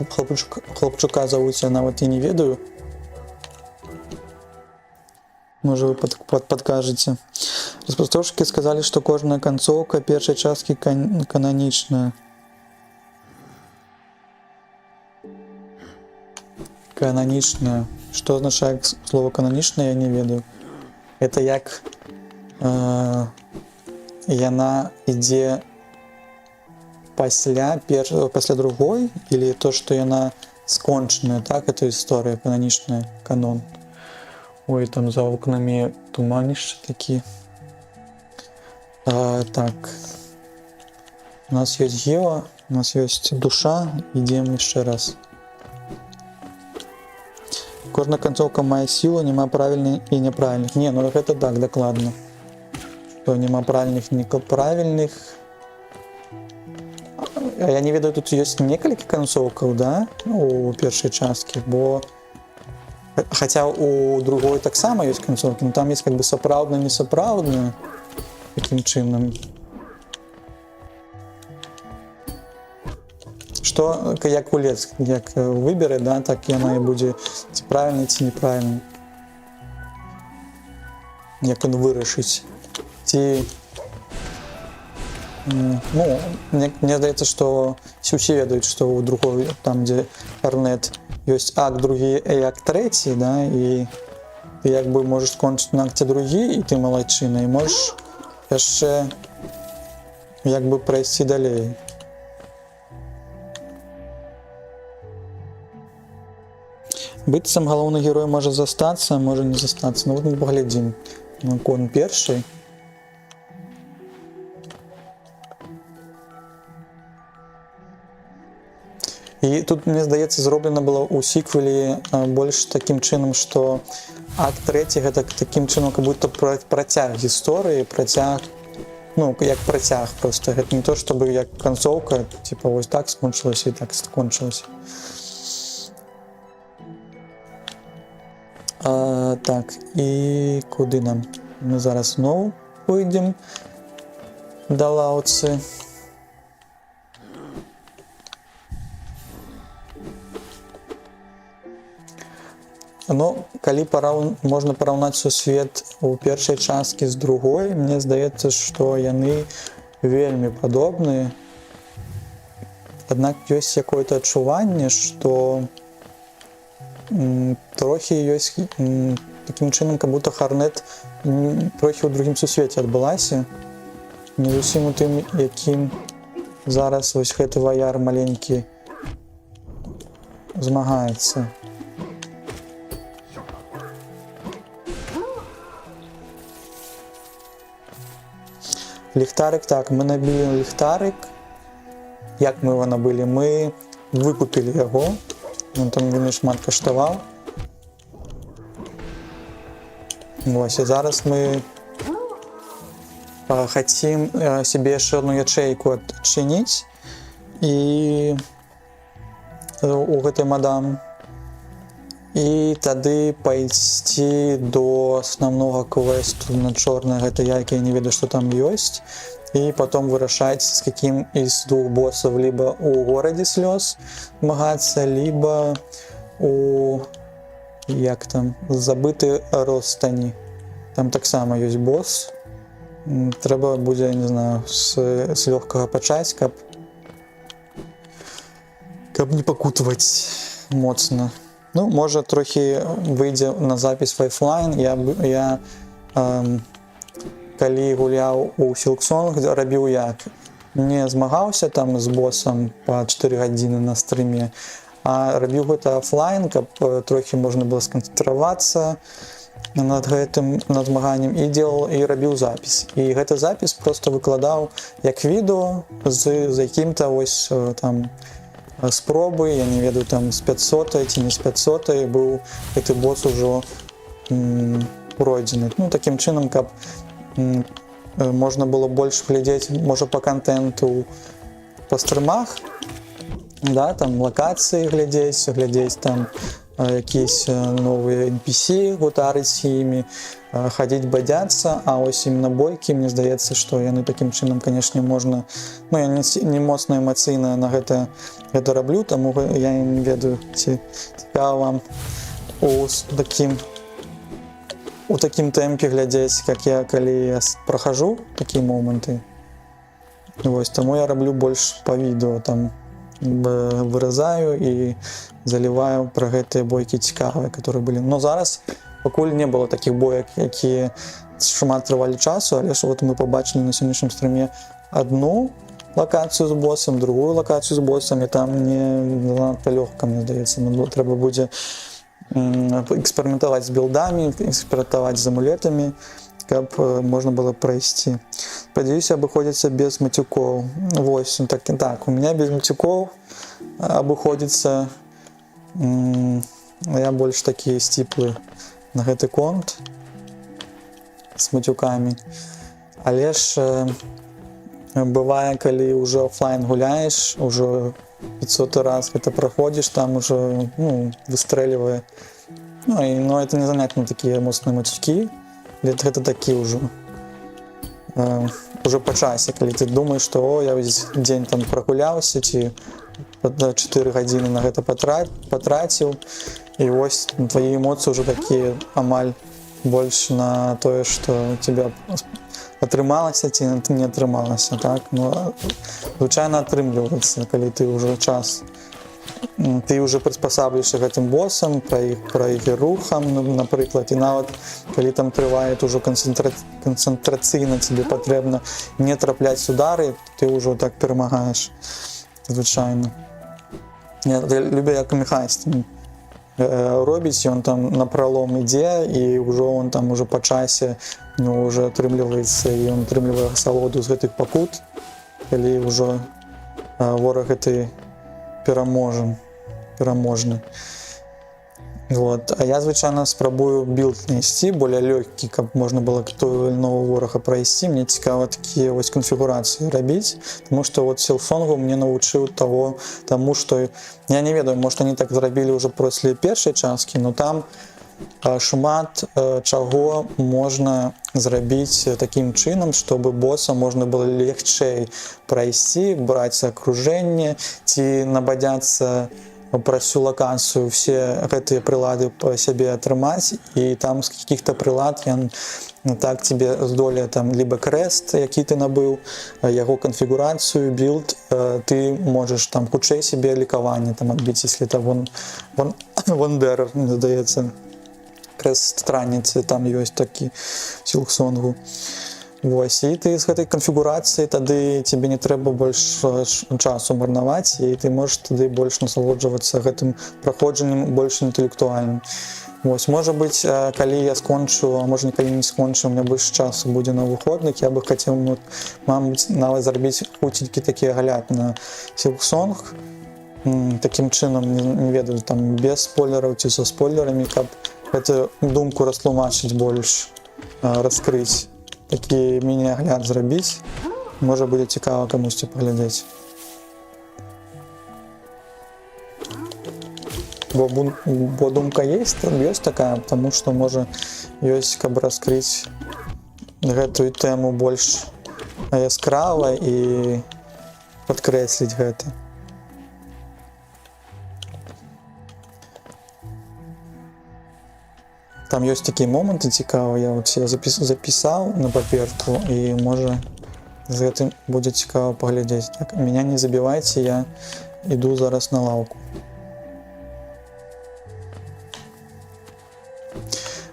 хлопчука завуць, я нават і не ведаю. Можа, вы падкажаце. Распрацоўшчыкі сказалі, што кожная канцоўка першай часткі кананічная. Кананічная. Што азначае слово кананічная, я не ведаю. Это як яна ідзе пасля другой, или то, что яна скончаная, так, это история кананічная, канон. Ой, там за окнами туманище такі. Так. У нас есть Гео, у нас есть душа, идем еще раз. Кожна канцоўка мае сілу, няма правільных і няправільных. Не, ну гэта так, дакладна. Што няма правільных, неправільных. А я не ведаю, тут ёсць некалькі канцоўкаў, да, у першай часткі, бо хаця у другой таксама ёсць канцоўкі, но там есть как бы сапраўдна, несапраўдна, такім чынам. Што як гулец, як выберэ, да, так яна і будзе, ці правільна, ці неправільна. Як ён вырашыць. Ці ну, мне здаецца, што ці ўсе ведаюць, што ў другой, там, дзе Харнет, ёсць акт другі і акт трэці, да, і ты як бы можаш скончыць на акце другі, і ты малайчына, і можаш яшчэ як бы прайсці далей. Быццам галоўны герой можа застацца, а можа не застацца. Ну вот мы паглядзім на кон першай. І тут, мне здаецца, зроблена было ў сіквелі больш такім чынам, што акт трэці гэта такім чынам, как будто працяг гісторыі, працяг, ну, як працяг просто. Гэта не то, чтобы як канцоўка, типа вось так скончылася і так скончылася. Так, і куды нам? Мы зараз зноў пойдзем да лаўцы. Ну, калі можна параўнаць сусвет у першай часткі з другой, мне здаецца, што яны вельмі падобныя. Аднак ёсць якое-то адчуванне, што трохі ёсць такім чынам, как будто Харнет трохі ў другім сусвеце адбылася. Не зусім у тым, якім зараз вось гэты ваяр маленькі змагаецца. Ліхтарык, так, мы набілі ліхтарык. Як мы его набылі? Мы выкупілі яго. Ён там вельмі шмат каштаваў. Вось, і зараз мы хацім сябе яшчэ одну ячэйку адчыніць і у гэтай мадам. І тады пайсці до асноўнога квесту на чорнае гэта яйка, я не ведаю, што там ёсць. І потом вырашаць, з каким из двух боссов: либо у горадзе слёз змагацца, либо у, як там, забыты ростані. Там таксама ёсць босс. Трэба будзе, не знаю, з лёгкага пачаць, каб не пакутаваць моцна. Ну, можа, трохі выйдзе на запіс офлайн. Я, калі гуляў у Silksong, рабіў як: не змагаўся там з босам па 4 гадзіны на стрыме, а рабіў гэта офлайн, каб трохі можна было сканцэнтравацца над гэтым, над змаганнем, і делал, і рабіў запіс, і гэты запіс просто выкладаў як відэо з якім-то вось там спробы, я не ведаю, там з 500 ці не з 500 быў гэты босс ужо пройдзены. Ну, такім чынам, каб можна было больш глядзець, можа, по контенту по стрымах, да, там лакацыі глядзець, глядзець там якісь новыя NPC, гутарыць з імі, хадзіць бадзяцца. А ось именно бойкі, мне здаецца, што яны такім чынам, канешне, можна, ну, я не моцна эмацыйна на гэта раблю, таму я не ведаю, ці цікава вам у такім тэмпе глядзець, как я, калі я прохожу такія моманты. Вось таму я раблю больш па відэо, там выразаю і заліваю пра гэтыя бойкі цікавыя, которые былі. Но зараз пакуль не было такіх боек, якія шмат трывалі часу, але ж вот мы побачылі на сённяшнім стрыме одну лакацыю з босам, другую лакацыю з босам, і там не занадта лёгка, мне здаецца. Ну, трэба будзе эксперыментаваць з білдамі, эксперыментаваць з амулетамі, каб можна было прайсці. Спадзяюся, абыходзіцца без мацюкоў. Вось, ну, так, у меня без мацюкоў абыходзіцца. Я больш такі сціплы на гэты конт з мацюкамі. Але ж бывае, калі ўжо офлайн гуляеш, ужо 500 раз гэта праходзіш, там уже, ну, выстрэльвае. Ну, і, но это не занятно, такія моцныя мацюкі. Гэта такі ўжо уже па часе, калі ты думаеш, што о, я вось дзень там прагуляўся ці 4 гадзіны на гэта патраціў, і вось твои эмоцыі ўжо такія амаль больш на тое, што у тебя атрымалася ці не атрымалася. Так, ну, звычайна атрымліваецца, калі ты ўжо час, ты уже прыспасаблішся гэтым босам, пра іх рухам, ну, напрыклад, і нават калі там трывае ужо канцэнтрацыйна, тебе патрэбна не трапляць удары, ты ўжо так перамагаеш звычайна. Я люблю, як Михась там робіць, ён там на пралом ідзе, і ўжо он там уже па часе, ну, уже атрымліваецца, і ён атрымлівае асалоду з гэтых пакут, калі ўжо вораг гэты пераможны. Вот. А я звычайна спрабую білд знайсці более лёгкі, каб можна было того нового ворага прайсці. Мне цікава такія вось канфігурацыі рабіць, потому что вот Сілксонгу мне навучыў того, таму что я не ведаю, может, они так зрабілі ўжо после першай часткі, но там шмат чаго можна зрабіць такім чынам, чтобы боса можна было легчэй прайсці, браць акружэнне ці набадзяцца праз всю лакацыю, все гэтыя прылады па сябе атрымаць, і там з каких-то прылад ён, ну, так тебе здолее там либо крест, які ты набыў, яго канфігурацыю, білд, ты можаш там хутчэй себе лекаванне там адбіць, если это вон Wanderer, мне здаецца, крест странніцы там ёсць такі Сілксонгу. Вось, і ты з гэтай канфігурацыі тады тебе не трэба больш часу марнаваць, і ты можаш тады больш насалоджвацца гэтым праходжаннем, больш інтэлектуальным. Вось, можа быць, калі я скончу, а можа, калі не скончу, у меня больш часу будзе на выходных, я бы хацеў, ну, мабыць, нават зрабіць хуценькі такі агляд на Сілксонг. Такім чынам, не ведаю, там без спойлераў ці са спойлерамі, каб гэту думку растлумачыць больш, раскрыць, такі міні-агляд зрабіць. Можа, будзе цікава камусьці паглядзець. Бо думка есть такая, потому что можа ёсць, каб раскрыць гэтую тэму больш яскрава і падкрэсліць гэта. Там ёсць такія моманты цікавыя, я вот я запісаў на паперку, і можа з гэтым будзе цікава паглядзець. Так, меня не забівайце, я іду зараз на лаўку.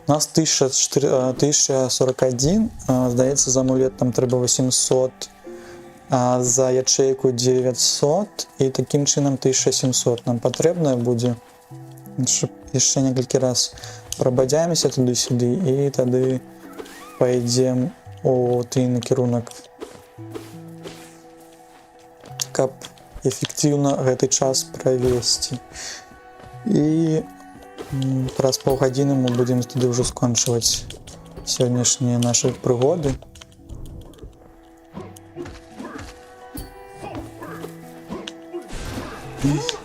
У нас 1041, здаецца, за амулет там трэба 800, а за ячэйку 900, і такім чынам 1700 нам патрэбна будзе. Яшчэ некалькі раз прабадзяемся туды-сюды і тады пойдзем у той накірунак, каб эфектыўна гэты час правесці. І праз паўгадзіны мы будзем тады ўжо скончваць сённяшнія нашы прыгоды.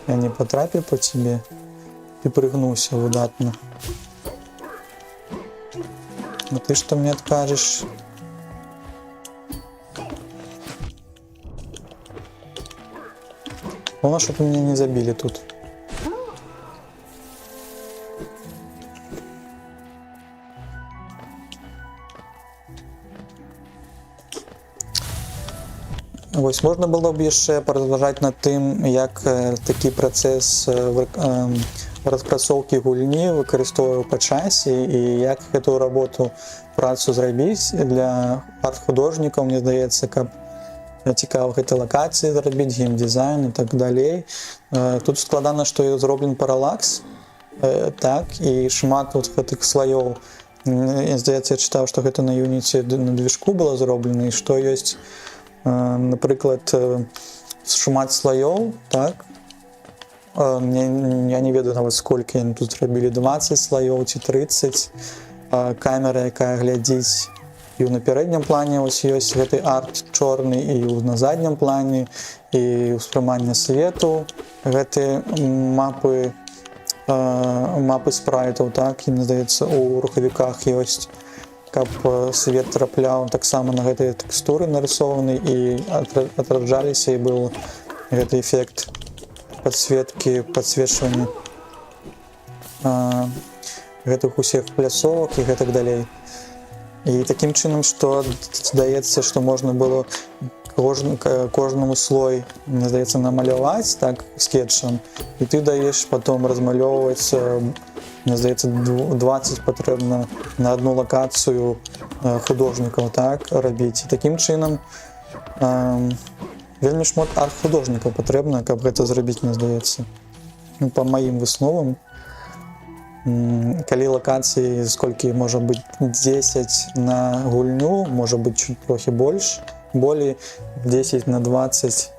Я не патрапіў по тебе. Ты прыгнуўся выдатна. А ты што мне адкажаш? Главное, чтобы меня не забили тут. Вось можна было б яшчэ паразважаць над тым, як такі працэс распрацоўкі гульні выкарыстоўваю па часе і як гэтую работу, працу зрабіць для арт-художнікаў, мне здаецца, каб цікава гэтай лакацыі зрабіць, геймдызайн і так далей. Тут складана, што зроблен паралакс, так, і шмат вот гэтых слоёў. Здаецца, я чытаў, што гэта на Unity на движку было зроблена, і што ёсць, напрыклад, шмат слоёў, так? Я не ведаю нават, сколькі яны тут зрабілі, 20 слоёў ці 30. Камера, якая глядзіць і на пярэднім плане ось ёсць гэты арт чорны, і на заднім плане, і ўспрыманне свету, гэты мапы спрайтаў, так, і мне здаецца, у рухавіках ёсць, каб свет трапляў таксама на гэтыя тэкстуры нарысованы і отражаліся, і был гэты эфект подсветки, подсвечвання гэтых усіх пляцовак і гэтак далей. І такім чынам, што здаецца, што можна было кожнаму слой, мне здаецца, намаляваць так скетчам, і ты даеш потом размалёўваць, мне здаецца, 20 патрэбна на одну лакацыю художнікаў, так, рабіць. І такім чынам вельмі шмат арт-художнікаў патрэбна, каб гэта зрабіць, мне здаецца. Ну, по маім высновам, калі лакацыі, сколькі можа быць, 10 на гульню, можа быць, чуть трохі больш, болей, 10 на 20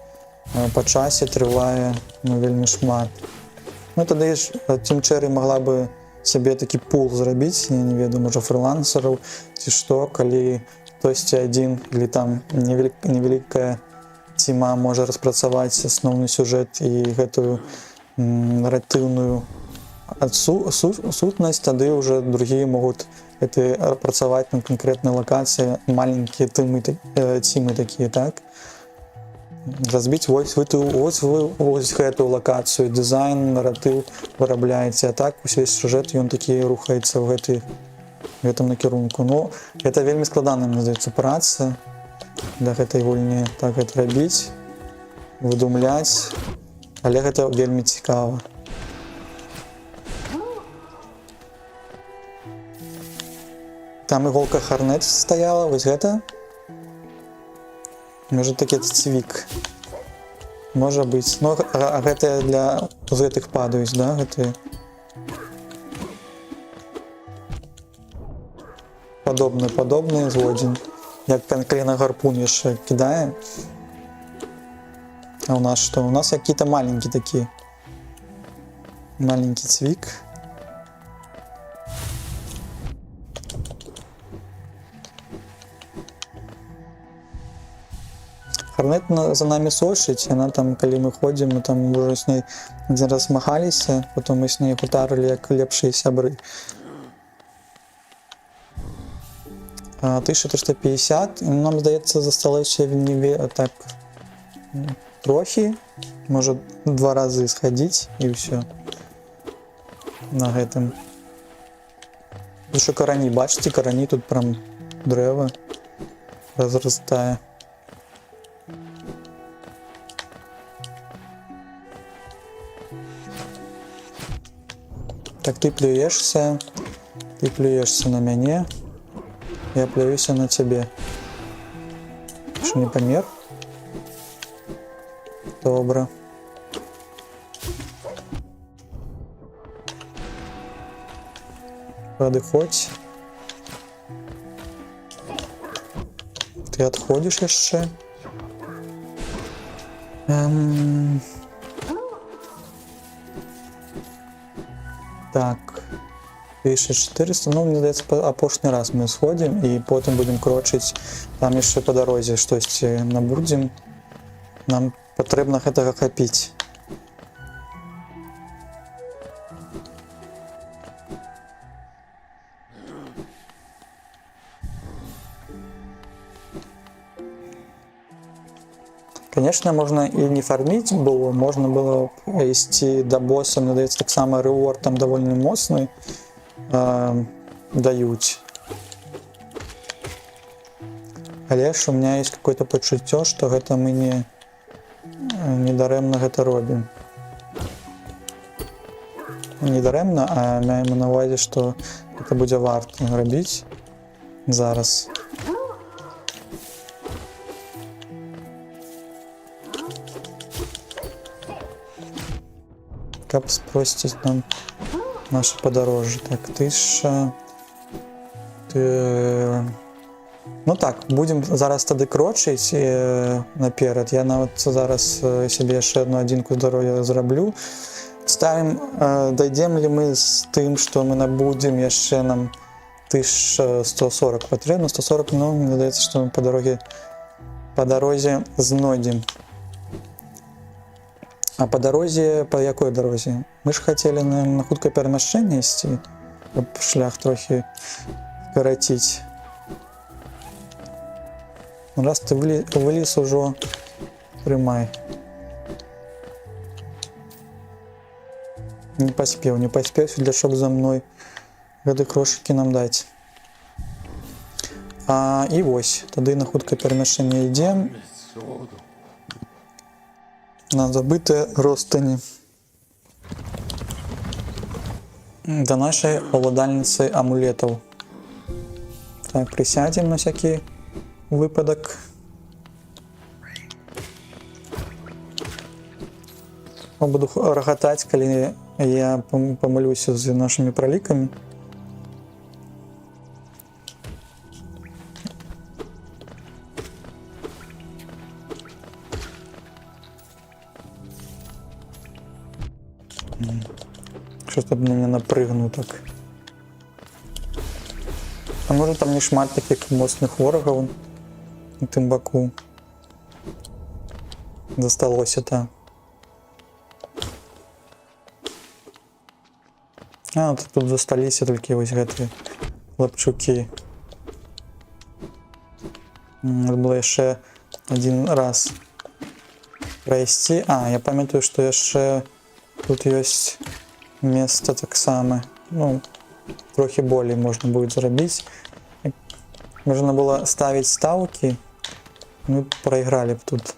па часе трывае, ну, вельмі шмат. Ну, тады ж Team Cherry могла бы сабе такі пул зрабіць, я не ведаю, можа, фрылансераў ці што, калі хтосьці адзін или там невялікая ціма можа распрацаваць асноўны сюжэт і гэтую наратыўную сутнасць, тады уже другія могуць это працаваць на канкрэтнай лакацыі, маленькія тымы такія, так, разбіць: вось вы ту, вось вы вось гэтую лакацыю, дызайн, наратыў вырабляеце, а так увесь сюжэт ён такі рухаецца ў гэтым накірунку. Ну, это вельмі складаная, мне здаецца, праца для гэтай гульні, так гэта рабіць, выдумляць, але гэта вельмі цікава. Там іголка Харнет стаяла, вось гэта. Можа, такі цвік. Можа быць. Ну, а гэтыя для з гэтых падаюць, да, гэтыя. Падобны, згодзен. Як калі на гарпун яшчэ кідае. А у нас что? У нас какие-то маленькие такие. Маленький цвік. Харнет за намі сочыць, яна там, калі мы ходзім, мы там ужо з ней адзін раз змагаліся, потом мы з ней гутарылі як лепшыя сябры. 1350, ну, нам здаецца, засталося не так трохі, можа, два разы схадзіць і ўсё на гэтым. Тут ще карані, бачыце, карані тут прям дрэва разрастае. Так, ты плюешься на мяне, я плююся на цябе. Що, не памер? Добра. Падыходзь. Ты адходзіш яшчэ? Так. 1400. Ну, мне здаецца, апошні раз мы сходзім і потым будзем крочыць там яшчэ па дарозе штосьці набудзем. Нам патрэбна гэтага хапіць. Конечно, можно и не фармить было, можно было идти до босса, мне дается так само реворд там довольно моцный дают. Але ж у меня есть какое-то пачуццё, что гэта мы не дарэмна гэта робім. Не дарэмна, а маем на увазе, што это будзе варта рабіць зараз. Каб спросціць нам наше падарожжа. Так, тысяча. Ты... Ну так, будем зараз тады крочыць наперад. Я нават зараз сябе яшчэ одну адзінку здароўя зраблю. Ставім, дайдзем ли мы з тым, што мы набудзем яшчэ нам 1140 патрэбна, 140, ну, мне здаецца, што мы па дарозе знойдзем. А па дарозе, па якой дарозе? Мы ж хацелі на хуткае перамяшчэнне ісці, каб шлях трохі скараціць. Ну, раз ты вылез ужо, трымай. Не паспеў, не паспеў седлячок за мной гэты грошыкі нам даць. І вось, тады на хуткае перамяшчэнне ідзем. На забытыя ростані. Да нашай уладальніцы амулетаў. Так, прысядзем на всякий выпадак. Я буду рагатаць, калі я памылюся з нашымі пралікамі. Що б на мене напрыгнуў так. А можа, там не шмат таких моцных ворагаў на тым баку. Засталося та. А, то тут засталіся толькі вось гэтыя лапчукі. Надо было яшчэ один раз прайсці. А, я памятаю, што яшчэ тут ёсць месца таксама. Ну, трохі болей можна будет зрабіць. Можна было ставіць стаўкі, мы прайгралі б тут.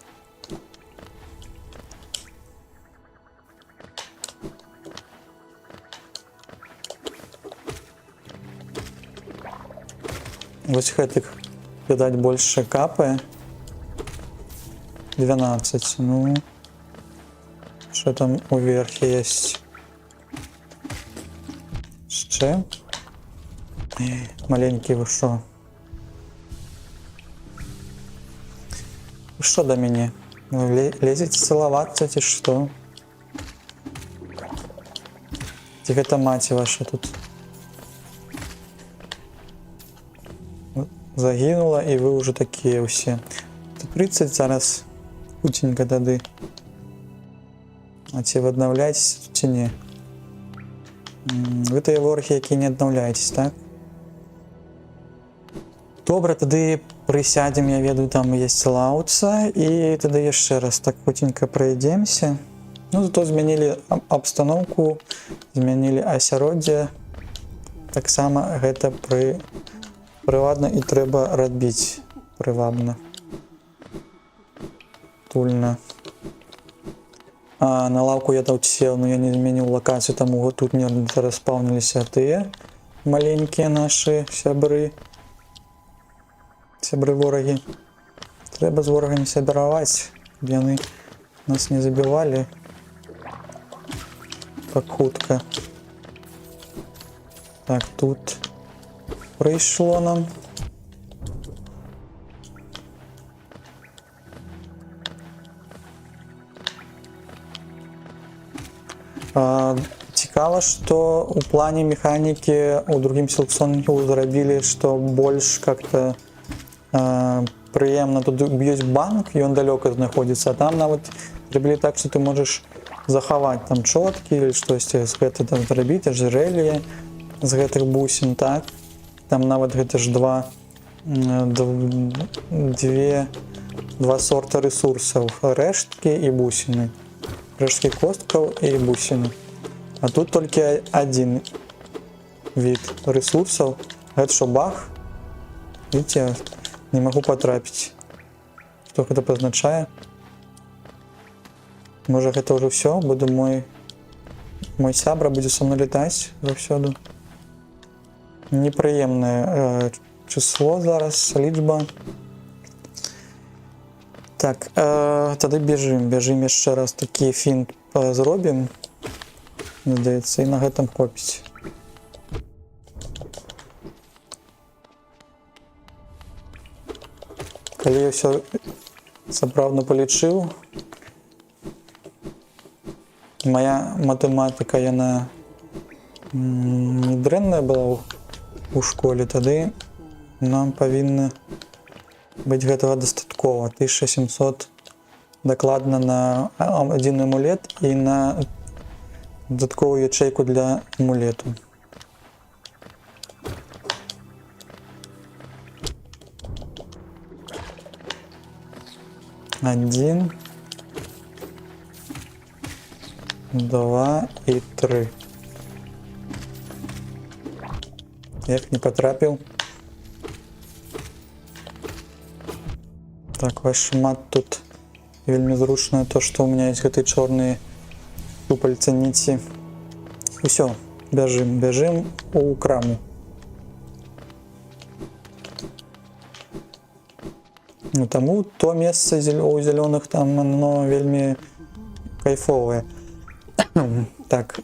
Вось гэтых, відаць, больше капае. 12, ну, что там уверхе есть? Ще? Маленький, вы шо? Вы шо до мяне? Вы лезете целоваться, ці што? Ці гэта маці ваша тут загінула, і вы ўжо такія ўсе. 30 зараз. Хуценька тады. А ці вы аднаўляецеся ці не? Вы тыя ворагі, якія не аднаўляецесь, так? Добра, тады прысядзем, я ведаю, там есть лаўца, і тады яшчэ раз так хуценька пройдземся. Ну, зато змянілі абстаноўку, змянілі асяроддзе. Таксама гэта прывабна і трэба рабіць прывабна. Тульна. А, на лаўку я тут сел, но я не змяніў лакацыю, таму тут мне распаўніліся тыя маленькія нашы сябры. Сябры ворагі. Трэба з ворагамі сябраваць, каб яны нас не забівалі так хутка. Так, тут прыйшло нам. А, цікава, што у плане механікі у другім Сілксонгу зрабілі, што больш как-то прыемна. Тут ёсць банк, ён далёка знаходзіцца, а там нават зрабілі так, што ты можаш захаваць там чоткі или штосьці з гэта там зрабіць, ажырэлье з гэтых бусін, так? Там нават гэта ж два сорта рэсурсаў: рэшткі і бусіны. Рэшткі косткаў і бусіны. А тут толькі адзін від рэсурсаў. Гэта што, баг? Видите, не магу патрапіць. Што гэта пазначае? Можа, гэта ўжо ўсё, буду мой сябра будзе са мной летаць заўсёды. Непрыемнае число зараз, лічба. Так, тады бяжым, бяжым яшчэ раз такі фінт зробім. Мне здаецца, і на гэтым хопіць. Калі я ўсё сапраўдна палічыў, моя матэматыка, яна не дрэнная была ў школе, тады нам павінна быць гэтага дастаткова. 1700 дакладна на адзін амулет і на дадатковую ячэйку для амулету. Один, два і три. Як не потрапіў. Так, ваш шмат тут, вельмі зручна то, што у меня есть гэты чорныя щупальца ніці. Усё, бяжым, бяжым у краму. Ну, таму то месца у зялёных там оно вельмі кайфовае. Так,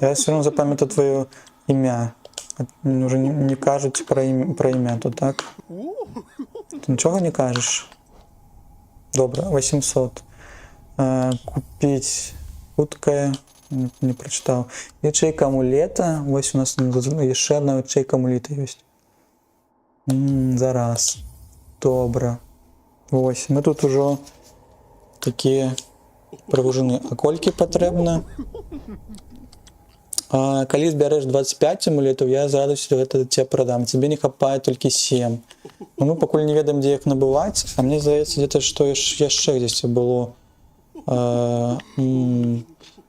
я все равно запамятаю твоё імя. Уже не кажуць пра імя тут, так? Ты нічога не кажаш? Добра, 800. Купіць хуткая, не прачытаў. Ячэйка амулета. Вось у нас яшчэ одна ячэйка амулета ёсць. Зараз. Добра. Вось, мы тут ужо такія прыгужаны. А колькі патрэбна? А, калі збярэш 25 амулетаў, я з радасцю гэта тебе прадам. Тебе не хапае толькі 7. Ну, мы пакуль не ведаем, дзе іх набываць, а мне здаецца, где-то што яшчэ дзесьці было. Мне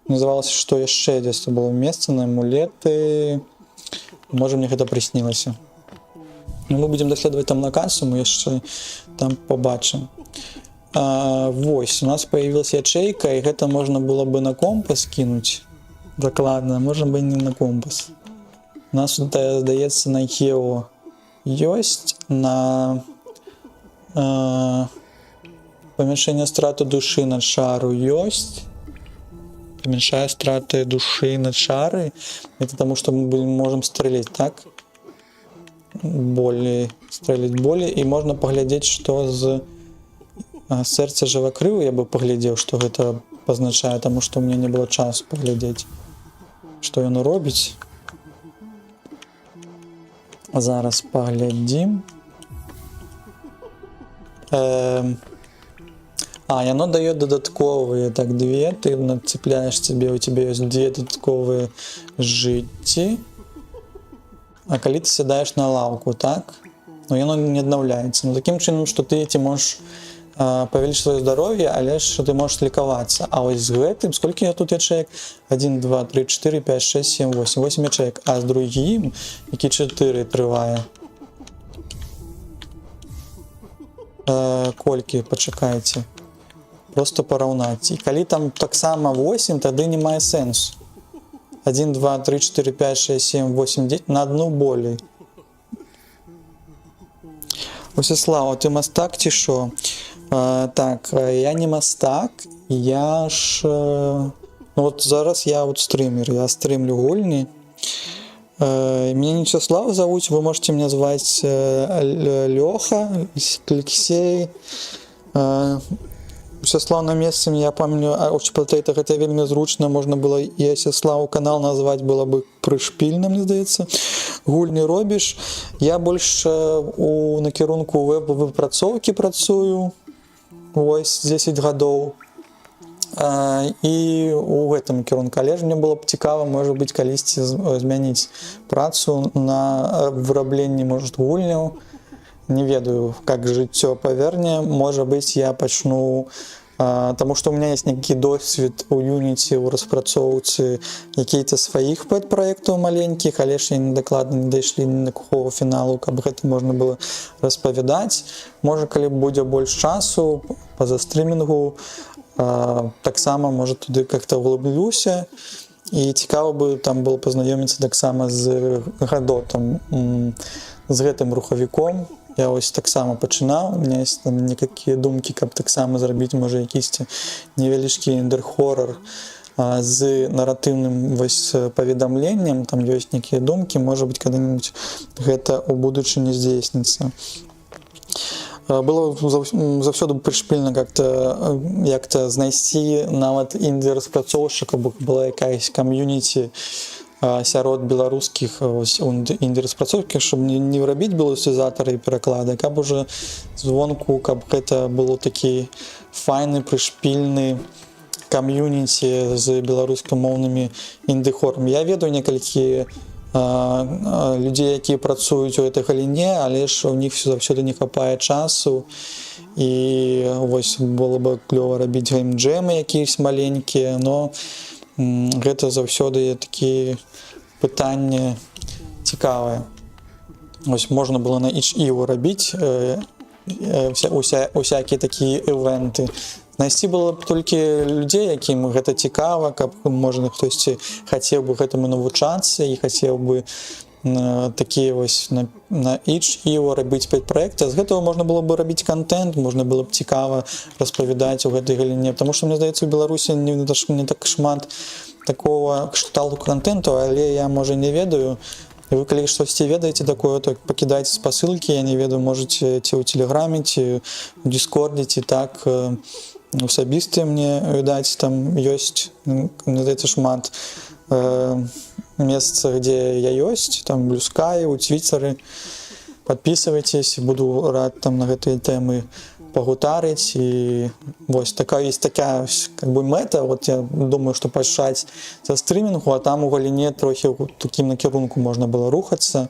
здавалася, што яшчэ дзесьці было месца на амулеты. Можа, мне гэта прыснілася. Ну, мы будзем даследаваць там лакацыю, мы яшчэ там побачым. А, вось, у нас появилась ячейка, і гэта можна было бы на компас кинуть. Дакладна, можна бы не на компас. У нас тут, здаецца, на гео ёсць на памяншэнне страту душы на чару ёсць. Памяншае страты душы на чары. Это таму, што мы можем стрэліць, так? Болей, стрэліць болей, і можна паглядзець, што з сэрца жывакрыву я бы паглядзеў, што гэта пазначае, таму што ў мяне не было часу паглядзець, што яно робіць. Зараз паглядзім. Яно дае дадатковыя, так, две, ты нацепляешь себе, у тебя есть две дадатковыя жыцці. А калі ты сядаеш на лаўку, так? Ну, яно не аднаўляецца. Ну, такім чынам, што ты ці можаш павялічыць сваё здароўе, але ж ты можаш лекавацца. А вось з гэтым, сколькі я тут ячэек? 1, 2, 3, 4, 5, 6, 7, 8. 8 ячэек. А з другім, які 4 трывае. Колькі, пачакайце. Просто параўнаць. І калі там таксама 8, тады не мае сэнсу. 1, 2, 3, 4, 5, 6, 7, 8, 9, на одну болей. Усяслава, ты мастак ці що? Так, я не мастак, я ж. Ну, от зараз я от стрымер, я стрымлю гульні. Меня не Вячеслав зовут, вы можете меня звать Леха, Алексей. Усяслав на месцы, я помню, Potato, гэта вельмі зручна, можна было і Асяславу канал назваць, было бы прышпільна, мне здаецца. Гульні робіш. Я больш у накірунку веб-выпрацоўкі працую. Вось 10 гадоў. І у гэтым кірунку, але ж мне было б цікава, можа быць, калісьці змяніць працу на вырабленні, может, гульняў. Не ведаю, как жыццё паверне, можа быць, я пачну, таму што у меня есть нейкі досвед у Unity, у распрацоўцы якія-то сваіх пэт-праектаў маленькіх, але ж яны дакладна не дайшлі ні на какого фіналу, каб гэта можна было распавядаць. Можа, калі будзе больш часу па-за стрымінгу, таксама, можа, туды как-то углублюся. І цікава бы там было пазнаёміцца таксама з Гадотам, з гэтым рухавіком. Я ось таксама пачынаў, у меня есть там некакія думкі, каб таксама зрабіць, можа, якісьці невялічкі інды-хорар з наратыўным вось паведамленнем, там ёсць нейкія думкі, можа быть, когда-нибудь гэта ў будучыні здзейсніцца. Было заўсёды прышпільна как-то як-то знайсці нават інды-распрацоўшчыка, бо была якаясь кам'юніці сярод беларускіх ось інды-распрацоўкі, чтобы не рабіць беларусізатары і пераклады, каб уже звонку, каб гэта было такі файны прышпільны кам'юніці з беларускамоўнымі інды-хорамі. Я ведаю некалькі людзей, якія працуюць у этой галіне, але ж у них заўсёды не хапае часу, і вось было бы клёва рабіць геймджэмы якісь маленькія, но гэта заўсёды такі пытанне цікавае. Ось можна было на itch.io рабіць усякія такія івенты. Знайсці было б толькі людзей, якім гэта цікава, каб, можна, хтосьці хацеў бы гэтаму навучацца і хацеў бы такія вось на itch.io рабіць 5 праекта. З гэтага можна было бы рабіць контент, можна было б цікава распавядаць у гэтай галіне, потому что, мне здаецца, у Беларусі не так шмат такого кшталту контенту, але я, можа, не ведаю. Вы калі штосьці ведаеце такое, то пакідайце спасылкі, я не ведаю, можете ці ў тэлеграме, ці ў дискорде, ці так асабістыя мне, відаць, там ёсць, мне здаецца, шмат месца, где я ёсць, там Блюскай, у твиттары. Подписывайтесь, буду рад там на гэтыя тэмы пагутарыць. І вось такая есть такая ось, как бы, мэта. Вот я думаю, что пачаць са стрымінгу, а там у галіне трохі ў такім накірунку можна было рухацца,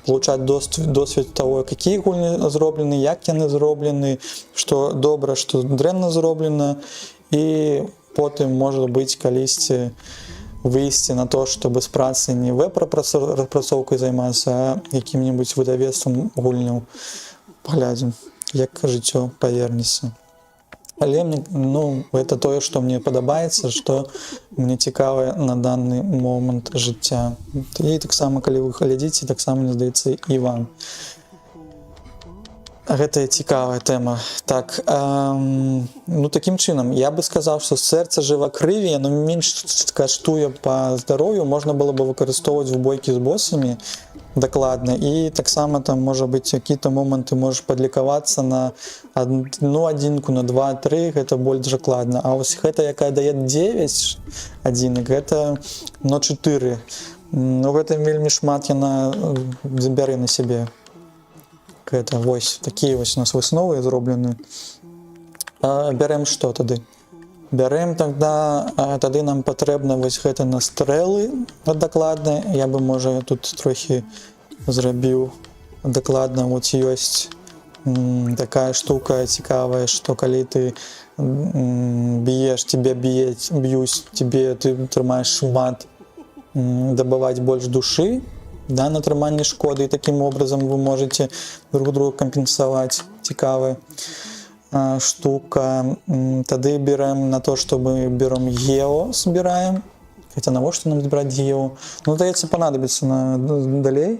получать досвед того, какие гульні зроблены, як яны зроблены, что добра, что дрэнна зроблена, і потым, может быть, калісьці выйсці на то, чтобы з працы не веб-распрацоўкай займацца, а якім-нибудь выдавецтвам гульняў. Паглядзім, як жыццё павернецца. Але мне, ну, это тое, што мне падабаецца, што мне цікава на данны момант жыцця. І таксама, калі вы глядзіце, таксама, мне здаецца, і вам. Гэта цікавая тэма. Так, ну, такім чынам, я бы сказаў, што сэрца жывакрыві, яно менш каштуе па здароўю, можна было бы выкарыстоўваць в бойкі з босамі дакладна. І таксама там, можа быць, які-то момант ты можаш падлікавацца на одну адзінку, на 2-3, гэта больш дакладна. А вось гэта, якая дае 9 адзінак, гэта но 4. Ну, гэта вельмі шмат яна забярэ на сябе. Гэта вось такія вось у нас высновы зроблены. Бярэм што тады? Бярэм тогда, тады нам патрэбна вось гэта на стрэлы дакладна. Я бы, можа, тут трохі зрабіў дакладна. Вот ёсць такая штука цікавая, што калі ты б'еш, тебе б'ець, б'юць тебе, ты трымаеш шмат дабаваць больш душы, да, на трыманне шкоды, і таким образом вы можете друг друга кампенсаваць. Цікавая штука. Тады берем на то, что мы берем гео, собираем. Хотя навошта нам збіраць гео? Ну, здаецца, понадобится на, ну, далей.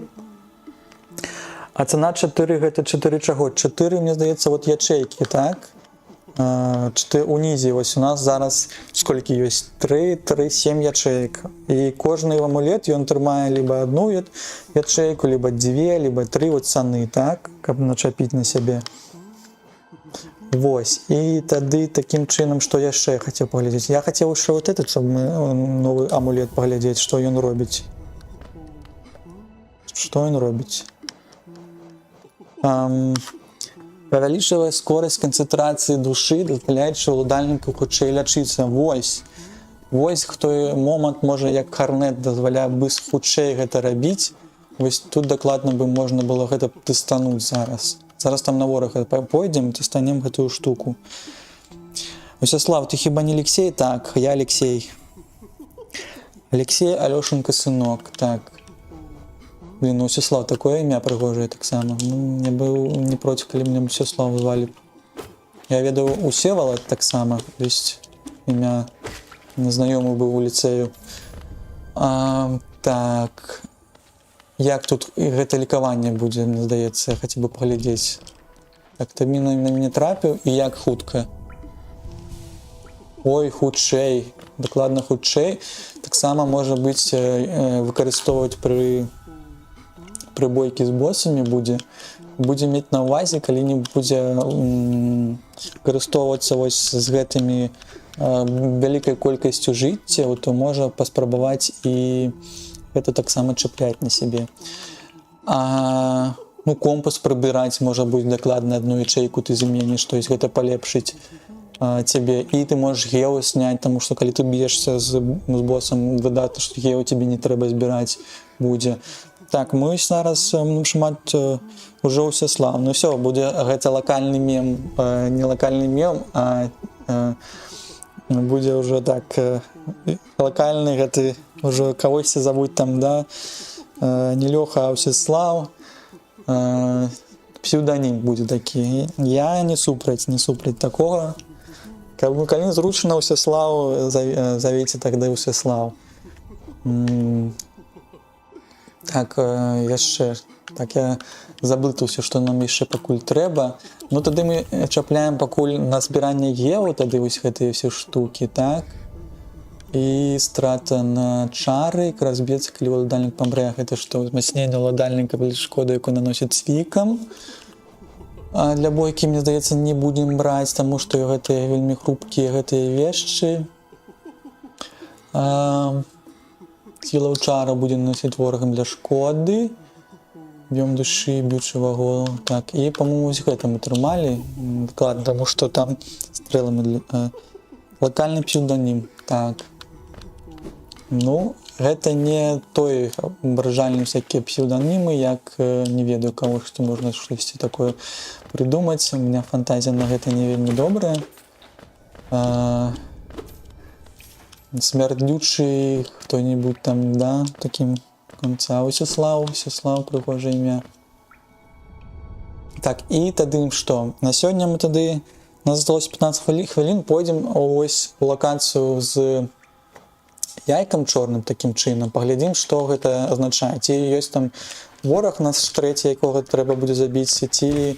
А цена 4, гэта 4 чаго? 4, мне здаецца, вот ячейки, так? 4 унізе. Вось у нас зараз сколькі ёсць? 3, 3, 7 ячеек. І кожны амулет, ён трымае либо одну ячейку, либо две, либо три, вот цаны, так, каб начапіць на сябе. Вось, і тады такім чынам, што яшчэ я хацеў паглядзець? Я хацеў яшчэ вот этот, чтобы мы, новы амулет паглядзець, што ён робіць. Што ён робіць? Павялічвае скорость канцэнтрацыі душы, дазваляючы ўладальніку хутчэй лячыцца. Вось. Вось хто момант, можа, як харнет дазваляе бы хутчэй гэта рабіць. Вось тут дакладна бы можна было гэта тэстануць зараз. Зараз там на ворага пойдзем, тэстанем гэтую штуку. Усяслав, ты хіба не Алексей? Так, я Алексей. Алексей Алёшенко сынок, так. Блин, ну Усяслав, такое імя прыгожае таксама. Ну, я быў не проці, калі мяне Усяслав звалі. Я ведаў Усевалад таксама, ёсць імя, знаёмы быў у ліцэю. Так. Як тут гэта лікаванне будзе, мне здаецца, я хацеў бы паглядзець. Так, ты на мяне трапіў, і як хутка? Ой, хутчэй, дакладна хутчэй. Таксама можа быць выкарыстоўваць пры бойкі з босамі будзе. Будзе мець на ўвазе, калі не будзе выкарыстоўвацца вось з гэтымі вялікай колькасцю жыццяў, то можа паспрабаваць і гэта таксама чапляць на сябе. Ну, компас прыбіраць можа быць, дакладна одну ячэйку ты заменіш, то есть гэта палепшыць цябе, і ты можаш гео снять, таму што калі ты б'ешся з босам, выдатна, што гео тебе не трэба збіраць будзе. Так, мы зараз шмат ужо Усяслав. Ну все, будзе гэта лакальны мем, не лакальны мем, а будзе ўжо так лакальны гэты, ўжо кагосьці завуць там, да, не Лёха, а Усяслав. Псеўданім будзе такі. Я не супраць, не супраць такога. Калі зручна Усяслав, завіце тогда Усяслав. Так, яшчэ так я заблытаўся, што нам яшчэ пакуль трэба. Ну, тады мы чапляем пакуль на збіранне гео, тады вось гэтыя ўсе штукі, так. І страта на чары, разбецца, калі ўладальнік памрэ, гэта што, узмацненне ўладальніка былі шкоды, якую наносіць цвікам. А для бойкі, мне здаецца, не будзем браць, таму што гэтыя вельмі хрупкія гэтыя вешчы. Сіла чара будзе наносіць ворагам для шкоды. Аб'ём душы, б'ючы вагу. Так, і, по-моему, вось гэта мы трымалі. Дакладна, таму што там стрэламі для, лакальны псеўданім. Так. Ну, гэта не той абражальны всякие псеўданімы, як не ведаю каго, што можна штосьці такое прыдумаць. У меня фантазія на гэта не вельмі добрая. Смярдлючы хто-нибудь там, да, таким конца. Усяслав, Усяслав, прыгожае імя. Так, і тады што? На сёння мы тады, у нас засталося 15 хвілін, пойдзем ось у лакацыю з яйкам чорным такім чынам, паглядзім, што гэта азначае. Ці ёсць там вораг наш трэці, якога трэба будзе забіць, ці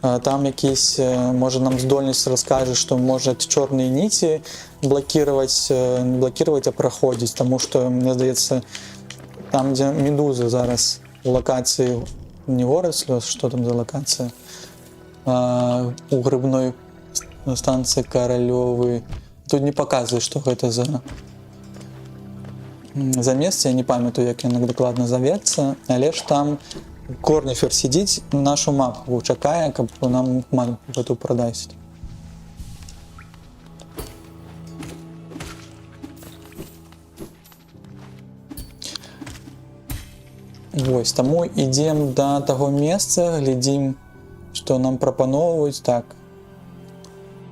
там якісь, можа, нам здольнасць раскажа, што можа чорныя ніці блокировать, не блокировать, а праходзіць, таму што, мне здаецца, там, дзе медузы зараз у лакацыі, не горад слёз, што там за лакацыя? У грыбной станцыі Каралёвы. Тут не паказвае, што гэта за месца, я не памятаю, як яно дакладна завецца, але ж там Корніфер сидзіць, нашу мапу чакае, каб нам мапу гэту прадаць. Вось, таму ідзем да таго месца, глядзім, што нам прапаноўваюць. Так.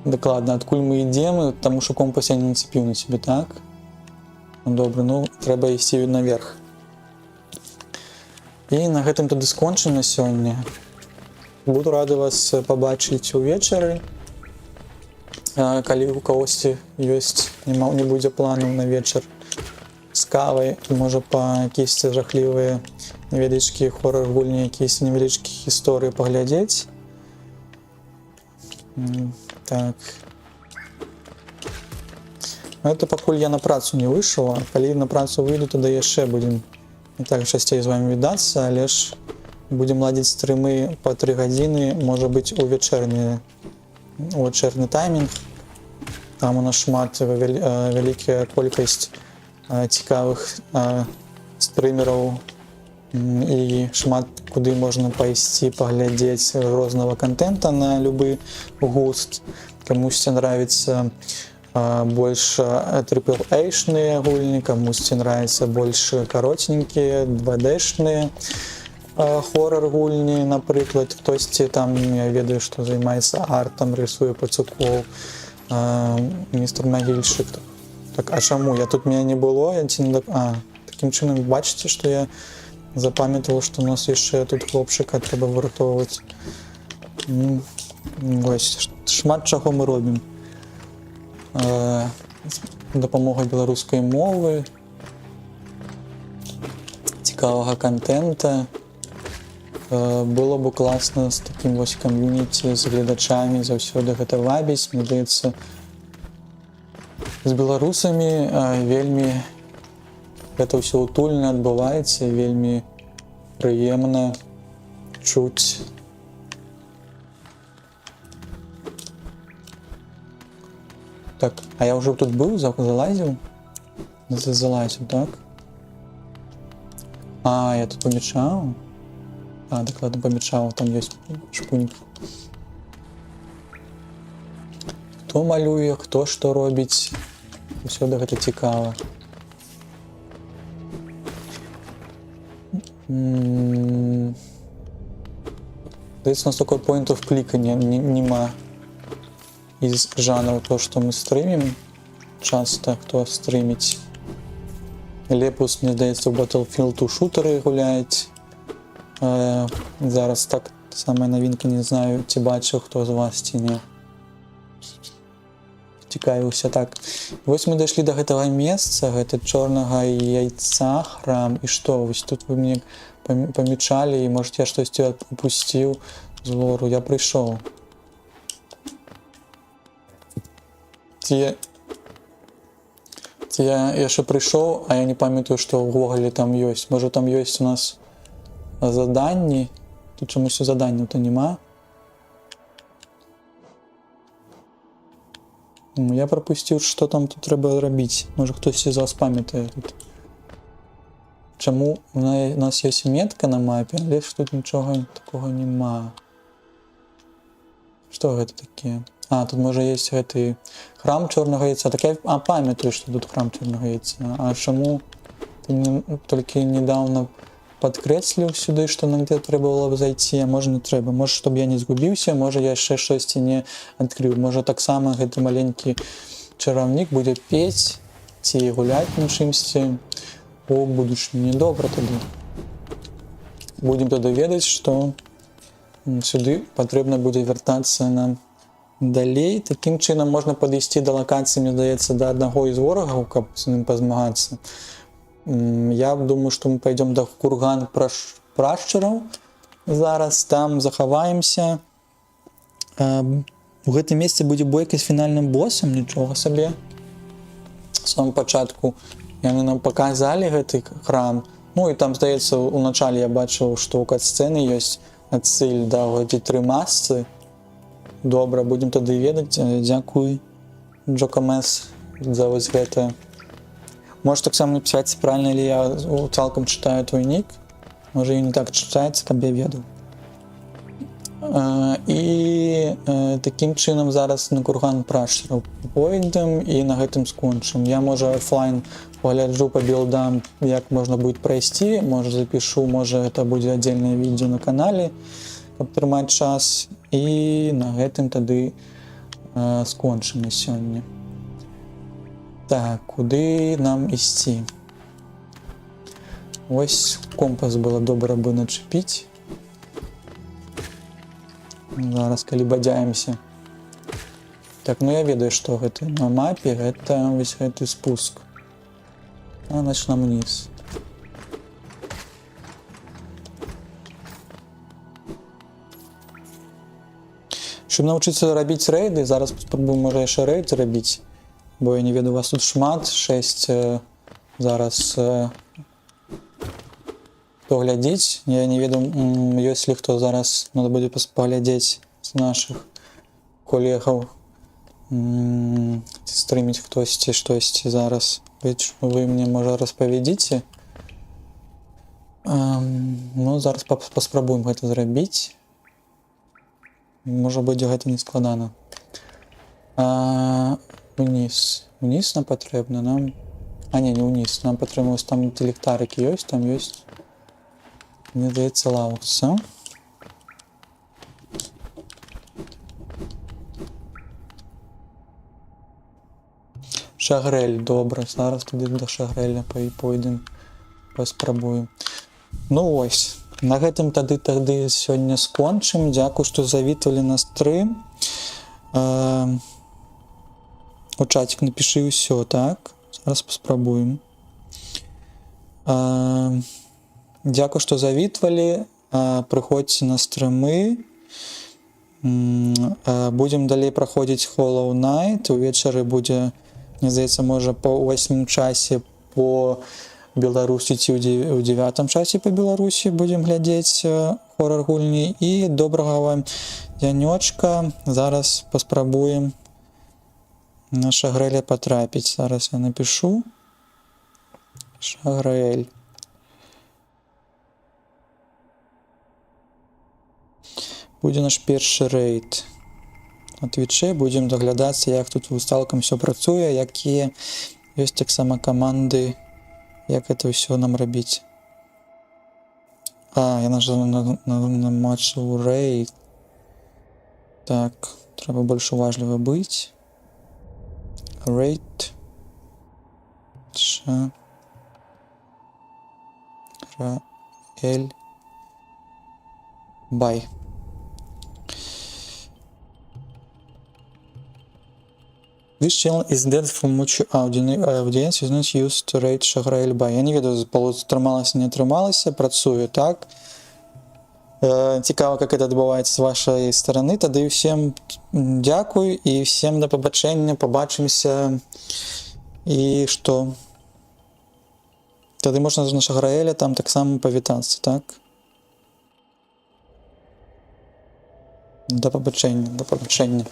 Дакладна, адкуль мы ідзем, таму што компас я не нацепіў на сябе, так? Ну, добра, ну, трэба ісці наверх. І на гэтым тады скончым на сёння. Буду рады вас пабачыць увечары. Калі у кагосьці ёсць, няма, не будзе планаў на вечар з кавай, можа, па якісь жахлівыя невялічкія хорар гульні, якісь невялічкія гісторыі паглядзець. Так. Ну, это пакуль я на працу не выйшаў, а калі на працу выйду, тады яшчэ будзем не так часцей з вами відацца, але ж будзем ладзіць стрымы па 3 гадзіны, можа быць, у вячэрні таймінг. Там у нас шмат вялікая колькасць цікавых стрымераў, і шмат куды можна пайсці паглядзець рознага контента на любы густ. Камусьці нравится больш AAA-шныя гульні, камусьці нравится больш каротенькія 2D-шныя хорар гульні, напрыклад, хтосьці там, я ведаю, што займаецца артам, рысуе пацукоў, містер Магільшык. Так, а чаму я тут, меня не было, я ці не такім чынам, бачыце, што я запамятаваў, што у нас яшчэ тут хлопчыка трэба выратоўваць. Вось, шмат чаго мы робім. Дапамога беларускай мовы, цікавага контента. Было б класна з такім вось кам'юніці, з гледачамі заўсёды гэта вабіць. Мне здаецца, з беларусамі вельмі гэта ўсё утульна адбываецца, вельмі прыемна чуць. Так, а я ўжо тут быў, залазіў? Залазіў, так? А, я тут памячаў. А, дакладна памячаў, там ёсць шпуньк. Хто малюе, хто што робіць. Усёды гэта цікава. Здаецца, у нас такой point of click нема из жанру то, что мы стримим. Часто хто стрыміць. Лепус, мне здаецца, у Battlefield у шутары гуляць. Зараз так самая навінка, не знаю, ці бачыў хто з вас, ці не. Цікавіўся так. Вось мы дайшлі до гэтага месца, гэта чорнага яйца храм. І што, вось тут вы мне памячалі, і, может, я штосьці упусціў з лору. Я прыйшоў. Ці я яшчэ прыйшоў, а я не памятаю, што ўвогуле там ёсць. Можа, там ёсць у нас заданні. Тут чамусь заданняў-то няма. Ну, я прапусціў, што там тут трэба рабіць. Можа, хтось з вас памятае тут. Чаму у нас ёсць метка на мапе, але ж тут нічога такога няма. Што гэта такое? А, тут можа есть гэты храм чорнага яйца. Так я памятаю, што тут храм чорнага яйца. А чаму ты не, толькі недавно падкрэсліў сюды, што нам дзе трэба было б зайці, а можа, не трэба. Можа, чтоб я не згубіўся, можа, я яшчэ штосьці не адкрыў. Можа, таксама гэты маленькі чараўнік будзе пець ці гуляць на чымсьці у будучыні. Добра тады. Будзем тады ведаць, што сюды патрэбна будзе вяртацца нам далей. Такім чынам можна падысці да лакацыі, мне здаецца, да аднаго з ворагаў, каб з ім пазмагацца. Я думаю, што мы пойдем да курган прашчараў зараз, там захаваемся. У гэтым месцы будзе бойка з фінальным босам, нічога сабе. В самом пачатку яны нам паказалі гэты храм. Ну і там, здаецца, у начале я бачыў, што ў кат-сцэны ёсць адсыль да гэты тры масцы. Добра, будзем тады ведаць. Дзякуй, Джокамес, за вось гэта. Можешь таксама напісаць, правильно ли я цалкам чытаю твой нік. Можа, і не так чытаецца, каб я ведаў. І такім чынам зараз на курган пращураў пойдзем і на гэтым скончым. Я, можа, офлайн пагляджу па білдам, як можна будет прайсці, можа, запишу, можа, это будзе отдельное відэа на канале, каб трымаць час. І на гэтым тады скончым на сёння. Так, куды нам ісці? Ось компас было добра бы начепіць. Зараз, калі бадзяемся. Так, ну я ведаю, што гэта на мапе, гэта вось гэты спуск. А, значит, нам вниз. Щоб навчыцца рабіць рэйды, зараз спрабую, можа, яшчэ рэйд зрабіць, бо я не ведаю, вас тут шмат, 6 зараз хто глядзіць, я не ведаю, ёсць ли хто зараз, надо будзе паглядзець з нашых колегаў, ці стрыміць хтосьці штосьці зараз. Вы мне, можа, распавядзіце. Ну, зараз паспрабуем гэта зрабіць. Можа, будзе гэта не складана. Уніз. Уніз нам патрэбна, нам... А, не ўніз. Нам патрэбна ось там, дзе ліхтарыкі ёсць, там ёсць, мне здаецца, лаўца. Шагрэль, добра. Зараз туды да Шагрэля пойдзем, паспрабуем. Ну ось, на гэтым тады сёння скончым. Дзякуй, што завітвалі на стрым. У чацік напішы ўсё, так? Зараз паспрабуем. Дзякуй, што завітвалі. Прыходзьце на стрымы. Будзем далей праходзіць Hollow Knight. Увечары будзе, мне здаецца, можа, па 8 часе по Беларусі ці ў 9 часе па Беларусі будзем глядзець хорар гульні. І добрага вам дзянёчка. Зараз паспрабуем на Шагрэля патрапіць. Зараз я напишу. Шагрэль. Будзе наш першы рэйд на твіче, будзем даглядацца, як тут цалкам все працуе, якія ёсць таксама каманды, як это ўсё нам рабіць. А, я нажал на матчу рэйд. Так, трэба больш уважліва быць. Рейд. Ш. Р. Л. Бай. This channel is dead from much audience is not used to rate Shagrael Bay. Я не ведаю, атрымалася, не атрымалася, працуе так. Цікава, як это адбываецца з вашай стороны. Тады ўсім дзякуй і всем да пабачэння, пабачымся. І што? Тады можна з нашага Раэля там таксама павітацца, так? Да пабачэння, да пабачэння.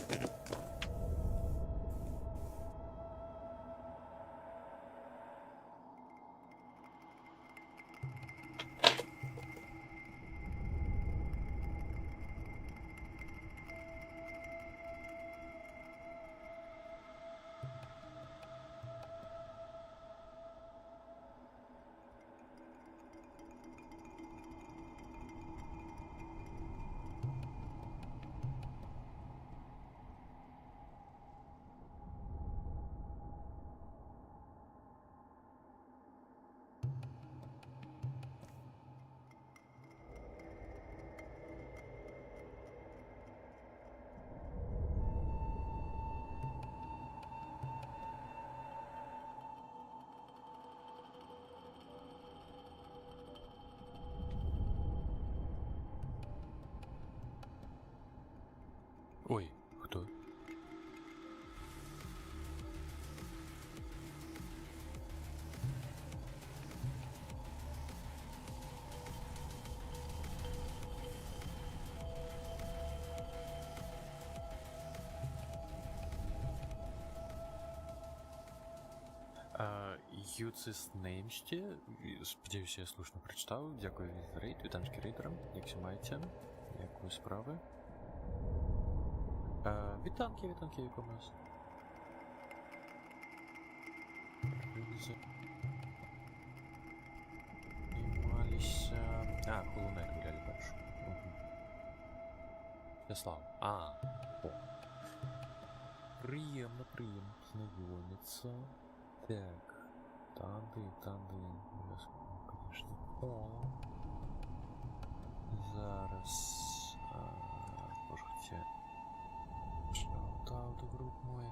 Ой, хто? К'юцис Неймсті. Сподіваюся, я слушно прочитав. Дякую за рейд, вітанчики рейдерам. Як ся маєте? Як ви справи? Вітанки, вітанки якомусь. Займалися. А, Hollow Knight гуляли першу. Угу. Яслав. А, о. Приємно, приємно познайомиться. Так. Танди, танди. Обов'язково, конечно. О. Зараз. Боже, хоча. Шаутаут, друг мой.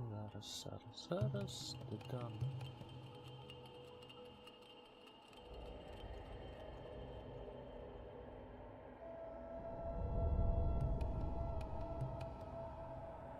Зараз, зараз, зараз. Додам.